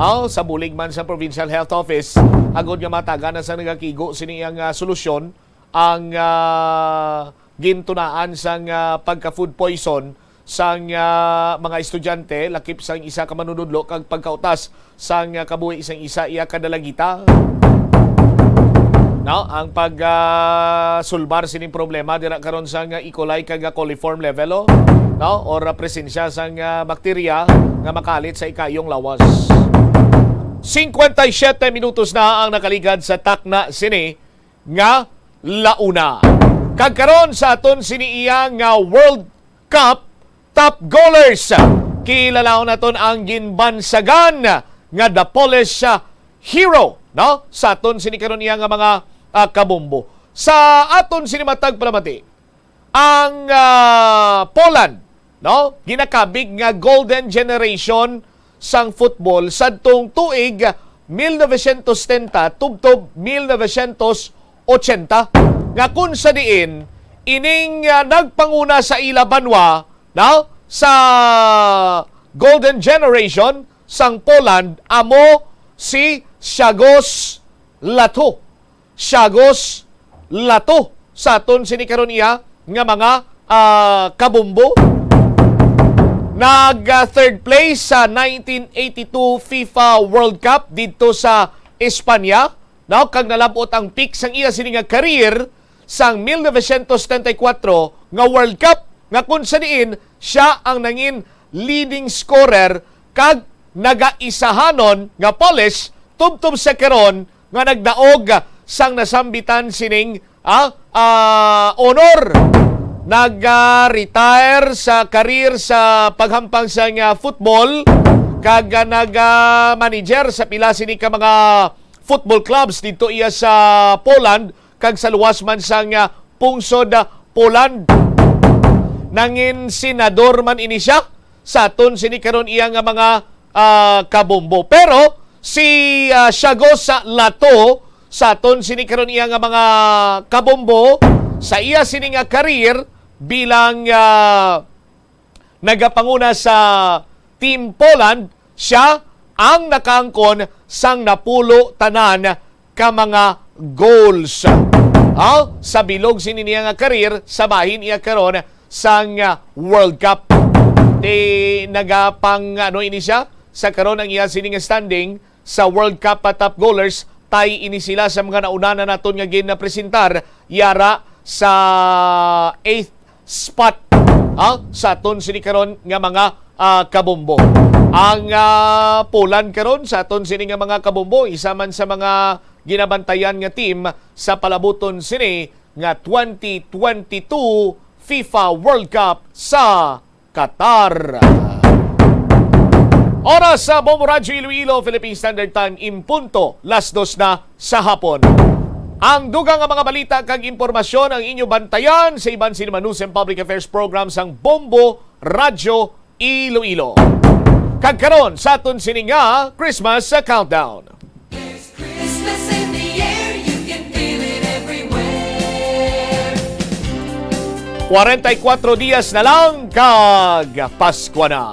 Aw, sa bulig man sa provincial health office, agod nga matagan na sa nagakigo sini ang, ah, solusyon ang, ah, gintunaan sang, ah, pagka food poison sang, ah, mga estudyante, lakip sang isa ka manunudlo kag pagkautas sang, ah, kabuhi sang isa iya ka dalagita. No, ang pag, ah, sulbar sining problema dira karon sang, ah, E. coli kag, ah, coliform level, oh, no, or, ah, presensya sang, ah, bakterya nga makalit sa ikayong lawas. Cincuenta y siete minutos na ang nakaligad sa takna sini nga launa. Kag karon sa aton sini iya nga World Cup top goalers, kilalaon naton ang ginbansagan nga The Polish, ah, Hero, no? Sa aton sini karon iya nga mga, ah, kabombo. Sa aton sini matag palamati, ang, ah, Poland, no? Ginakabig nga golden generation sang football sadtong tuig mil novecientos setenta tubtob mil novecientos ochenta, nga kun sa diin ining, ah, nagpanguna sa ila banwa, no, sa golden generation sang Poland amo si Siagos Lato. Siagos Lato sa aton sini karon iya nga mga, ah, kabombo. Nag, ah, third place sa nineteen eighty-two FIFA World Cup didto sa Espanya, no? Kag nalab-ot ang peak sang iya sini nga career sang mil novecientos setenta y cuatro nga World Cup, nga kun sa diin siya ang nangin leading scorer kag nagaisahanon nga Polish tubtob sa karon nga nagdaog sang nasambitan sining, ah, ah, honor. Nag-retire sa career sa paghampang sang, ah, football kag, ah, nag, ah, manager sa pila sini ka mga football clubs didto iya sa Poland kag sa luwas man sang, ah, pungsod, ah, Poland. Nangin senador man ini siya sa aton sini karon iya nga mga, ah, kabombo. Pero si, ah, Siagos Lato sa aton sini karon iya nga mga kabombo sa iya sini nga career bilang, ah, nagapanguna sa Team Poland, siya ang nakaangkon sang napulo tanan ka mga goals. Ha? Sa bilog sini niya nga career, sa bahin iya karon sang, ah, World Cup. Ti nagapang, ano ini siya? Sa karon ang iya sini nga standing sa World Cup pa top goalers, tie ini sila sa mga nauna na naton nga ginapresentar, yara sa eighth spot, ha, sa aton sini karon nga mga, ah, kabombo. Ang, ah, Poland karon sa aton sini nga mga kabombo, isa man sa mga ginabantayan nga team sa palabuton sini nga twenty twenty-two FIFA World Cup sa Qatar. Oras sa Bombo Radyo Iloilo, Philippine Standard Time, in punto, las dos na sa hapon. Ang dugang nga mga balita kag impormasyon ang inyo bantayan sa iban sini Manusim Public Affairs Program sang Bombo Radyo Iloilo. Kag karon sa aton sini nga Christmas Countdown. There's Christmas in the air, you can feel it everywhere. Kwarenta y kuatro dias na lang kag Paskwa na.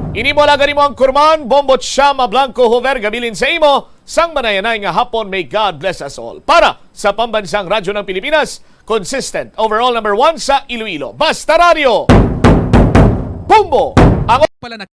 Ini mo lang mo ang kurman, Bombo Chama Blanco Hover, gabilin sa imo sang manayanay nga hapon. May God bless us all. Para sa Pambansang Radyo ng Pilipinas, consistent, overall number one sa Iloilo. Basta Radyo, Bombo, ang pala na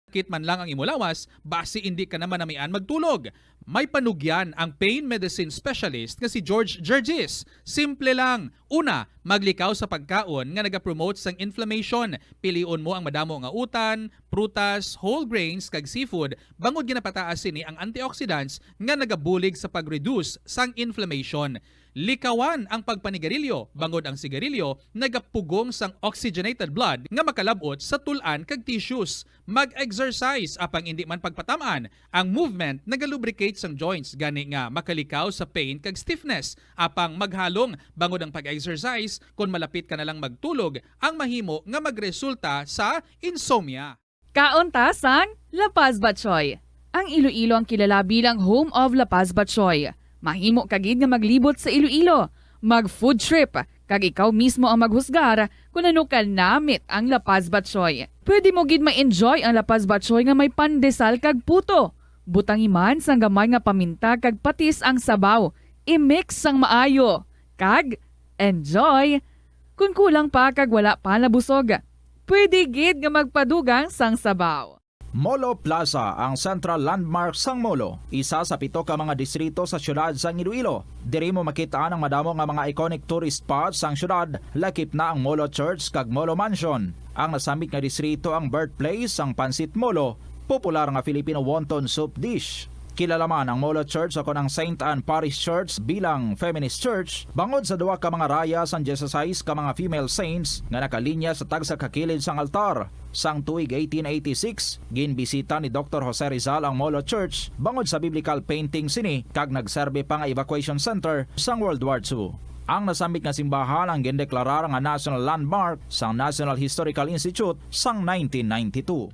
sakit man lang ang imo lawas, basi indi ka na manamian magtulog. May panugyan ang pain medicine specialist nga si George Gergis. Simple lang. Una, maglikaw sa pagkaon nga nagapromote sang inflammation. Pilion mo ang madamo nga utan, prutas, whole grains, kag seafood, bangod ginapataas sini ang antioxidants nga nagabulig sa pag-reduce sang inflammation. Likawan ang pagpanigarilyo, bangod ang sigarilyo nagapugong sang oxygenated blood nga makalab-ot sa tul-an kag tissues. Mag-exercise, apang indi man pagpatam-an. Ang movement nagalubricate sang joints, gani nga makalikaw sa pain kag stiffness, apang maghalong, bangod ang pag-exercise, kon malapit ka na lang magtulog, ang mahimo nga magresulta sa insomnia. Kaon ta sang La Paz Batchoy. Ang Iloilo ang kilala bilang home of La Paz Batchoy. Mahimo ka gid nga maglibot sa Iloilo, mag-food trip, kag ikaw mismo ang maghusgar kon ano ka namit ang La Paz Batchoy. Pwede mo gid ma-enjoy ang La Paz Batchoy nga may pandesal kag puto. Butangi man sang gamay nga paminta kag patis ang sabaw. I-mix sang maayo. Kag enjoy! Kon kulang pa kag wala pa nabusog, pwede gid nga magpadugang sang sabaw. Molo Plaza, ang central landmark sang Molo, isa sa pito ka mga distrito sa siyudad sang Iloilo. Diri mo makit-an ang madamo nga mga iconic tourist spots sang siyudad, lakip na ang Molo Church kag Molo Mansion. Ang nasambit nga distrito ang birthplace sang Pancit Molo, popular nga Filipino wonton soup dish. Kilala man ang Molo Church o kon ang Saint Anne Parish Church bilang feminist church, bangod sa duha ka mga raya sang dieciséis ka mga female saints nga nakalinya sa tagsa ka kilid sang altar. Sang tuig eighteen eighty-six, ginbisita ni Doktor Jose Rizal ang Molo Church bangod sa biblical painting sini kag nagserbi pa nga evacuation center sang World War Two. Ang nasambit nga simbahan ang gindeklarar nga National Landmark sang National Historical Institute sang nineteen ninety-two.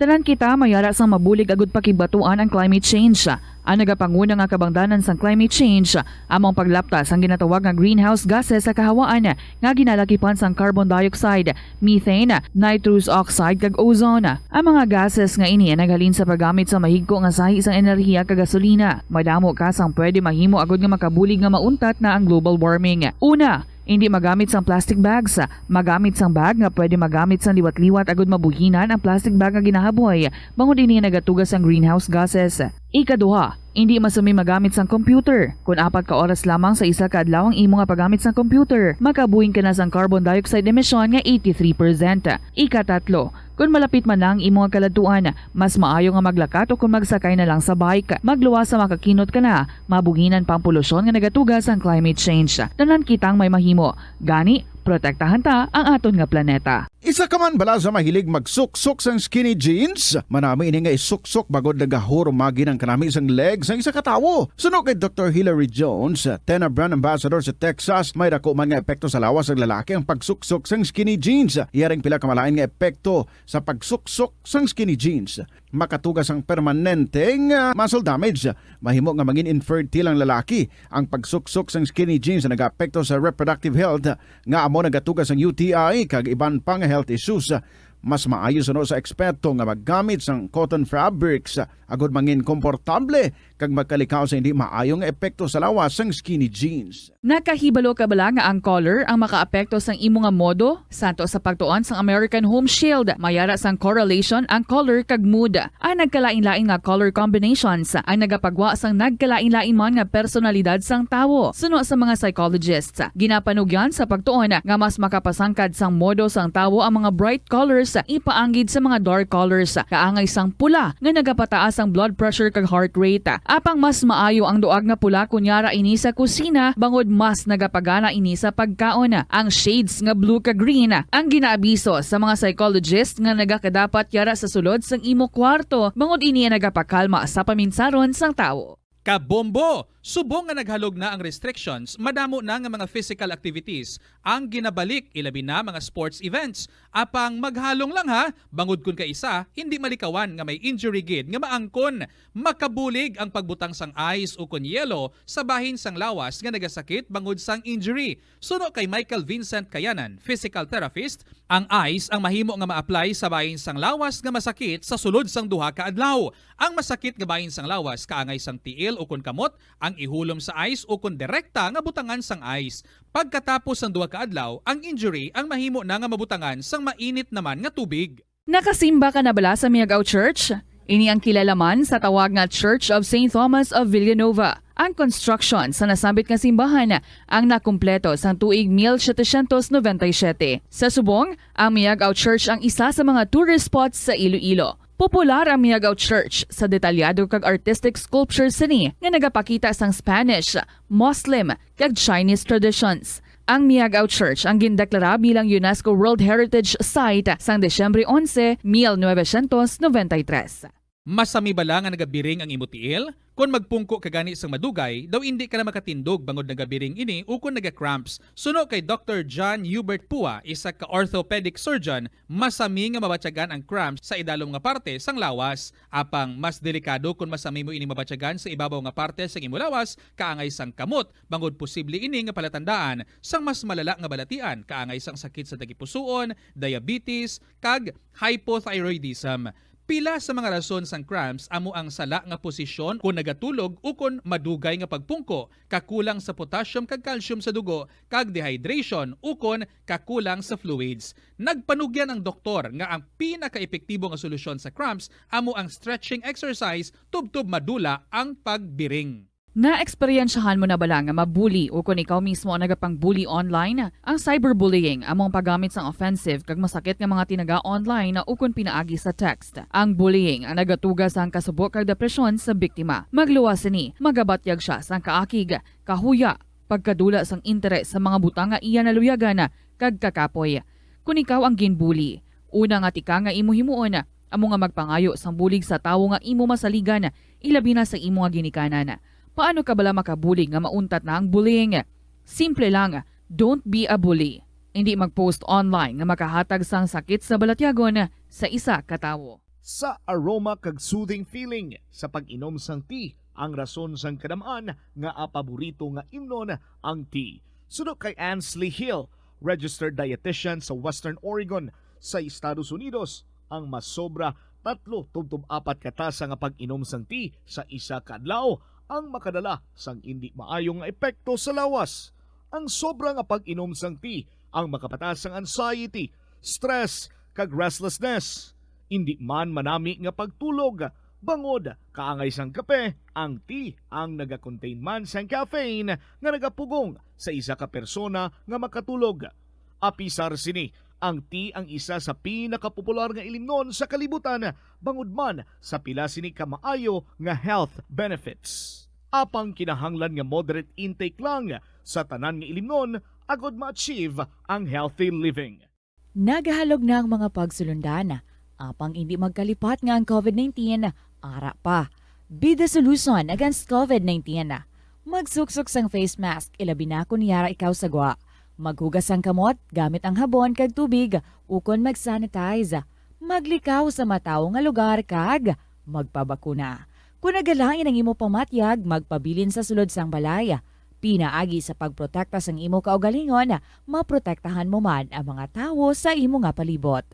Tanan kita may ara sang mabulig agud pakibatuan ang climate change. Ang nagapanguna nga kabangdanan sang climate change amo ang paglapta sang ginatawag nga greenhouse gases sa kahawaan nga ginalakipan sang carbon dioxide, methane, nitrous oxide, kag ozone. Ang mga gases nga ini ang naghalin sa paggamit sa mahigko nga sahi sang enerhiya kag gasolina. Madamo ka sang pwede mahimo agud nga makabulig nga mauntat na ang global warming. Una, indi magamit sang plastic bags. Magamit sang bag nga pwede magamit sang liwat-liwat agud mabuhinan ang plastic bag nga ginahaboy, bangod ini nagatuga sang greenhouse gases. Ikaduha, indi masumi magamit sang computer. Kon apat ka oras lamang sa isa ka adlaw ang imo nga paggamit sang computer, makabuhing ka na sang carbon dioxide emission nga eighty-three percent. Ikatatlo, kon malapit man na ang imo nga kaladtuan, mas maayo nga maglakat o kon magsakay na lang sa bike. Magluwas sa makakinot ka na, mabuhinan pa ang polusyon nga nagatuga sang climate change. Tanan kitang may mahimo. Gani, protektahan ta ang aton nga planeta. Isa ka man bala sa mahilig magsuksok sang skinny jeans? Manami ini nga isuksok bangod nagahurumagi ang kanami sang leg sang isa ka tawo. Suno kay Doktor Hilary Jones, TENA brand ambassador sa Texas, may daku man nga epekto sa lawas sang lalaki ang pagsuksok sang skinny jeans. Iya ring pila ka malain nga epekto sa pagsuksok sang skinny jeans. Makatuga sang permanente nga muscle damage. Mahimo nga mangin infertile ang lalaki. Ang pagsuksok sang skinny jeans nagaapekto sa reproductive health, nga amo nagatuga sang U T I kag iban pa nga health issues. Mas maayo suno sa eksperto nga maggamit sang cotton fabrics agud mangin komportable kag magkalikaw sa hindi maayo nga epekto sa lawas sang skinny jeans. Nakahibalo ka bala nga ang color ang makaapekto sang imo nga modo? Santo sa pagtuon sang American Home Shield, may ara sang correlation ang color kag mood. Ang nagkalain-lain nga color combinations ang nagapagwa sang nagkalain-lain man nga personalidad sang tawo. Suno sa mga psychologists, ginapanugyan sa pagtuon nga mas makapasangkad sang modo sang tawo ang mga bright colors ipaanggid sa mga dark colors, kaangay sang pula nga nagapataas ang blood pressure kag heart rate. Apang mas maayo ang duag nga pula kon yara ini sa kusina, bangod mas nagapagana ini sa pagkaon. Ang shades nga blue kag green ang ginaabiso sa mga psychologist nga nagakadapat yara sa sulod sang imo kwarto, bangod ini ang nagapakalma sa paminsaron sang tawo. Kabombo! Subong nga naghalog na ang restrictions, madamo na nga mga physical activities ang ginabalik, ilabi na mga sports events. Apang maghalong lang ha, bangod kon kaisa, hindi malikawan nga may injury gid nga maangkon. Makabulig ang pagbutang sang ice ukon yelo sa bahin sang lawas nga nagasakit bangod sang injury. Suno kay Michael Vincent Kayanan, physical therapist, ang ice ang mahimo nga ma-apply sa bahin sang lawas nga masakit sa sulod sang duha ka adlaw. Ang masakit nga bahin sang lawas kaangay sang tiil ukon kamot ang ihulom sa ice ukon direkta nga butangan sang ice. Pagkatapos sang duha ka adlaw, ang injury ang mahimo na nga mabutangan sang mainit naman nga tubig. Nakasimba ka na bala sa Miag-ao Church? Ini ang kilala man sa tawag nga Church of Saint Thomas of Villanova. Ang construction sa nasambit nga simbahan ang nakumpleto sang tuig mil setecientos noventa y siete. Sa subong, ang Miag-ao Church ang isa sa mga tourist spots sa Iloilo. Popular ang Miag-ao Church sa detalyado kag artistic sculptures sini nga nagapakita sang Spanish, Muslim, kag Chinese traditions. Ang Miag-ao Church ang gindeklara bilang UNESCO World Heritage Site sang Disyembre onse, mil novecientos noventa y tres. Masami bala nga nagabiring ang imo tiil? Kon magpungko ka gani sang madugay, daw indi ka na makatindog bangod nagabiring ini ukon naga-cramps. Suno kay Doktor John Hubert Pua, isa ka orthopedic surgeon, masami nga mabatyagan ang cramps sa idalom nga parte sang lawas. Apang mas delikado kon masami mo ini mabatyagan sa ibabaw nga parte sang imo lawas, kaangay sang kamot, bangod posible ini nga palatandaan sang mas malala nga balatian, kaangay sang sakit sa tagipusoon, diabetes, kag hypothyroidism. Pila sa mga rason sang cramps amo ang sala nga posisyon kon nagatulog ukon madugay nga pagpungko, kakulang sa potassium kag calcium sa dugo, kag dehydration ukon kakulang sa fluids. Nagpanugyan ang doktor nga ang pinakaepektibo nga solusyon sa cramps amo ang stretching exercise tubtob madula ang pagbiring. Naeksperyensyahan mo na bala nga ma-bully ukon ikaw mismo ang nagapang-bully online? Ang cyberbullying amo ang paggamit sang offensive kag masakit nga mga tinaga online ukon pinaagi sa text. Ang bullying ang nagatuga sang kasubo kag depresyon sa biktima. Magluwas sini, magabatyag sia sang kaakig, kahuya, pagkadula sang interes sa mga butang nga iya naluyagan, kag kakapoy. Kon ikaw ang ginbully, una nga tika nga imo himuon amo nga magpangayo sang bulig sa tawo nga imo masaligan, ilabi na sa imo nga ginikanan. Paano ka bala makabulig nga mauntat na ang bullying? Simple lang, don't be a bully. Indi mag-post online nga makahatag sang sakit sa balatyagon sa isa ka tawo. Sa aroma kag soothing feeling sa pag-inom sang tea ang rason sang kadam-an nga paborito nga imnon ang tea. Suno kay Ansley Hill, registered dietitian sa Western Oregon sa Estados Unidos, ang masobra tatlo tubtob apat ka tasa nga pag-inom sang tea sa isa ka adlaw ang makadala sang indi maayo nga epekto sa lawas. Ang sobra nga pag-inom sang tea ang makapataas sang anxiety, stress, kag restlessness. Indi man manami nga pagtulog, bangod kaangay sang kape, ang tea ang nagakontain man sang caffeine nga nagapugong sa isa ka persona nga makatulog. Apisar sini, ang tea ang isa sa pinakapopular nga ilimnon sa kalibutan, bangod man sa pila sini ka maayo nga health benefits. Apang kinahanglan nga moderate intake lang sa tanan nga ilimnon agod ma-achieve ang healthy living. Nagahalog na ang mga pagsulundan, apang indi magkalipat nga ang COVID nineteen ara pa. Be the solution against COVID nineteen. Magsuksok sang face mask, ilabi na kon yara ikaw sa gwa. Maghugas sang kamot gamit ang habon kag tubig, ukon mag-sanitize. Maglikaw sa matawo nga lugar kag magpabakuna. Kon nagalain ang imo pamatyag, magpabilin sa sulod sang balay. Pinaagi sa pagprotekta sang imo kaugalingon, maprotektahan mo man ang mga tawo sa imo nga palibot.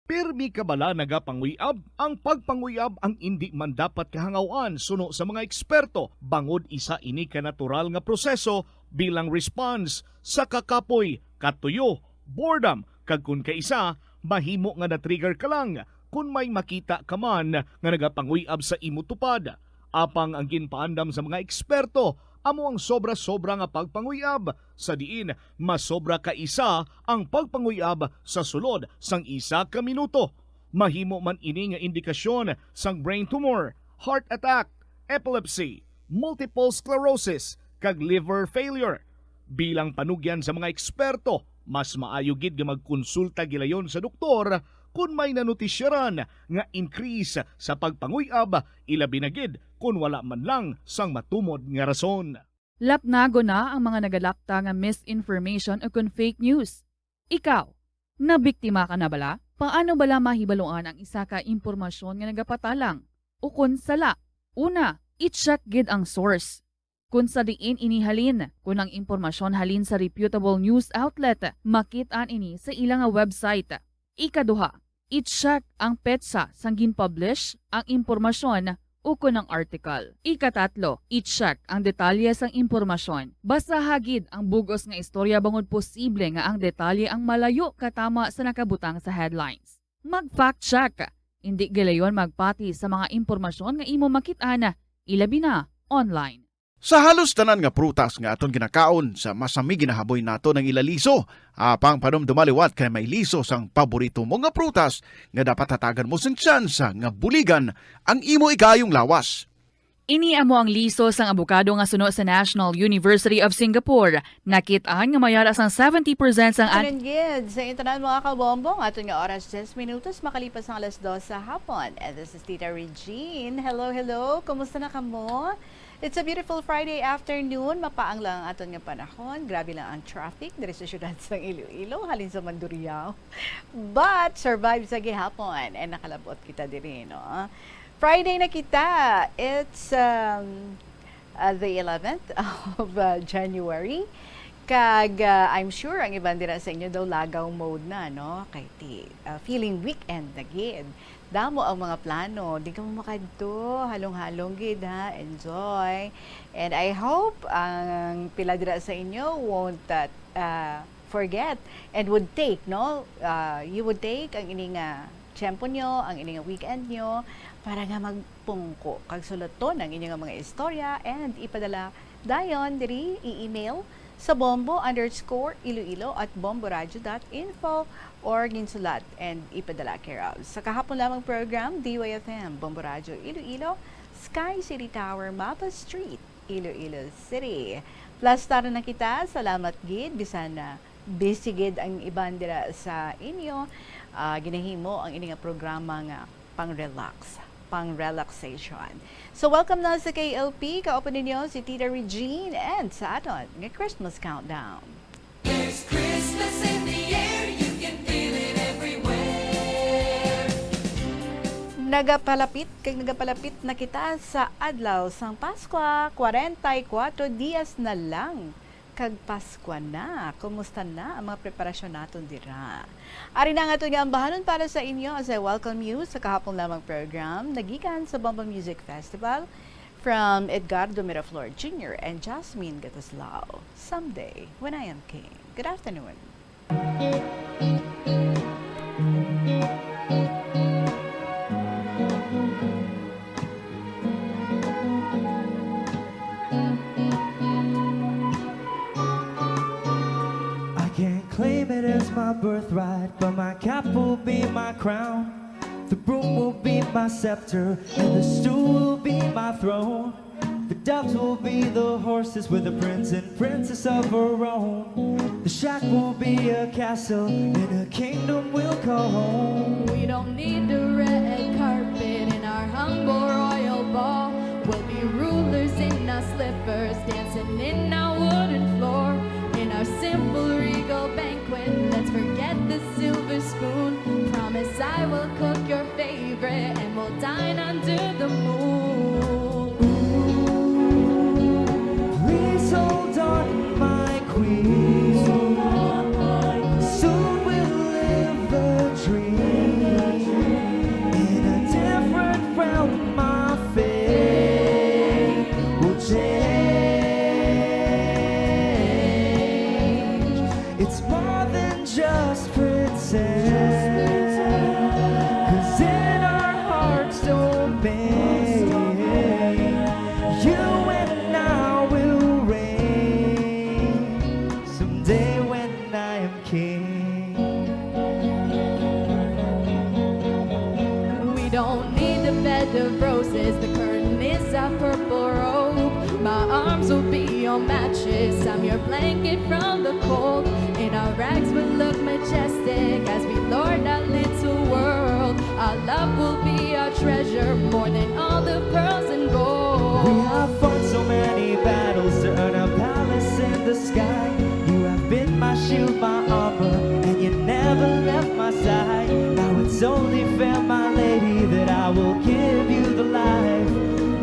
Pirmi ka bala nagapanguyab? Ang pagpanguyab ang indi man dapat kahangawan suno sa mga eksperto, bangod isa ini ka natural nga proseso bilang response sa kakapoy, katuyo, boredom, kag kon kaisa, mahimo nga na-trigger ka lang kon may makita ka man nga nagapanguyab sa imo tupad. Apang ang ginpaandam sa mga eksperto amo ang sobra-sobra nga pagpanguyab, sa diin masobra ka isa ang pagpanguyab sa sulod sang isa ka minuto. Mahimo man ini nga indikasyon sang brain tumor, heart attack, epilepsy, multiple sclerosis, kag liver failure. Bilang panugyan sa mga eksperto, mas maayo gid nga magkonsulta gilayon sa doktor kon may nanotisyaran nga increase sa pagpanguyab, ilabi na gid kon wala man lang sang matumod nga rason. Lapnagon na ang mga nagalapta nga misinformation ukon fake news. Ikaw, nabiktima ka na bala? Paano bala mahibaluan ang isa ka impormasyon nga nagapatalang ukon sala? Una, i-check gid ang source. Kon sa diin ini halin, kon ang impormasyon halin sa reputable news outlet, makit-an ini sa ila nga website. Ikaduha, i-check ang petsa sang gin-publish ang impormasyon ukon ang article. Ikatatlo, i-check ang detalye sang impormasyon. Basaha gid ang bug-os nga istorya bangod posible nga ang detalye ang malayo katama sa nakabutang sa headlines. Mag-fact check. Indi gilayon magpati sa mga impormasyon nga imo makit-an, ilabi na online. Sa halos tanan nga prutas nga aton ginakaon, sa masami ginahaboy naton ang ila liso. Apang panumduma liwat kay may liso sang paborito mo nga prutas nga dapat hatagan mo sing tsansa nga buligan ang imo ikaayong lawas. Ini amo ang liso sang abokado nga suno sa National University of Singapore. Nakit-an nga may ara sang seventy percent sang an- Karon gid sa inyo tanan, mga kabombo, ang aton nga oras, diyes minutos makalipas ang alas dos sa hapon. And this is Tita Regine. Hello, hello. Kumusta na kamo? It's a beautiful Friday afternoon. Mapaang lang ang aton nga panahon. Grabe lang ang traffic diri sa siyudad sang Iloilo, halin sa Mandurriao. But survive sa gihapon. And nakalabot kita diri, no? Friday na kita. It's um, uh, the eleventh of uh, January. Kag uh, I'm sure ang iban dira sa inyo daw lagaw mode na, no? Kay ti, uh, feeling weekend na gid. Damo ang mga plano. Di ka mo makadto. Halong-halong gid, ha? Enjoy. And I hope ang pila dira sa inyo won't uh, uh, forget and would take, no? Uh, you would take ang ini nga tiyempo nyo, ang ini nga weekend nyo, para nga magpungko kag sulaton ang inyo nga mga istorya and ipadala dayon diri, i-email sa bombo underscore iloilo at bomboradio dot info or ginsulat and ipadala care of sa kahapon lamang program, D Y F M, Bombo Radio Iloilo, Sky City Tower, Mapa Street, Iloilo City. Plastaran na kita. Salamat gid. Bisan na busy gid ang iban dira sa inyo, ah, ginahimo ang ini nga programa nga pang-relax. pang relaxation. So, welcome na sa K L P, kauban ninyo si Tita Regine, and sa aton nga Christmas countdown. There's Christmas in the air, you can feel it everywhere. Nagapalapit, kag nagapalapit na kita sa adlaw sang Paskwa, kwarenta y kuwatro dias na lang. Kag Paskwa na. Kumusta na ang mga preparasyon naton dira? Ari na ang aton nga ambahanon para sa inyo as I welcome you sa kahapon lamang program, nagikan sa Bomba Music Festival, from Edgardo Miraflor Junior and Jasmine Gataslao, Someday When I Am King. Good afternoon. I can't claim it as my birthright, but my cap will be my crown. The broom will be my scepter, and the stool will be my throne. The doves will be the horses with the prince and princess of our own. The shack will be a castle, and a kingdom we'll call home. We don't need the red carpet in our humble royal ball. We'll be rulers in our slippers, dancing in our wooden floor. In our simple regal banquet, let's forget the silver spoon. Promise I will cook your favorite and we'll dine under the moon. Ooh, please hold on, my queen. Soon we'll live the dream. In a different realm, my fate will change. It's more than just pretend. 'Cause in our hearts domain, you and I will reign. Someday when I am king. We don't need a bed of roses, the curtain is a purple robe. My arms will be your mattress, I'm your blanket from the cold. In our rags we'll look majestic as we lord our little world. Our love will be our treasure, more than all the pearls and gold. We have fought so many battles to earn a palace in the sky. You have been my shield, my armor, and you never left my side. Now it's only fair, my lady, that I will give you the life,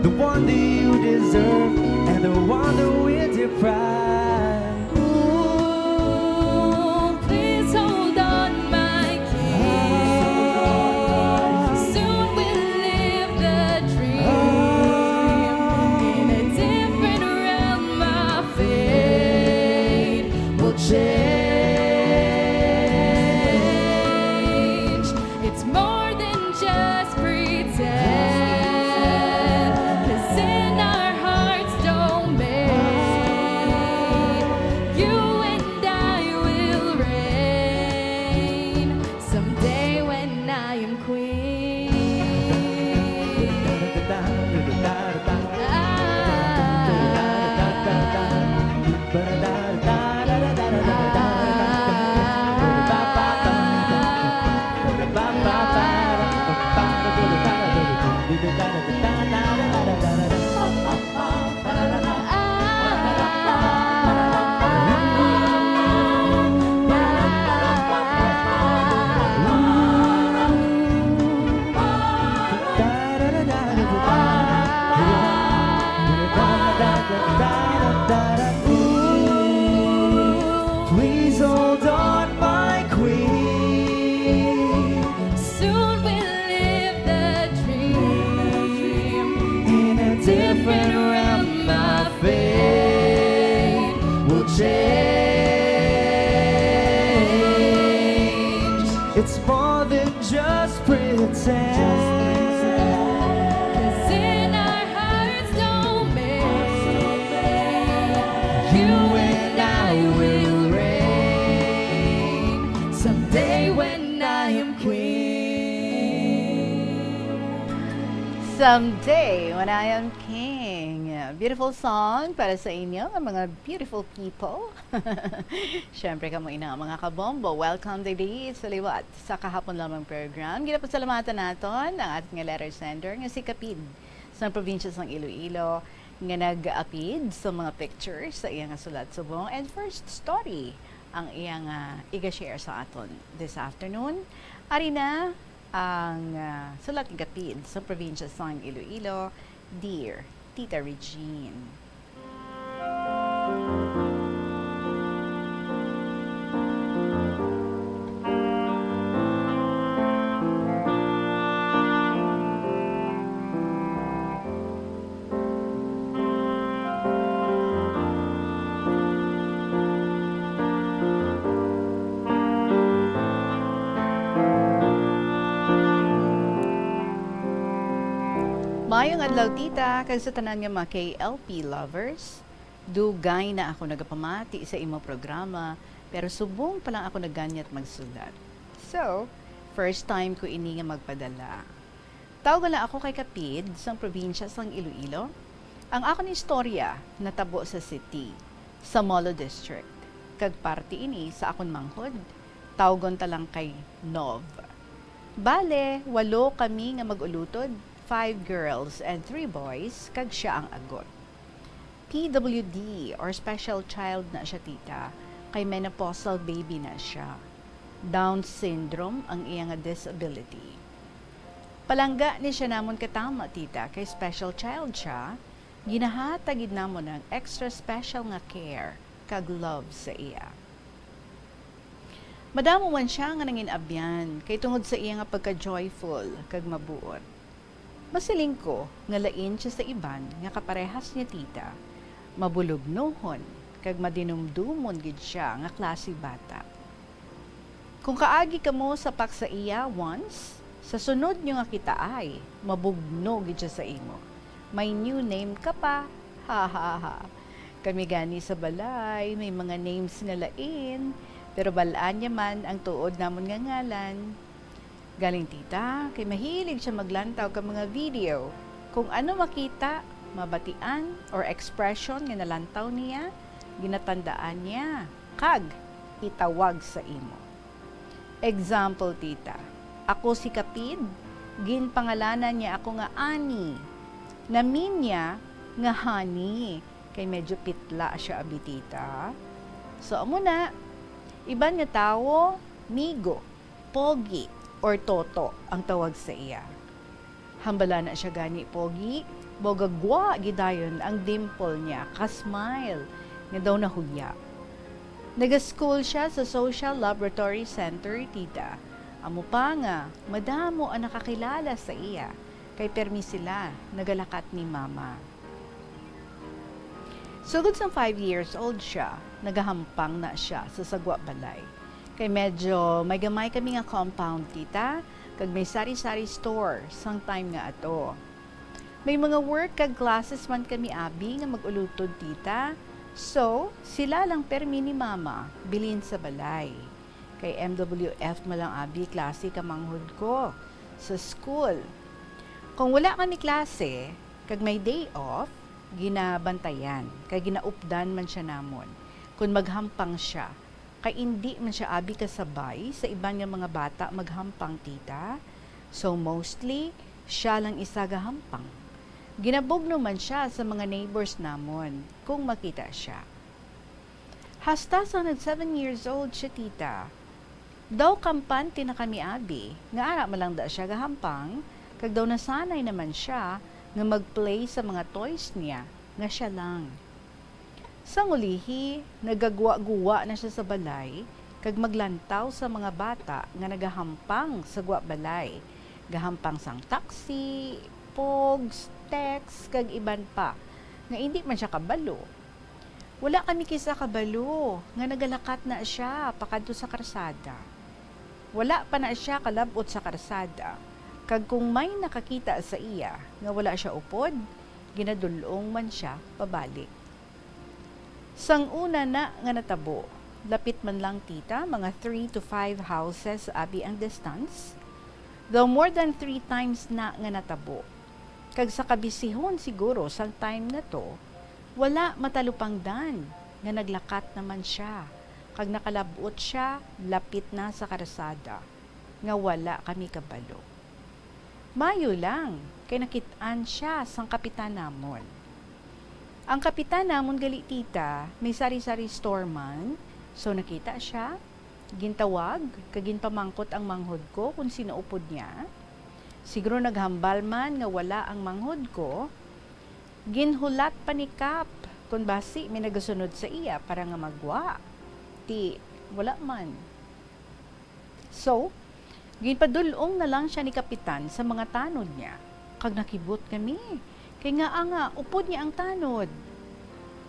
the one that you deserve, and the one that we're deprived. Ooh, please hold on, my king. Soon we'll live the dream. In a different realm, our fate will change. It's more than just pretend. 'Cause in our hearts domain, you and I will reign. Someday when I am queen. Please hold on, my queen. Soon we'll live the dream. In a different realm, my fate will change. It's more than just pretend. 'Cause in our hearts domain, you and I will reign. Someday when I am queen. Someday, when I am king. Beautiful song para sa inyo, ang mga beautiful people. Siyempre, kamo ina, mga kabombo. Welcome, didi, sa liwat sa kahapon lamang program. Ginapasalamatan naton ang ating letter sender nga si Kapid sa probinsya sang Iloilo nga nag-apid sa mga pictures sa iyang sulat subong and first story ang iyang ah, iga-share sa aton this afternoon. Ari na ang ah, sulat ni Kapid sa probinsya sang Iloilo, Dear Tita Regine. Mayong adlaw, tita, kag sa tanan nga mga K L P lovers. Dugay na ako nagapamati sa imo programa, pero subong pa lang ako naganyat magsulat. So, first time ko ini nga magpadala. Tawgon lang ako kay Kapid, sang probinsya sang Iloilo. Ang akon istorya natabo sa city, sa Molo District, kag parte ini sa akon manghod. Tawgon ta lang kay Nov. Bale, walo kami nga mag-ulutod, five girls and three boys, kag sia ang agot. P W D or special child na siya, tita, kay menopausal baby na siya. Down syndrome ang iya nga disability. Palangga ni siya namon katama, tita, kay special child siya, ginahatag gid namon ang extra special nga care kag love sa iya. Madamo man siya nga nangin-abyan kay tungod sa iya nga pagka-joyful kag mabuot. Masiling ko nga lain siya sa iban nga kaparehas niya, tita. Mabulognohon kag madinumdomon gid sia nga klase bata. Kung kaagi kamo sa pak sa iya once, sa sunod nyo nga kitaay, mabugno gid siya sa imo. May new name ka pa. Ha, ha, ha. Kami gani sa balay, may mga names nga lain, pero bal-an niya man ang tuod namon nga ngalan. Galing, tita, kay mahilig siya maglantaw ka mga video. Kung ano makita, mabatian, or expression nga nalantaw niya, ginatandaan niya, kag itawag sa imo. Example, tita, ako si Kapid, ginpangalanan niya ako nga Ani. Namin niya nga Honey, kay medyo pitla siya abi, tita. So, amo na, iban nga tawo, Migo, Pogi, or Toto ang tawag sa iya. Hambala na siya gani, Pogi, baw gagwa gidayon ang dimple niya, ka-smile, nga daw nahuya. Naga-school siya sa Social Laboratory Center, tita. Amo pa nga, madamo ang nakakilala sa iya, kay permi sila nagalakat ni Mama. Sugod sang five years old siya, nagahampang na siya sa sagwa balay. Kay medyo may gamay kami nga compound, tita, kag may sari-sari store sang time nga ato. May mga work kag classes man kami abi nga mag-ulutod, tita. So, sila lang permi ni Mama bilin sa balay. Kay M W F man lang abi klase ka manghod ko sa school. Kung wala kami klase, kag may day off, ginabantayan, kag ginaupdan man siya namon. Kung maghampang siya, kay indi man siya abi kasabay sa iban nga mga bata maghampang, tita. So, mostly, siya lang isa gahampang. Ginabugno man siya sa mga neighbors namon kung makita siya. Hasta sa nag seven years old siya, tita, daw kampante na kami abi, nga ara man lang da siya gahampang, kag daw nasanay naman siya nga mag-play sa mga toys niya nga siya lang. Sang ulihi, nagagwa-guwa na siya sa balay, kag maglantaw sa mga bata nga nagahampang sa gwa balay, gahampang sang taxi, pogs, text, kag iban pa, nga indi man siya kabalo. Wala kami kisa kabalo nga nagalakat na siya pakadto sa karsada. Wala pa na siya kalab-ot sa karsada, kag kung may nakakita sa iya nga wala siya upod, ginadul-ong man siya pabalik. Sang una na nga natabo, lapit man lang, tita, mga three to five houses abi ang distance, though more than three times na nga natabo. Kag sa kabisihon siguro sang time na to, wala matalupangdan nga naglakat naman sia, kag nakalab-ot sia lapit na sa karsada, nga wala kami kabalo. Mayo lang, kay nakit-an sia sang kapitan namon. Ang kapitan namon gali, tita, may sari-sari store man, so nakita sia, gintawag, kag ginpamangkot ang manghod ko kon sino upod niya. Siguro naghambal man nga wala ang manghod ko, ginhulat pa ni Kap kon basi may nagasunod sa iya para nga magwa. Ti, wala man. So, ginpadul-ong na lang sia ni Kapitan sa mga tanod niya, kag nakibot kami, kay ngaa nga upod niya ang tanod.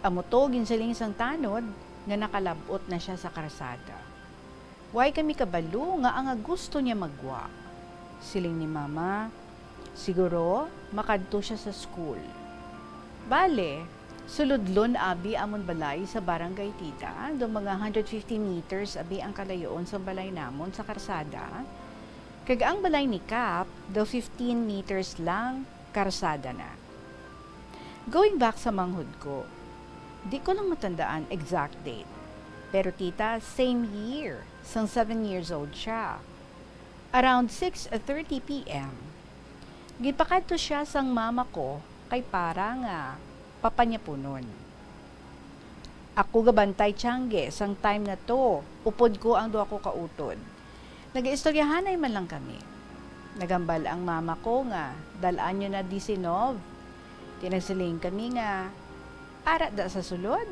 Amo to ginsiling sang tanod nga nakalab-ot na sia sa karsada. Way kami kabalo ngaa nga gusto niya magwa. Siling ni Mama, "Siguro makadto sia sa school." Bale, sulodlon abi amon balay sa barangay, tita, daw mga hundred fifty meters abi ang kalayoon sang balay namon sa karsada, kag ang balay ni Kap daw fifteen meters lang karsada na. Going back sa manghod ko, di ko lang matandaan exact date, pero, tita, same year, sang seven years old sia. Around six thirty P M, ginpakadto sia sang mama ko kay para nga papanyapunon. Ako gabantay, tiyangge, sang time na to, upod ko ang duha ko ka utod. Nagaistoryahanay man lang kami. Naghambal ang mama ko nga dal-an niyo na di si Nov. Ti nagsiling kami nga, "Ara da sa sulod."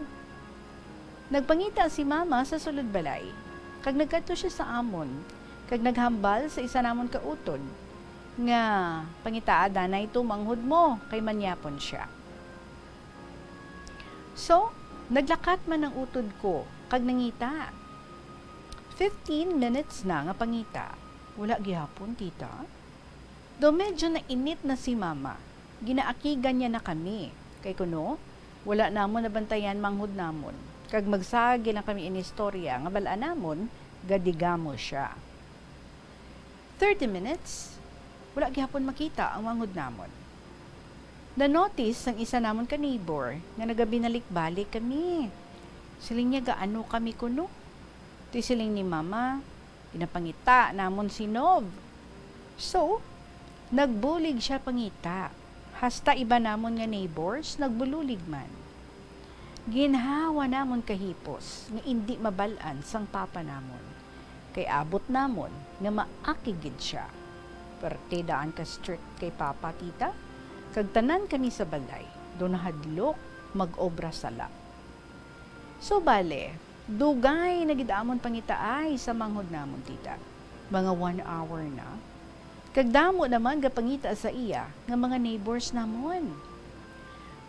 Nagpangita si Mama sa sulod balay, kag nagkadto sia sa amon, kag naghambal sa isa namon ka utod nga, "Pangitaa danay to manghod mo, kay manyapon sia." So, naglakat man ang utod ko kag nangita. Fifteen minutes na nga pangita, wala gihapon, tita. Daw medyo nainit na si Mama, ginaakigan niya na kami, kay kuno, wala namon nabantayan manghod namon, kag magsagi lang kami inistorya nga bal-an namon gadigamo sia. Thirty minutes, wala gihapon makita ang manghod namon. Na-notice sang isa namon ka neighbor nga nagabinalik-balik kami. Siling niya, "Gaano kami kuno?" Ti siling ni Mama, "Ginapangita namon si Nov." So, nagbulig sia pangita. Hasta iban namon nga neighbors nagbulig man. Ginhawa namon kahipos nga indi mabal-an sang papa namon, kay abot namon nga maakig gid sia. Perti daan ka strict kay papa, tita, kag tanan kami sa balay daw nahadlok mag-obra sala. So, bale, dugay na gid amon pangitaay sa manghod namon, tita. Mga one hour na. Kag damo naman gapangita sa iya nga mga neighbors namon.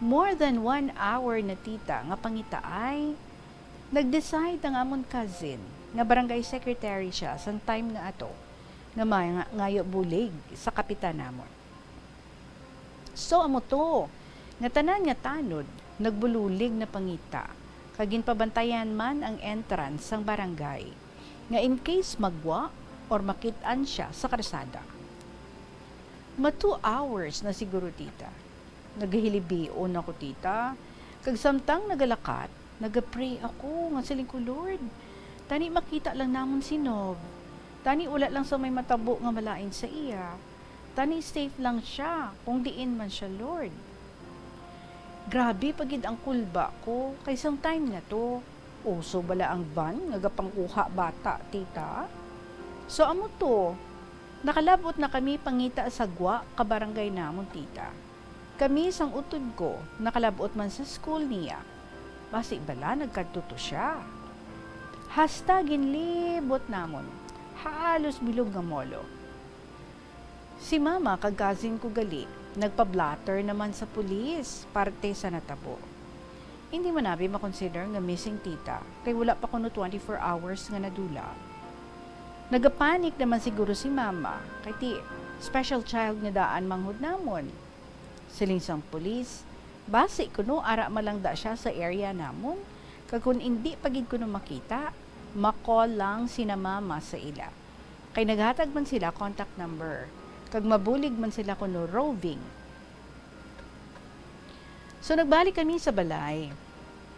More than one hour na, tita, nga pangitaay. Nag-decide ang amon cousin, nga barangay secretary sia sang time nga ato, nga mangayo bulig sa kapitan namon. So, amo to, nga tanan nga tanod nagbulig na pangita, kag ginpabantayan man ang entrance sang barangay, nga in case magwa or makit-an sia sa karsada. Ma two hours na siguro, tita. Nagahilibion ako, tita, kag samtang nagalakat, nagapray ako nga siling ko, "Lord, tani makita lang namon si Nov. Tani wala lang sa may matabo nga malain sa iya. Tani safe lang sia kung diin man sia, Lord." Grabe pa gid ang kulba ko kay sang time na to, uso bala ang van nga gapangkuha bata, tita? So, amo to, nakalab-ot na kami pangita sa gwa ka barangay namon, tita. Kami sang utod ko nakalab-ot man sa school niya. Basi bala nagkadto to sia. Hasta ginlibot namon, halos bilog nga molo. Si mama kag cousin ko gali, nagpa-blotter naman sa pulis parte sa natabo. Hindi man abi makonsider nga missing, tita, kay wala pa kuno twenty-four hours nga nadula. Nagapanic naman siguro si mama, kay ti special child nga daan manghod namon. Siling sang pulis, basi kuno ara man lang da sia sa area namon, kag kon indi pa gid kuno makita, ma-call lang sina mama sa ila. Kay naghatag man sila contact number, kag mabulig man sila kuno roving. So, nagbalik kami sa balay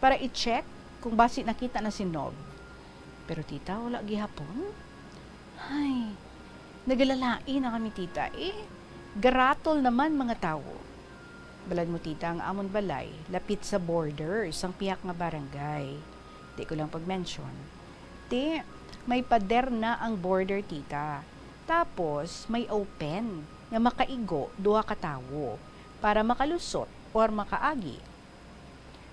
para i-check kung basi nakita na si Nob. Pero, tita, wala gihapon. Ay, nagalalain na kami, tita, eh. Garatol naman mga tawo. Balad mo, tita, ang amon balay lapit sa border sang pihak nga barangay. Di ko lang pag-mention. Ti, may pader na ang border, tita. Tapos, may open nga makaigo duha ka tawo para makalusot or makaagi.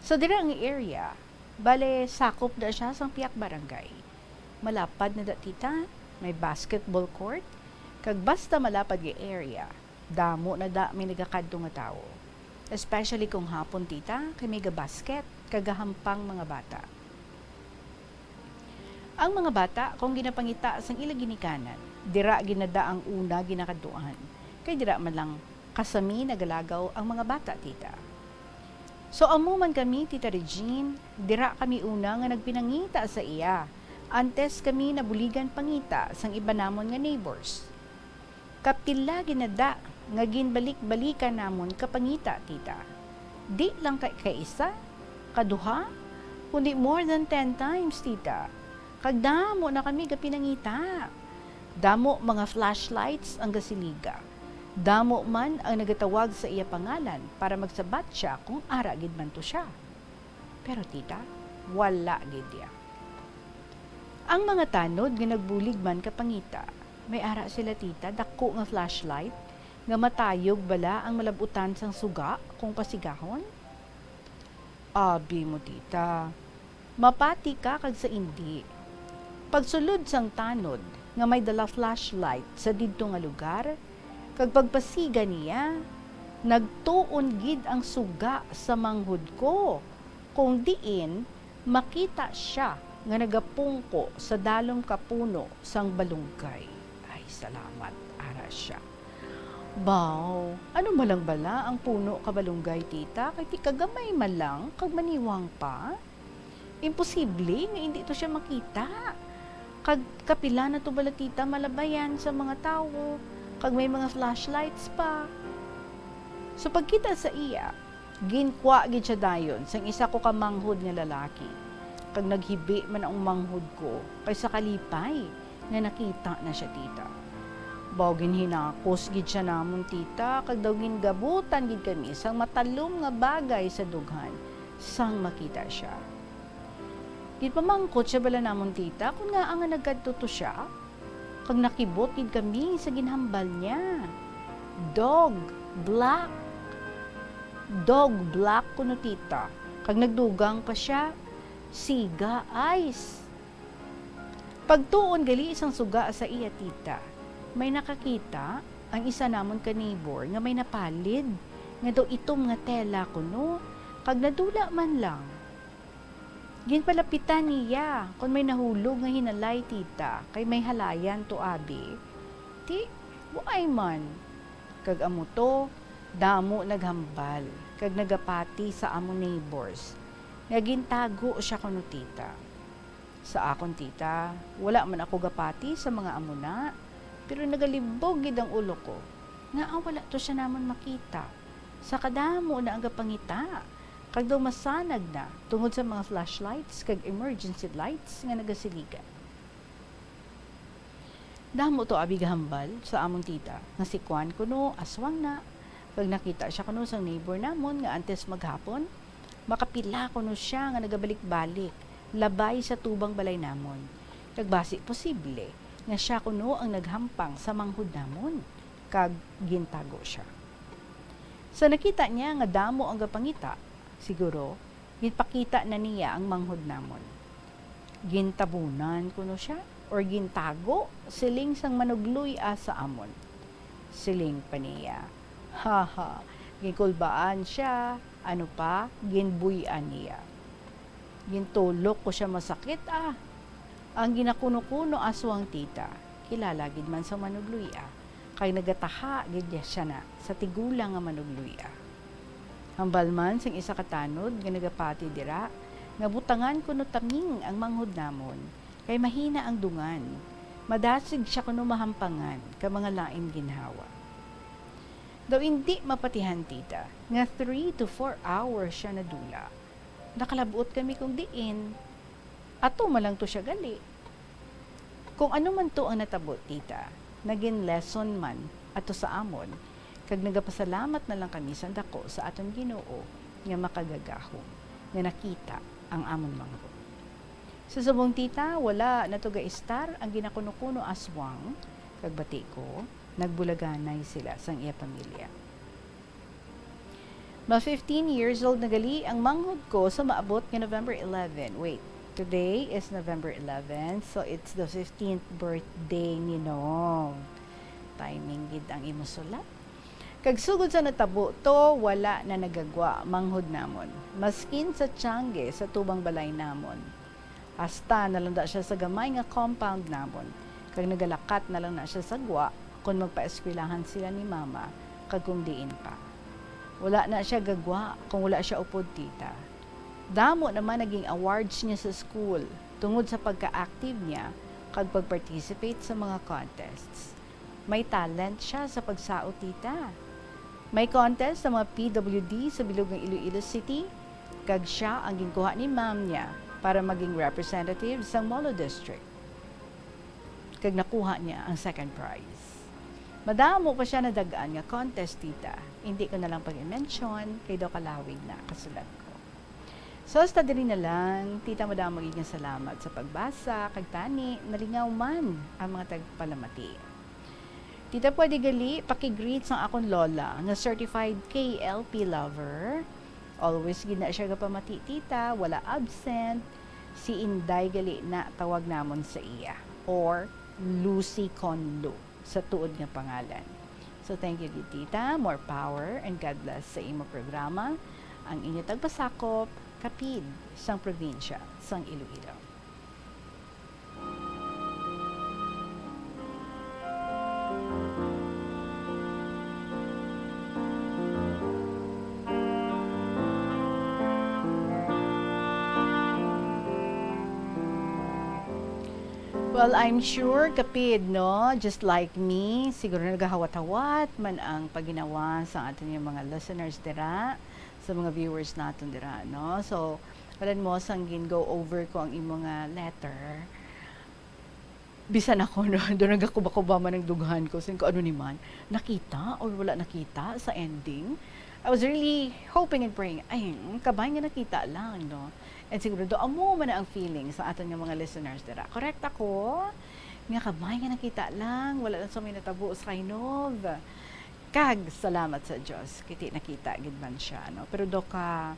Sa dira nga area, bale, sakop na siya sang pihak barangay. Malapad na da, tita, may basketball court, kag basta malapad nga area, damo na da may nagakadto nga tawo. Especially kung hapon, tita, kay may gabasket kag gahampang mga bata. Ang mga bata, kung ginapangita sang ila ginikanan, dira gid na da ang una ginakadtuan, kay dira man lang kasami nagalagaw ang mga bata, tita. So, amo man kami, Tita Regine, dira kami una nga nagpinangita sa iya, antes kami nabuligan pangita sang iban namon nga neighbors. Kapila gid na da nga ginbalik-balikan namon ka pangita, tita. Di lang ka kaisa, kaduha, kundi more than ten times, tita. Kag damo na kami gapinangita. Damo mga flashlights ang gasiliga. Damo man ang nagatawag sa iya pangalan para magsabat sia kung ara gid man to sia. Pero, tita, wala gid iya. Ang mga tanod nga nagbulig man ka pangita, may ara sila, tita, dako nga flashlight nga matayog bala ang malab-utan sang suga kung pasigahon? Abi mo, tita. Mapati ka kag sa indi. Pagsulod sang tanod nga may dala flashlight sa didto nga lugar, kag pagpasiga niya, nagtuon gid ang suga sa manghod ko, kung diin makita sia nga nagapungko sa dalom ka puno sang balunggay. Ay, salamat, ara sia. Baw, ano man lang bala ang puno ka balunggay, tita, kay ti kagamay man lang kag maniwang pa? Imposible nga indi to sia makita. Kag kapila na to bala, tita, malabayan sa mga tawo, kag may mga flashlights pa. Sa pagkita sa iya, ginkwa gid sia dayon sang isa ko ka manghod nga lalaki, kag naghibi man ang manghod ko kay sa kalipay nga nakita na sia, tita. Baw, ginhinakos gid sia namon, tita, kag daw gingabutan gid kami sang matalom nga bagay sa dughan sang makita sia. Ginpamangkot sia bala namon, tita, kon ngaa nga nagkadto to sia, kag nakibot gid kami sa ginhambal niya. Dog black. Dog black kuno, tita. Kag nagdugang pa sia, siga eyes. Pagtuon gali sang suga sa iya, tita, may nakakita ang isa namon ka neighbor nga may napalid nga daw itom nga tela kuno, kag nadula man lang. Ginpalapitan niya kon may nahulog nga hinalay, tita, kay may halayan to abi. Ti, buay man. Kag amo to, damo naghambal kag nagapati sa amon neighbors nga gintago sia kuno, tita. Sa akon, tita, wala man ako gapati sa mga amo na, pero nagalibog gid ang ulo ko. Ngaa wala to sia namon makita? Sa kadamo na ang gapangita, kag daw masanag na tungod sa mga flashlights kag emergency lights nga nagasiligan. Damo to abi gahambal sa amon tita nga si Kwan kuno aswang na, kag nakita sia kuno sang neighbor namon nga antes maghapon, makapila kuno sia nga nagabalik-balik labay sa tubang balay namon, kag basi posible nga sia kuno ang naghampang sa manghod namon, kag gintago sia. Sa nakita niya nga damo ang gapangita, siguro, ginpakita na niya ang manghod namon. Gintabunan kuno sia, or gintago, siling sang manugluy-a sa amon. Siling pa niya, "Haha, ginkulbaan sia, ano pa, ginbuy-an niya." Gintulok ko sia masakit, ah. Ang ginakuno-kuno aswang tita, kilala gid man sang manugluy-a, kay nagataha gid sia na sa tigulang nga manugluy-a. Hambal man sang isa ka tanod nga nagapati dira nga butangan kuno taming ang manghod namon, kay mahina ang dungan. Madasig sia kuno mahampangan ka mga lain ginhawa. Daw indi mapatihan, tita, nga three to four hours siya nadula. Nakalabot kami kung diin. Ato man lang to siya gali. Kung ano man to ang natabo, tita, nagin lesson man ato sa amon, kag nagapasalamat na lang kami sa dako sa aton Ginoo nga makagagahom, nga nakita ang amon manghod. Sa subong, tita, wala na to gaistar ang ginakuno-kuno aswang, kag bati ko, nagbulaganay sila sang iya pamilya. Ma fifteen years old na gali ang manghod ko sa maabot nga November eleven. Wait, today is November eleven, so it's the fifteenth birthday ni Nov. Timing gid ang imo sulat. Kag sugod sa natabo to, wala na nagagwa manghod namon. Maskin sa tiangge sa tubang balay namon. Hasta nalanda siya sa gamay nga compound namon, kag nagalakat na lang na siya sa gwa kon magpaeskwelahan sila ni Mama kag kung diin pa. Wala na siya gagwa kung wala siya upod, tita. Damo naman naging awards niya sa school tungod sa pagka-active niya kag pag-participate sa mga contests. May talent siya sa pagsaot, tita. May contest sa mga P W D sa bilog nga Iloilo City, kag siya ang ginkuha ni ma'am niya para maging representative sang Molo District. Kag nakuha niya ang second prize. Madamo pa siya nadag-an nga contest, tita. Hindi ko na lang pag-i-mention, kay daw kalawig na kasulat ko. So, hasta diri na lang, tita, madamo gid nga salamat sa pagbasa, kag tani, nalingaw man ang mga tagpalamati. Tita, pwede gali paki-greet sang akon lola nga certified K L P lover? Always gid na siya gapamati, tita, wala absent. Si Inday gali na tawag namon sa iya, or Lucy Conlu sa tuod nga pangalan. So, thank you gid, tita. More power and God bless sa imo programa. Ang inyo tagpasakop, Kapid, sang probinsya sang Iloilo. Well, I'm sure, Kapid, no? Just like me, siguro nagahawat-hawat man ang pagginawa sa aton nga mga listeners dira, sa mga viewers naton dira, no? So, wala mo sang gin-go over ko ang imo nga letter. Bisan ako, no, doon nagakuba-kuba man ang dughan ko. Sin ko, ano ni man, nakita or wala nakita sa ending? I was really hoping and praying, ay, mm, kabay nga nakita lang, no? And siguro, do, amo man na ang feeling sa aton nga mga listeners dira. Correct ako? Nga kabay nga nakita lang, wala lang sa may natabo sa kay Nov. Kag salamat sa Dios, kiti nakita gid man siya, no? Pero do ka,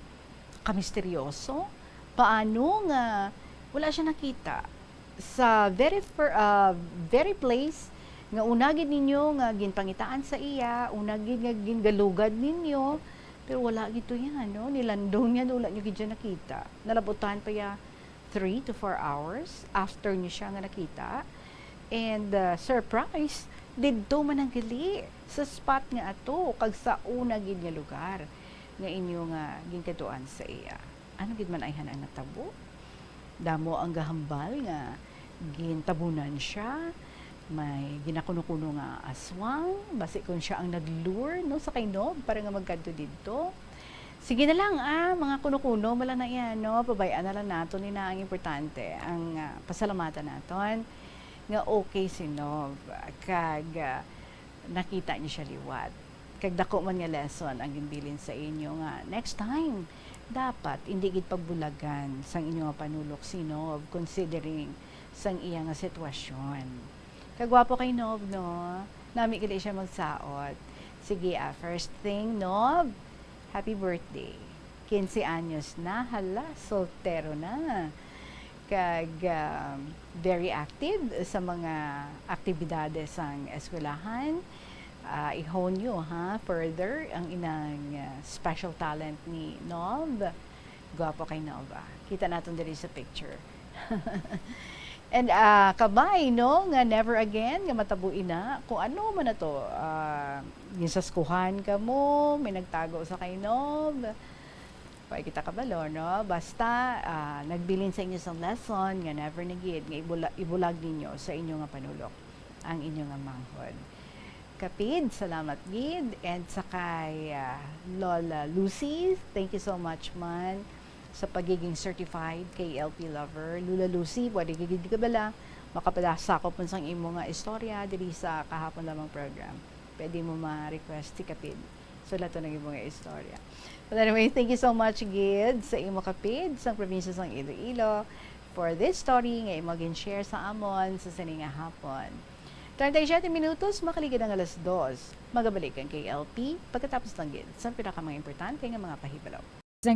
kamisteryoso? Paano nga wala siya nakita? Sa very fir-, ah, very place nga una gid ninyo nga ginpangitaan sa iya, una gid nga gingalugad ninyo, pero wala gid to yan, no? Nilandong niya, wala niyo gid siya nakita. Nalabutan pa ya three to four hours after niyo siya nga nakita. And, ah, surprise, didto man ang gali sa spot nga ato, kag sa una gid nga lugar nga inyo nga ginkadtuan sa iya. Ano gid man ayhan ang natabo? Damo ang gahambal nga gintabunan siya, may ginakuno-kuno nga aswang, basi kon siya ang nag-lure, no, sa kay Nov para nga magkadto didto. Sige na lang, ah, mga kuno-kuno, wala na yan, no? Pabay-an na lang naton, ina ang importante, ang, ah, pasalamatan naton nga okay si Nov, kag, ah, nakita niya siya liwat. Kag dako man nga lesson ang ginbilin sa inyo nga next time, dapat indi gid pagbulagan sang inyo nga panulok si Nov, considering sang iya nga sitwasyon. Kagwapo kay Nov, no? Nami gali siya magsaot. Sige, ah, first thing, Nov, happy birthday. Quince anyos na, hala, soltero na. Kag, um, very active sa mga aktibidades sang eskwelahan. Ah, i-hone nyo, ha, further ang inang, ah, special talent ni Nov. Gwapo kay Nova. Kita naton diri sa picture. And, ah, kabay, no, nga never again nga matabo ina. Kung ano man na to, ah, ginsaskuhan ka mo, may nagtago sa kay Nov. Wa kita kabalo, no? Basta, ah, nagbilin sa inyo sang lesson nga never na gid nga ibula-, ibulag ninyo sa inyo nga panulok ang inyo nga manghod. Kapid, salamat gid. And sa kay, ah, Lola Lucy, thank you so much man sa pagiging certified K L P lover. Lola Lucy, pwede ka gid kabala, makapadasakop man sang imo nga istorya diri sa kahapon lamang program. Pwede mo ma-request si Kapid. Sulat ang imo nga istorya. But anyway, thank you so much gid sa imo, Kapid, sa probinsya sang Iloilo, for this story nga imo gin-share sa amon sa sini nga hapon. Treinta y siete minutos, makaligid ang alas dos. Magabalik ang K L P pagkatapos lang gid sa pinaka mga importante nga mga pahibalo. Sang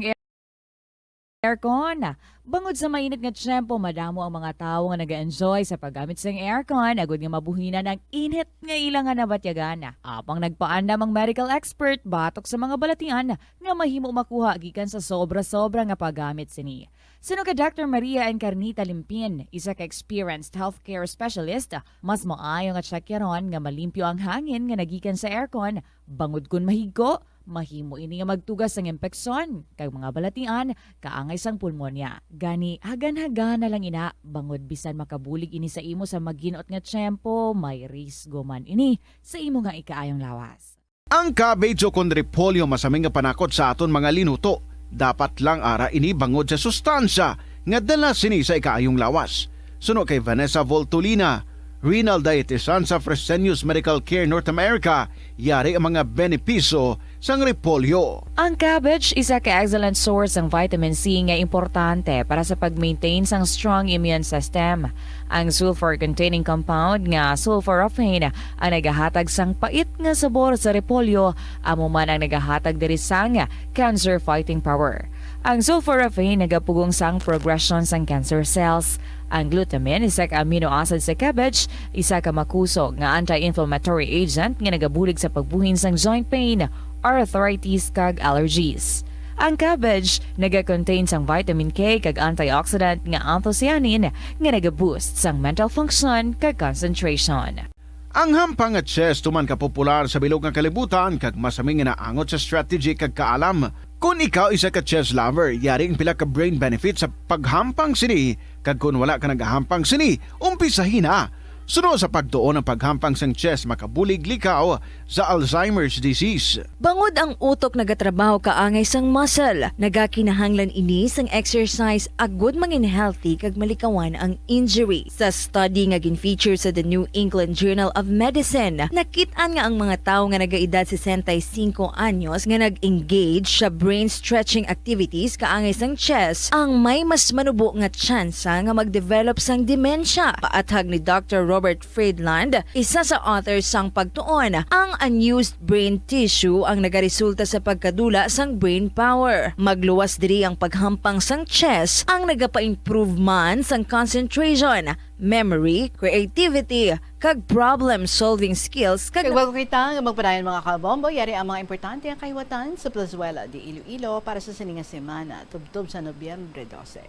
aircon. Bangod sa mainit nga tiyempo, madamo ang mga tawo nga naga-enjoy sa paggamit sang aircon agud nga mabuhinan ang init nga ila nga nabatyagan. Apang nagpaandam ang medical expert batok sa mga balatian nga mahimo makuha gikan sa sobra-sobra nga paggamit sini. Suno kay Doctor Maria Encarnita Limpin, isa ka experienced healthcare specialist, mas maayo nga tsakyaron nga malimpyo ang hangin nga nagikan sa aircon, bangod kon mahigko, mahimo ini nga magtugas sang impeksyon kag mga balatian kaangay sang pulmonya. Gani, hagan-hagana lang ina, bangod bisan makabulig ini sa imo sa maginot nga tiyempo, may risgo man ini sa imo nga ikaayong lawas. Ang cabbage o kon repolyo masami nga panakot sa aton mga linuto. Dapat lang ara ini bangod sa sustansya nga dala sini sa ikaayong lawas. Suno kay Vanessa Voltolina, renal dietitian sa Fresenius Medical Care North America, yari ang mga benepisyo sang repolyo. Ang cabbage isa ka excellent source sang vitamin C nga importante para sa pag-maintain sang strong immune system. Ang sulfur-containing compound nga sulforaphane ang nagahatag sang pait nga sabor sa repolyo, amo man ang nagahatag diri sang cancer fighting power. Ang sulforaphane nagapugong sang progression sang cancer cells. Ang glutamine, isa ka amino acid sa cabbage, isa ka makusog nga anti-inflammatory agent nga nagabulig sa pagbuhin sang joint pain, arthritis, kag allergies. Ang cabbage naga-contain sang vitamin K kag antioxidant nga anthocyanin nga naga-boost sang mental function kag concentration. Ang hampang nga chess tuman ka popular sa bilog nga kalibutan kag masami nga naangot sa strategy kag kaalam. Kon ikaw isa ka chess lover, yari ang pila ka brain benefits sa paghampang sini, kag kon wala ka nagahampang sini, umpisahi na. Suno sa pagtuon, ang paghampang sang chess makabulig likaw sa Alzheimer's disease. Bangod ang utok nagatrabaho kaangay sang muscle, nagakinahanglan ini sang exercise agud mangin healthy kag malikawan ang injury. Sa study nga gin-feature sa The New England Journal of Medicine, nakit-an nga ang mga tawo nga nagaedad sesenta y cinco anyos nga nag-engage sa brain stretching activities kaangay sang chess ang may mas manubo nga tsansa nga mag-develop sang demensya. Paathag ni Doctor Robert Friedland, isa sa author sang pagtuon, ang unused brain tissue ang nagaresulta sa pagkadula sang brain power. Magluwas diri ang paghampang sang chess ang nagapa-improve man sang concentration, memory, creativity, kag problem-solving skills, kag Kag bago kita nga magpadayon, mga kabombo, yari ang mga importante nga kahiwatan sa Plazuela de Iloilo para sa sini nga semana, tubtob sa Nobyembre dose.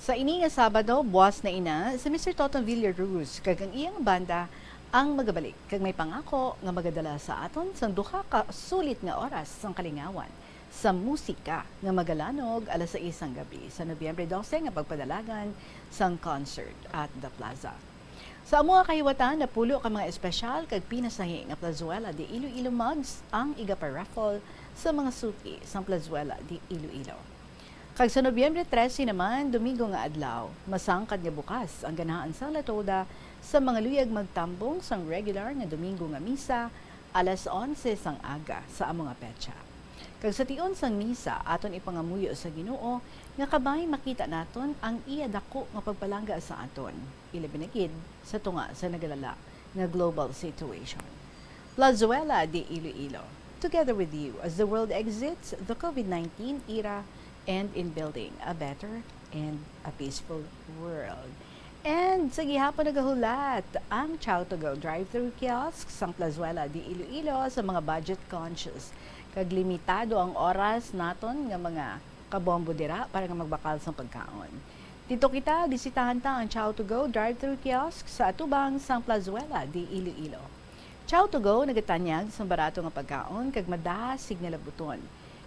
Sa ini nga Sabado, buwas na ina si Mister Toton Villaruz kag ang iyang banda ang magabalik kag may pangako nga magadala sa aton sang duha ka sulit nga oras sang kalingawan sa musika nga magalanog alas sais sang gabi sa Nobyembre dose nga pagpadalagan sang concert at The Plaza. Sa amo nga kahiwatan, napulo ka mga espesyal kag pinasahi nga Plazuela de Iloilo mugs ang igapa-raffle sa mga suki sang Plazuela de Iloilo. Kag sa Nobyembre trese naman, Domingo nga adlaw, masangkad nga bukas ang ganahan sang Latoda sa mga luyag magtambong sang regular nga Domingo nga misa alas onse sang aga sa amo nga petsa. Kag sa tion sang misa, aton ipangamuyo sa Ginoo nga kabay makita naton ang iya dako nga pagpalangga sa aton, ilabi na gid sa tunga sa nagalala nga global situation. Plazuela de Iloilo, together with you as the world exits the COVID nineteen era and in building a better and a peaceful world. And sa gihapon nagahulat ang Chow to Go drive-thru kiosk sang Plazuela de Iloilo sa mga budget conscious, kag limitado ang oras naton nga mga kabombo dira para nga magbakal sang pagkaon. Dito kita, bisitahan ta ang Chow to Go drive-thru kiosk sa atubang sang Plazuela de Iloilo. Chow to Go nagatanyag sang barato nga pagkaon kag madasig nga labuton.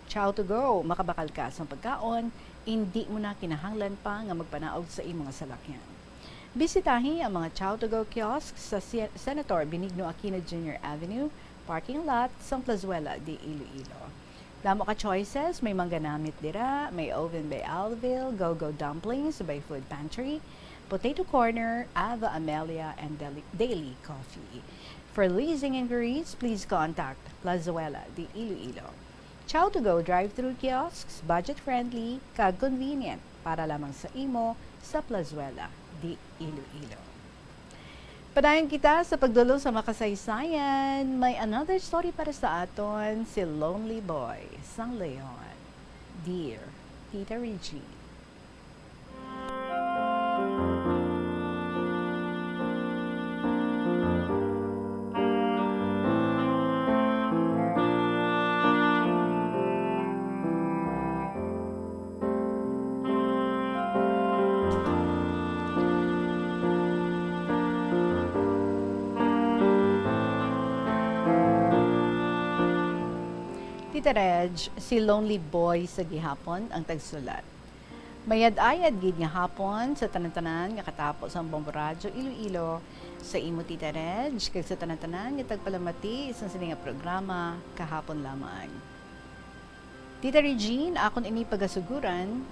Chow to Go, makabakal ka sang pagkaon, indi mo na kinahanglan pa nga magpanaog sa imo nga salakyan. Bisitahi ang mga Chow to Go kiosk sa Si-, Senator Benigno Aquino Junior Avenue parking lot sang Plazuela de Iloilo. Damo ka choices, may mangganamit dira, may oven by Alville, Go-Go Dumplings by Food Pantry, Potato Corner, Ava Amelia, and Deli-, Daily Coffee. For leasing inquiries, please contact Plazuela de Iloilo. Chow to Go drive-thru kiosks, budget-friendly, kag convenient para lamang sa imo sa Plazuela de Iloilo. Padayon kita sa pagdulong sa makasaysayan. May another story para sa aton, si Lonely Boy sang Leon. Dear Tita Regine. Tita Reg, si Lonely Boy sa gihapon ang tagsulat. Mayad-ayad gid nga hapon sa tanan-tanan nga katapo sang Bombo Radyo Iloilo, sa imo Tita Reg, kag sa tanan-tanan nga tagpalamati sang sini nga programa kahapon lamang. Tita Regine, akon ini pagasuguran,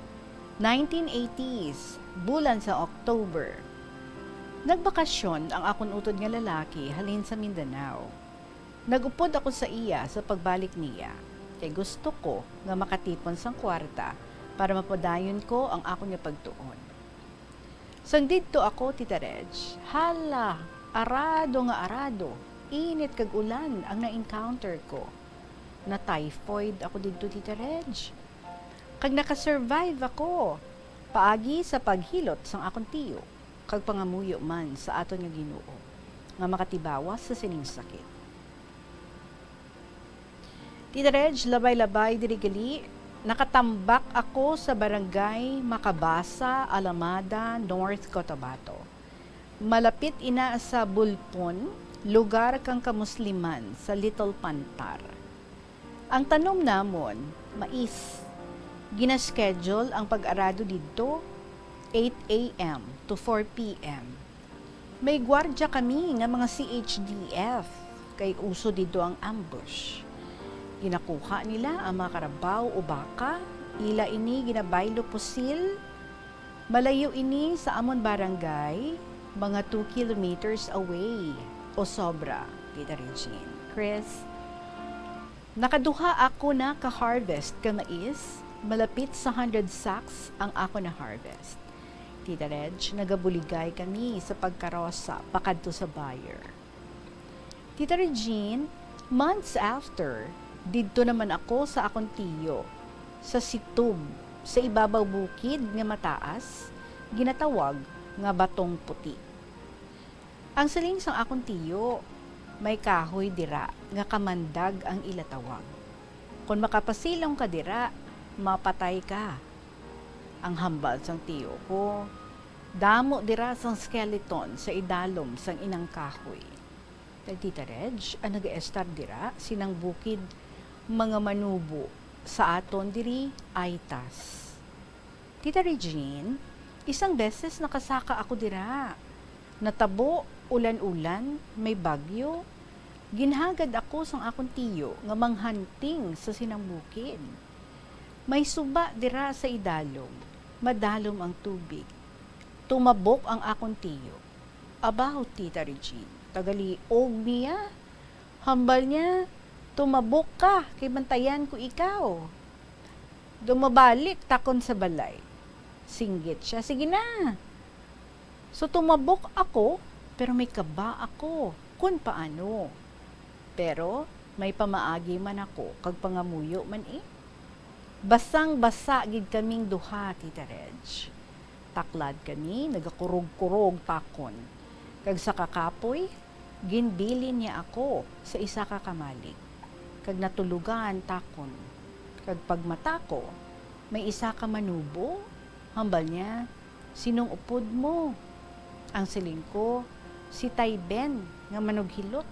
nineteen eighties, bulan sa October. Nagbakasyon ang akon utod nga lalaki halin sa Mindanao. Nag-upod ako sa iya sa pagbalik niya, kay gusto ko nga makatipon sang kwarta para mapadayon ko ang akon nga pagtuon. Sang didto ako, Tita Reg, hala, arado nga arado, init kag ulan ang na-encounter ko. Na-typhoid ako didto, Tita Reg. Kag naka-survive ako paagi sa paghilot sang akon tiyo kag pangamuyo man sa aton nga Ginoo nga makatibawas sa sining sakit. Tita Reg, labay-labay diri gali, nakatambak ako sa Barangay Macabasa, Alamada, North Cotabato. Malapit ina sa Bulpon, lugar kang Kamusliman sa Little Pantar. Ang tanom namon, mais. Gina-schedule ang pag-arado didto, eight a m to four p m. May gwardya kami nga mga C H D F, kay uso didto ang ambush. Ginakuha nila ang mga karabaw o baka, ila ini ginabaylo pusil. Malayo ini sa amon barangay, mga two kilometers away o sobra, Tita Regine. Chris, nakaduha ako na ka-harvest ka mais, malapit sa hundred sacks ang ako na-harvest. Tita Reg, nagabuligay kami sa pagkarosa pakadto sa buyer. Tita Regine, months after, didto naman ako sa akon tiyo, sa Situb, sa ibabaw bukid nga mataas, ginatawag nga Batong Puti. Ang siling sang akon tiyo, may kahoy dira nga kamandag ang ila tawag. Kon makapasilong ka dira, mapatay ka. Ang hambal sang tiyo ko, damo dira sang skeleton sa idalom sang inang kahoy. Kag Tita Reg, ang nagaestar dira sinang bukid, mga manubo sa aton diri, Aytas. Tita Regine, isang beses nakasaka ako dira. Natabo, ulan-ulan, may bagyo. Ginhagad ako sang akon tiyo nga manghunting sa sinang bukid. May suba dira sa idalom, madalom ang tubig. Tumabok ang akon tiyo. Abaw, Tita Regine, tagaliog niya. Hambal niya, "Tumabok ka, kay bantayan ko ikaw." Daw mabalik takon sa balay. Singgit siya, "Sige na." So, tumabok ako, pero may kaba ako kun paano. Pero may pamaagi man ako kag pangamuyo man, eh. Basang-basa gid kaming duha, Tita Reg. Taklad kami, nagakurog-kurog takon. Kag sa kakapoy, ginbilin niya ako sa isa ka kamalig, kag natulugan takon. Kag pagmata ko, may isa ka manubo, hambal niya, "Sinong upod mo?" Ang siling ko, "Si Tay Ben nga manughilot."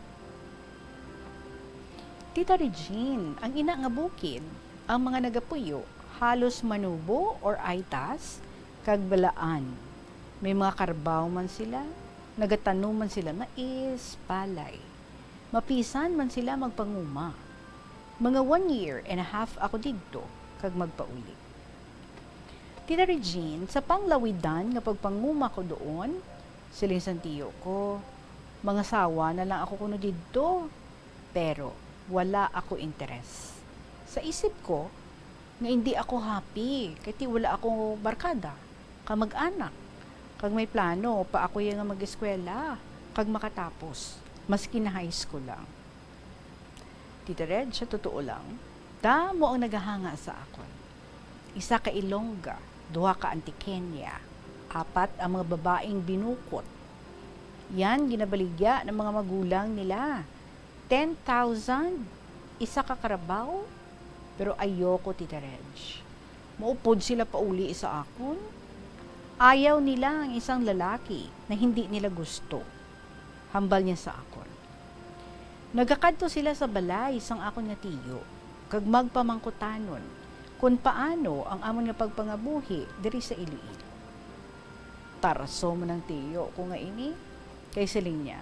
Tita Regine, ang ina nga bukid, ang mga nagapuyo, halos manubo or aytas, kag balaan. May mga karbaw man sila, nagatanom man sila mais, palay. Mapisan man sila magpanguma. Mga one year and a half ako didto kag magpauli. Tita Regine, sa panglawidan nga pagpanguma ko doon, siling sang tiyo ko, "Mangasawa na lang ako kuno didto." Pero wala ako interes. Sa isip ko, nga hindi ako happy, kay ti wala ako barkada, kamag-anak, kag may plano pa ako ya nga mag-eskwela, kag makatapos, maski na high school lang. Tita Reg, sa totoo lang, damo ang nagahanga sa akon. Isa ka Ilongga, duha ka Antiqueña, apat ang mga babaeng binukot. Yan ginabaligya ng mga magulang nila. Ten thousand? Isa ka karabaw? Pero ayoko, Tita Reg. Maupod sila pauli sa akon. Ayaw nila ang isang lalaki na hindi nila gusto. Hambal niya sa akon. Nagakadto sila sa balay sang akon nga tiyo, kag magpamangkutanon kon paano ang amon nga pagpangabuhi diri sa Iloilo. Tarso man ang tiyo ko nga ini, kay siling niya,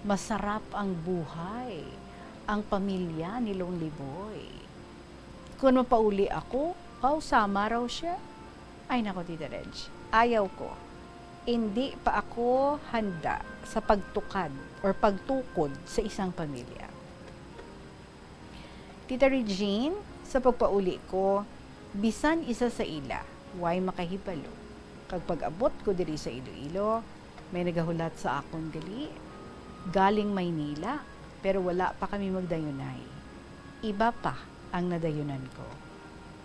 "Masarap ang buhay, ang pamilya ni Lonely Boy." Kon mapauli ako, aw, sama raw siya. Ay nako, Tita Reg, ayaw ko. Indi pa ako handa sa pagtukad or pagtukod sa isang pamilya. Tita Regine, sa pagpauli ko, bisan isa sa ila, way makahibalo. Kag pag-abot ko diri sa Iloilo, may nagahulat sa akon gali, galing Maynila, pero wala pa kami magdayunay. Iba pa ang nadayunan ko.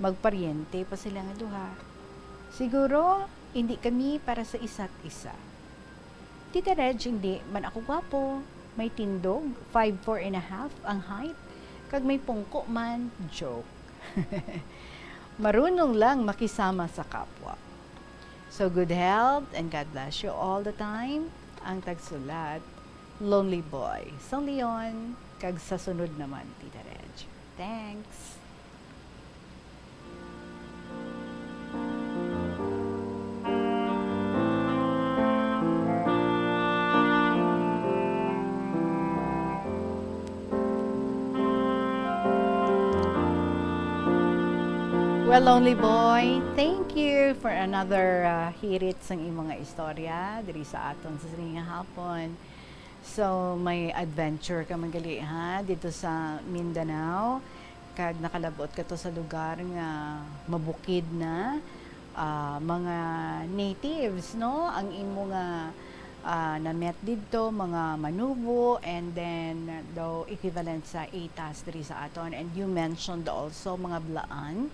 Magparyente pa sila nga duha. Siguro, hindi kami para sa isa't isa. Tita Reg, hindi man ako gwapo. May tindog, five four and a half ang height. Kag may pungko man, joke. Marunong lang makisama sa kapwa. So, good health and God bless you all the time. Ang tagsulat, Lonely Boy, sang Leon, kag sa sunod naman, Tita Reg. Thanks. Well, Lonely Boy, thank you for another, uh, hirit sang imong nga istorya diri sa aton sa sining nga hapon. So, may adventure ka man gali, ha, dito sa Mindanao, kag nakalabot ka to sa lugar nga mabukid na, ah, mga natives, no? Ang imo nga, ah, na-met didto, mga manubo, and then daw equivalent sa ATAS diri sa aton. And you mentioned also mga blaan.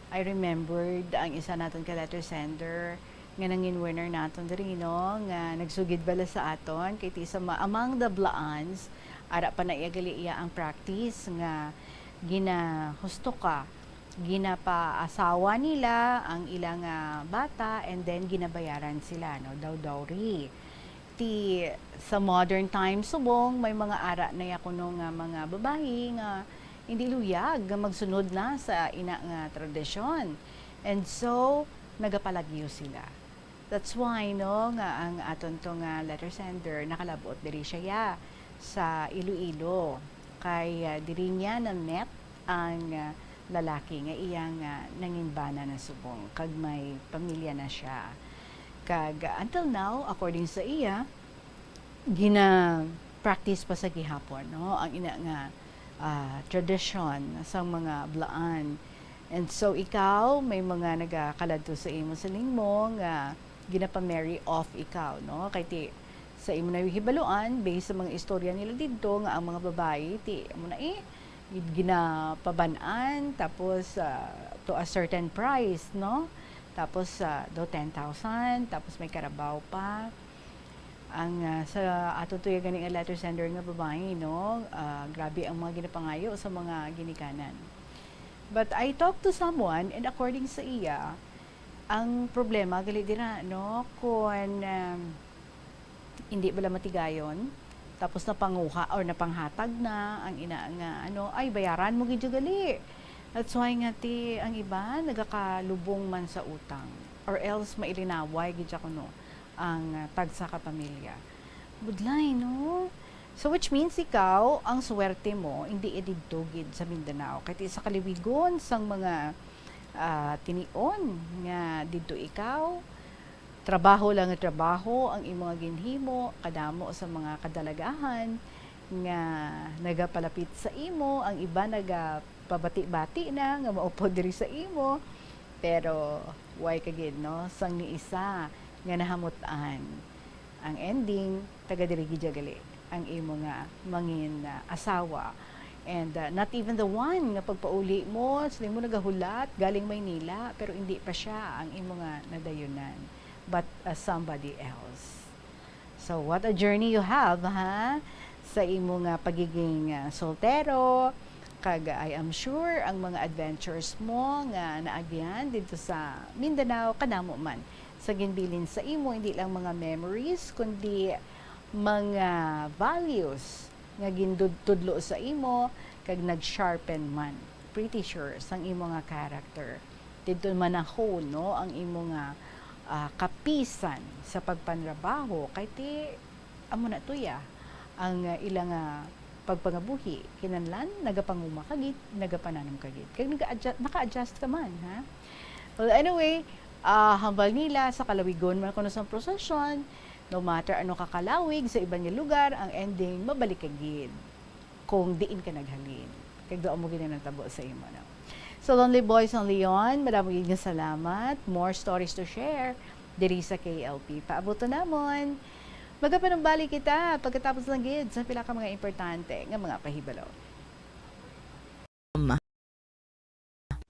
I remembered ang isa naton ka letter sender nga nangin winner naton diri, no, nga nagsugid bala sa aton kay ti sa ma-, among the blaans, ara pa na iya gali iya ang practice nga ginahusto ka, ginapaasawa nila ang ila nga bata, and then ginabayaran sila, no, daw dowry. Ti sa modern time subong, may mga ara na ya kuno nga mga babayi nga hindi luyag nga magsunod na sa ina nga tradisyon. And so, nagapalagyo sila. That's why, no, nga ang aton to nga letter sender nakalabot diri siya ya sa Iloilo. Kay, ah, diri niya na-met ang, ah, lalaki nga iya nga nanginbana na subong, kag may pamilya na siya. Kag, ah, until now, according sa iya, gina-practice pa sa gihapon, no, ang ina nga, ah, tradisyon sang mga blaan. And so, ikaw, may mga nagakaladto sa imo siling mo nga ginapa-marry off ikaw, no? Kay ti, sa imo nahibaluan, based sa mga istorya nila didto, nga ang mga babayi, ti, amo na, eh, ginapaban-an, tapos, ah, to a certain price, no? Tapos, ah, daw ten thousand, tapos may karabaw pa. Ang, ah, sa ato to ya gani nga letter sender nga babayi, no? Ah, grabe ang mga ginapangayo sa mga ginikanan. But I talked to someone, and according sa iya, ang problema gali dira, no, kun, um, hindi bala matigayon, tapos napanguha or napanghatag na ang ina nga, ano, ay, bayaran mo gid gali. That's why nga ti ang iban nagakalubong man sa utang, or else mailinaway gid siya kuno. ang, ah, tagsa ka pamilya. Budlay, no? So, which means ikaw, ang swerte mo, hindi ya didto gid sa Mindanao. Kay ti sa kaliwigon sang mga, ah, tinion nga didto ikaw, trabaho lang nga trabaho ang imo nga ginhimo, kadamo sa mga kadalagahan nga nagapalapit sa imo, ang iba nagapabati-bati na nga maupod diri sa imo. Pero why ka gid, no? Sang ni isa nga nahamutan. Ang ending, taga diri gid gali ang imo nga mangin, ah, asawa. And, ah, not even the one nga pagpauli mo, sila mo nagahulat, galing Maynila, pero hindi pa siya ang imo nga nadayunan, but, ah, somebody else. So, what a journey you have, ha? Sa imo nga pagiging, ah, soltero, kag I am sure ang mga adventures mo nga naagyan didto sa Mindanao, kadamo man sa ginbilin sa imo, hindi lang mga memories, kundi mga values nga gintudlo sa imo kag nag-sharpen man, pretty sure, sang imo nga character. Didto man na-hone, no, ang imo nga, ah, kapisan sa pagpanrabaho, kay ti amo na tuya ang, ah, ila nga pagpangabuhi. Kinahanglan nagapanguma ka gid, nagapananom ka gid. Kag nag-adjust, naka-adjust ka man, ha? Well, anyway, ah, hambal nila sa kalawigon man kuno sang prosesyon, no matter ano ka kalawig sa iban nga lugar, ang ending, mabalik ka gid kung diin ka naghalin. Kag daw amo gid ang nagtabo sa imo, no? So, Lonely Boys, Lonely Yon, madamo gid nga salamat. More stories to share diri sa K L P. Paabuton namon. Magapanumbalik kita pagkatapos lang gid sa pila ka mga importante nga mga pahibalo.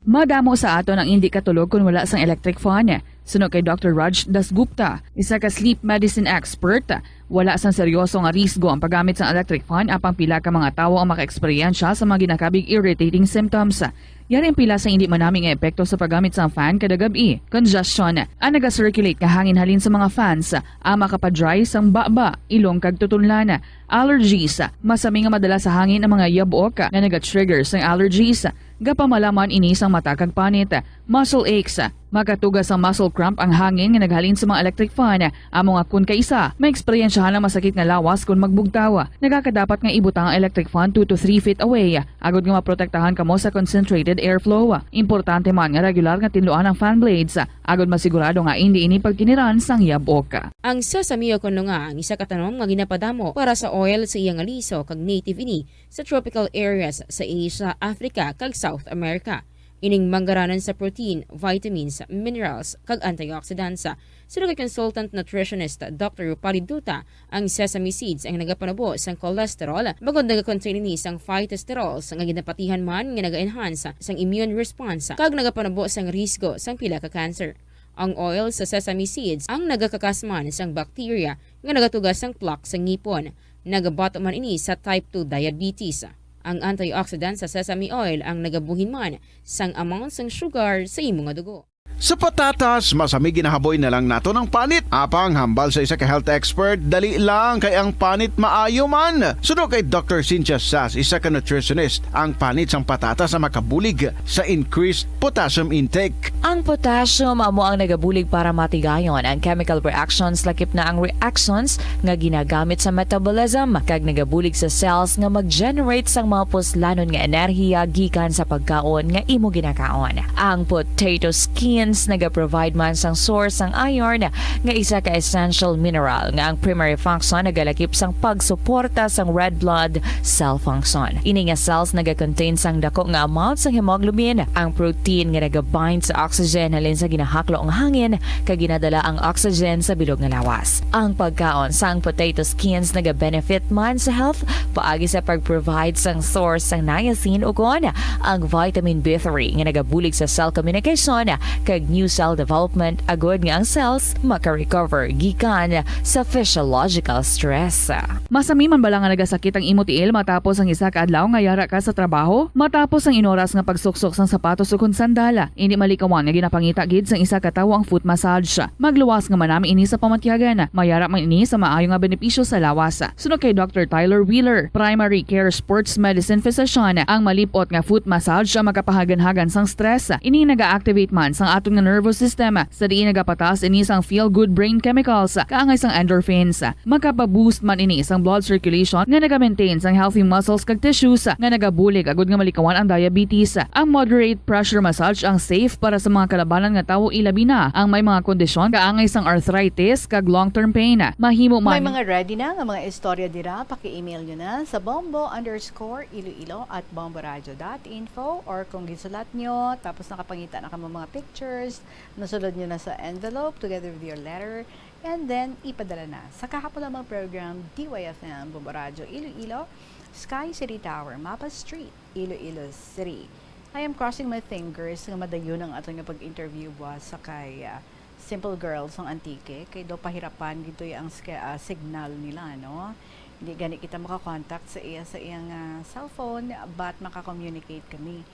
Madamo sa aton ang indi katulog kon wala sang electric fan. Suno kay Doctor Raj Dasgupta, isa ka sleep medicine expert, wala sang seryoso nga risgo ang paggamit sang electric fan, apang pila ka mga tawo ang makaeksperyensya sa mga ginakabig irritating symptoms. Yari ang pila sa indi manami nga epekto sa paggamit sang fan kada gab-i: congestion, ang naga-circulate nga hangin halin sa mga fans, ang makapadry sang baba, ilong kag tutunlan, allergies, masami nga madala sa hangin ang mga yabok nga naga-trigger sang allergies, gapamalaman ini sang mata kag panit, muscle aches, makatuga sang muscle cramp ang hangin nga naghalin sa mga electric fan, amo nga kun kaisa, maeksperyensyahan ang masakit nga lawas kon magbugtaw. Nagakadapat nga ibutang ang electric fan two to three feet away, agod nga maprotektahan kamo sa concentrated airflow. Importante man nga regular nga tinluan ang fan blades, agod masigurado nga indi ini pagkiniran sang yabok. Ang sesame o kon nga ang isa ka tanom nga ginapadamo para sa oil sa iya nga liso kag native ini sa tropical areas sa Asia, Africa, kag South America. Ining manggaranan sa protein, vitamins, minerals, kag antioxidants. Suno kay consultant nutritionist Doctor Rupali Duta, ang sesame seeds ang nagapanubo sang cholesterol, bangod nagakontain ini sang phytosterols nga ginapatihan man nga naga-enhance sang immune response kag nagapanubo sang risgo sang pila ka cancer. Ang oil sa sesame seeds ang nagakakas man sang bacteria nga nagatuga sang plaque sa ngipon. Nagabato man ini sa type two diabetes. Ang antioxidant sa sesame oil ang nagabuhin man sang amount sang sugar sa imo nga dugo. Sa patatas, masami ginahaboy na lang naton ang panit. Apang hambal sa isa ka health expert, dali lang kay ang panit maayo man. Suno kay Doctor Cynthia Sass, isa ka nutritionist, ang panit sang patatas ang makabulig sa increased potassium intake. Ang potassium amo ang nagabulig para matigayon ang chemical reactions, lakip na ang reactions nga ginagamit sa metabolism, kag nagabulig sa cells nga mag-generate sang mga puslanon nga enerhiya gikan sa pagkaon nga imo ginakaon. Ang potato skins nagaprovide man sang source sang iron, nga isa ka essential mineral nga ang primary function nagalakip sang pagsuporta sang red blood cell function. Ini nga cells nagakontain sang dako nga amount sang hemoglobin, ang protein nga nagabind sa oxygen halin sa ginahaklo nga hangin, kag ginadala ang oxygen sa bilog nga lawas. Ang pagkaon sang potato skins nagabenefit man sa health paagi sa pag-provide sang source sang niacin ukon ang vitamin B three nga nagabulig sa cell communication kag new cell development, agod nga ang cells maka-recover gikan sa physiological stress. Masami man bala nga nagasakit ang imo tiil matapos ang isa ka adlaw nga yara ka sa trabaho? Matapos ang inoras nga pagsuksok sang sapatos ukon sandal, indi malikawan nga ginapangita gid sang isa ka tawo ang foot massage. Magluwas nga manami ini sa pamatyagan. Mayara man ini sa maayo nga benepisyo sa lawas. Suno kay Doctor Tyler Wheeler, primary care sports medicine physician, ang malip-ot nga foot massage ang makapahaganhagan sang stress. Ini naga-activate man sang nga nervous system, sa diin nagapataas ini sang feel-good brain chemicals kaangay sang endorphins. Makapa-boost man ini sang blood circulation nga naga-maintain sang healthy muscles kag tissues nga nagabulig agud nga malikawan ang diabetes. Ang moderate pressure massage ang safe para sa mga kalabanan nga tawo, ilabi na ang may mga kondisyon kaangay sang arthritis kag long-term pain. Mahimo man. May mga ready na nga mga istorya dira, paki-email nyo na sa bombo underscore iloilo at bomboradio dot info, or kung gisulat nyo tapos nakapangita na kamo mga pictures, nasulod nyo na sa envelope together with your letter, and then ipadala na sa kahapon lamang program, D Y F M Bombo Radio Iloilo, Sky City Tower, Mapa Street, Iloilo City. I am crossing my fingers nga madayon ang aton nga pag-interview buwas sa kay, ah, Simple Girl sang Antique, kay daw pahirapan gid to ang ske-, ah, signal nila, no? Hindi gani kita makakontakt sa iya sa iyang, ah, cellphone, but maka-communicate kami,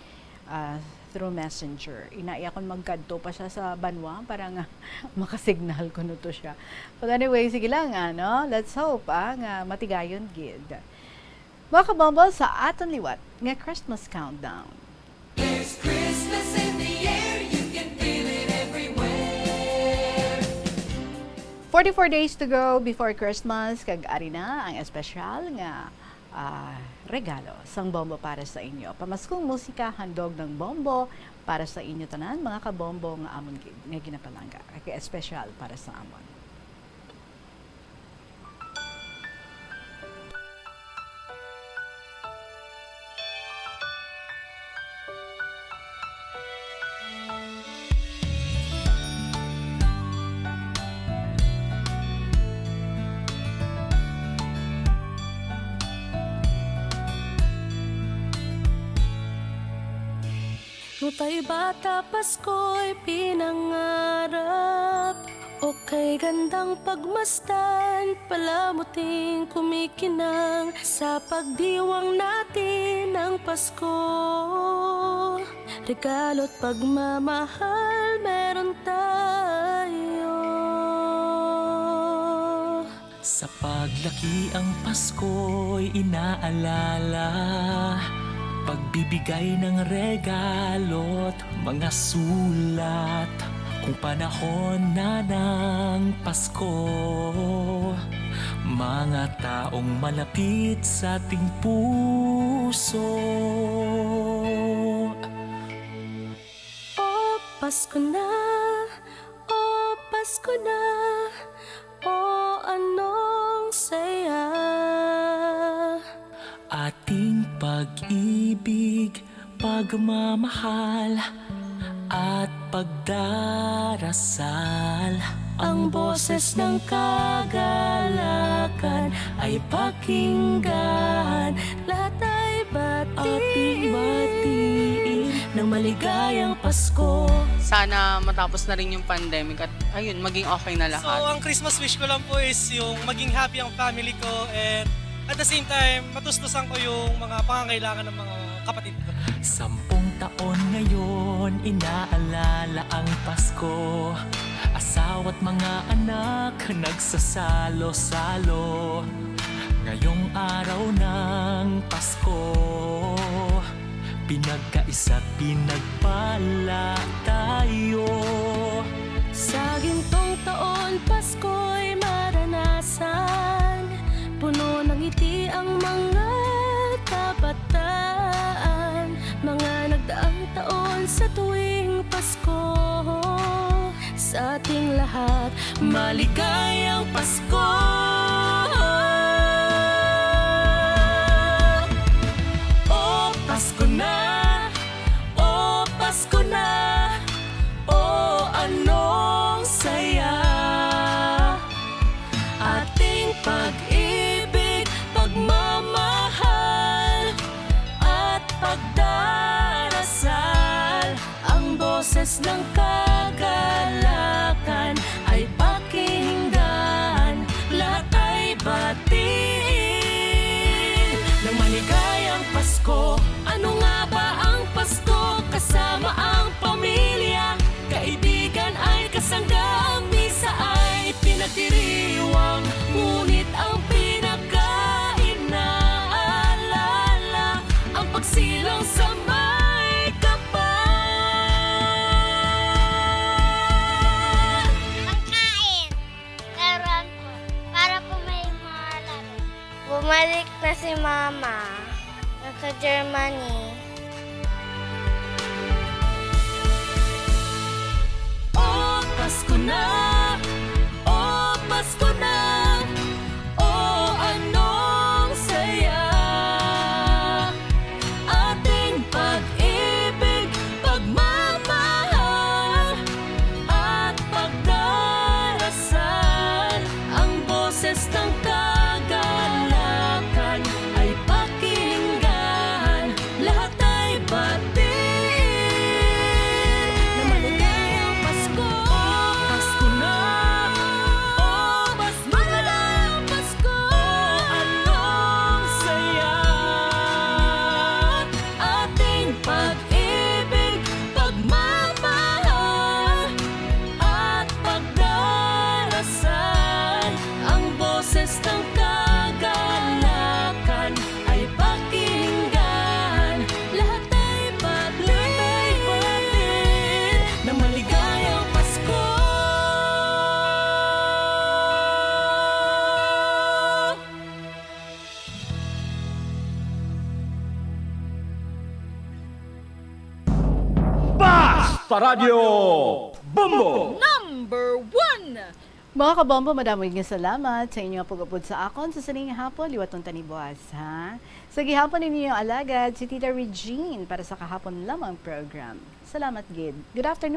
ah, through messenger. Ina, iya kon magkadto pa siya sa banwa para nga makasignal kuno to siya. But anyway, sige lang, ano, let's hope, ah, nga matigayon gid. Mga kabombo, sa aton liwat nga Christmas countdown. There's Christmas in the air, you can feel it everywhere. Forty-four days to go before Christmas, kag ari na ang espesyal nga, ah, regalo sang Bombo para sa inyo. Pamaskong musika, handog ng Bombo para sa inyo tanan, mga kabombo nga amon gi-, nga ginapalangga, kag espesyal para sa amon. Nutay bata, Pasko'y pinangarap. Okay, gandang pagmasdan, palamuting kumikinang sa pagdiwang natin ng Pasko. Regalo't pagmamahal meron tayo. Sa paglaki ang Pasko'y inaalala, pagbibigay ng regalo't mga sulat. Kung panahon na ng Pasko, mga taong malapit sa ating puso. O Pasko na, o Pasko na, o anong saya. Ating pag-ibig, pagmamahal, at pagdarasal. Ang boses ng kagalakan ay pakinggan. Lahat ay batiin. Ating batiin ng maligayang Pasko. Sana matapos na rin yung pandemic at, ayun, maging okay na lahat. So, ang Christmas wish ko lang po is yung maging happy ang family ko, and at the same time, matustusan ko yung mga pangangailangan ng mga kapatid ko. Sampung taon ngayon, inaalala ang Pasko. Asawa't mga anak, nagsasalo-salo. Ngayong araw ng Pasko, pinagkaisa't pinagpala tayo. Sa gintong taon, Pasko'y maranasan. Puno ng ngiti ang mga kabataan. Mga nagdaang taon, sa tuwing Pasko, sa ating lahat, maligayang Pasko. O Pasko na, o Pasko na, o anong saya. Ating pag-ibig, pagmamahal, at pagdarasal. Ang boses ng kagalakan ay pakinggan, lahat ay batiin ng maligayang Pasko. Ano nga ba ang Pasko? Kasama ang pamilya, kaibigan ay kasangga, ang misa ay pinagdiriwang, ngunit ang pinakainaalala ang pagsilang sa may kapal. Mama, naka-Germany. O Pasko na, o Pasko na, o anong saya. Ating pag-ibig, pagmamahal, at pagdarasal. Ang boses ng kagalakan ay pakinggan, lahat ay batiin. Na maligayang Pasko, Pasko na, o Pasko na, Pasko. O anong saya. Ating pag-ibig, pagmamahal, at pagdarasal. Ang boses ng kagalakan ay pakinggan, lahat ay batiin. Na maligayang Pasko. Basta Radyo Bombo! Number one! Mga kabombo, madamo nga salamat sa inyo nga pag-upod sa akon sa sining hapon. Liwaton ta ni buwas, ha? Sa gihapon ninyo alagad, si Tita Regine para sa kahapon lamang program. Salamat gid. Good afternoon.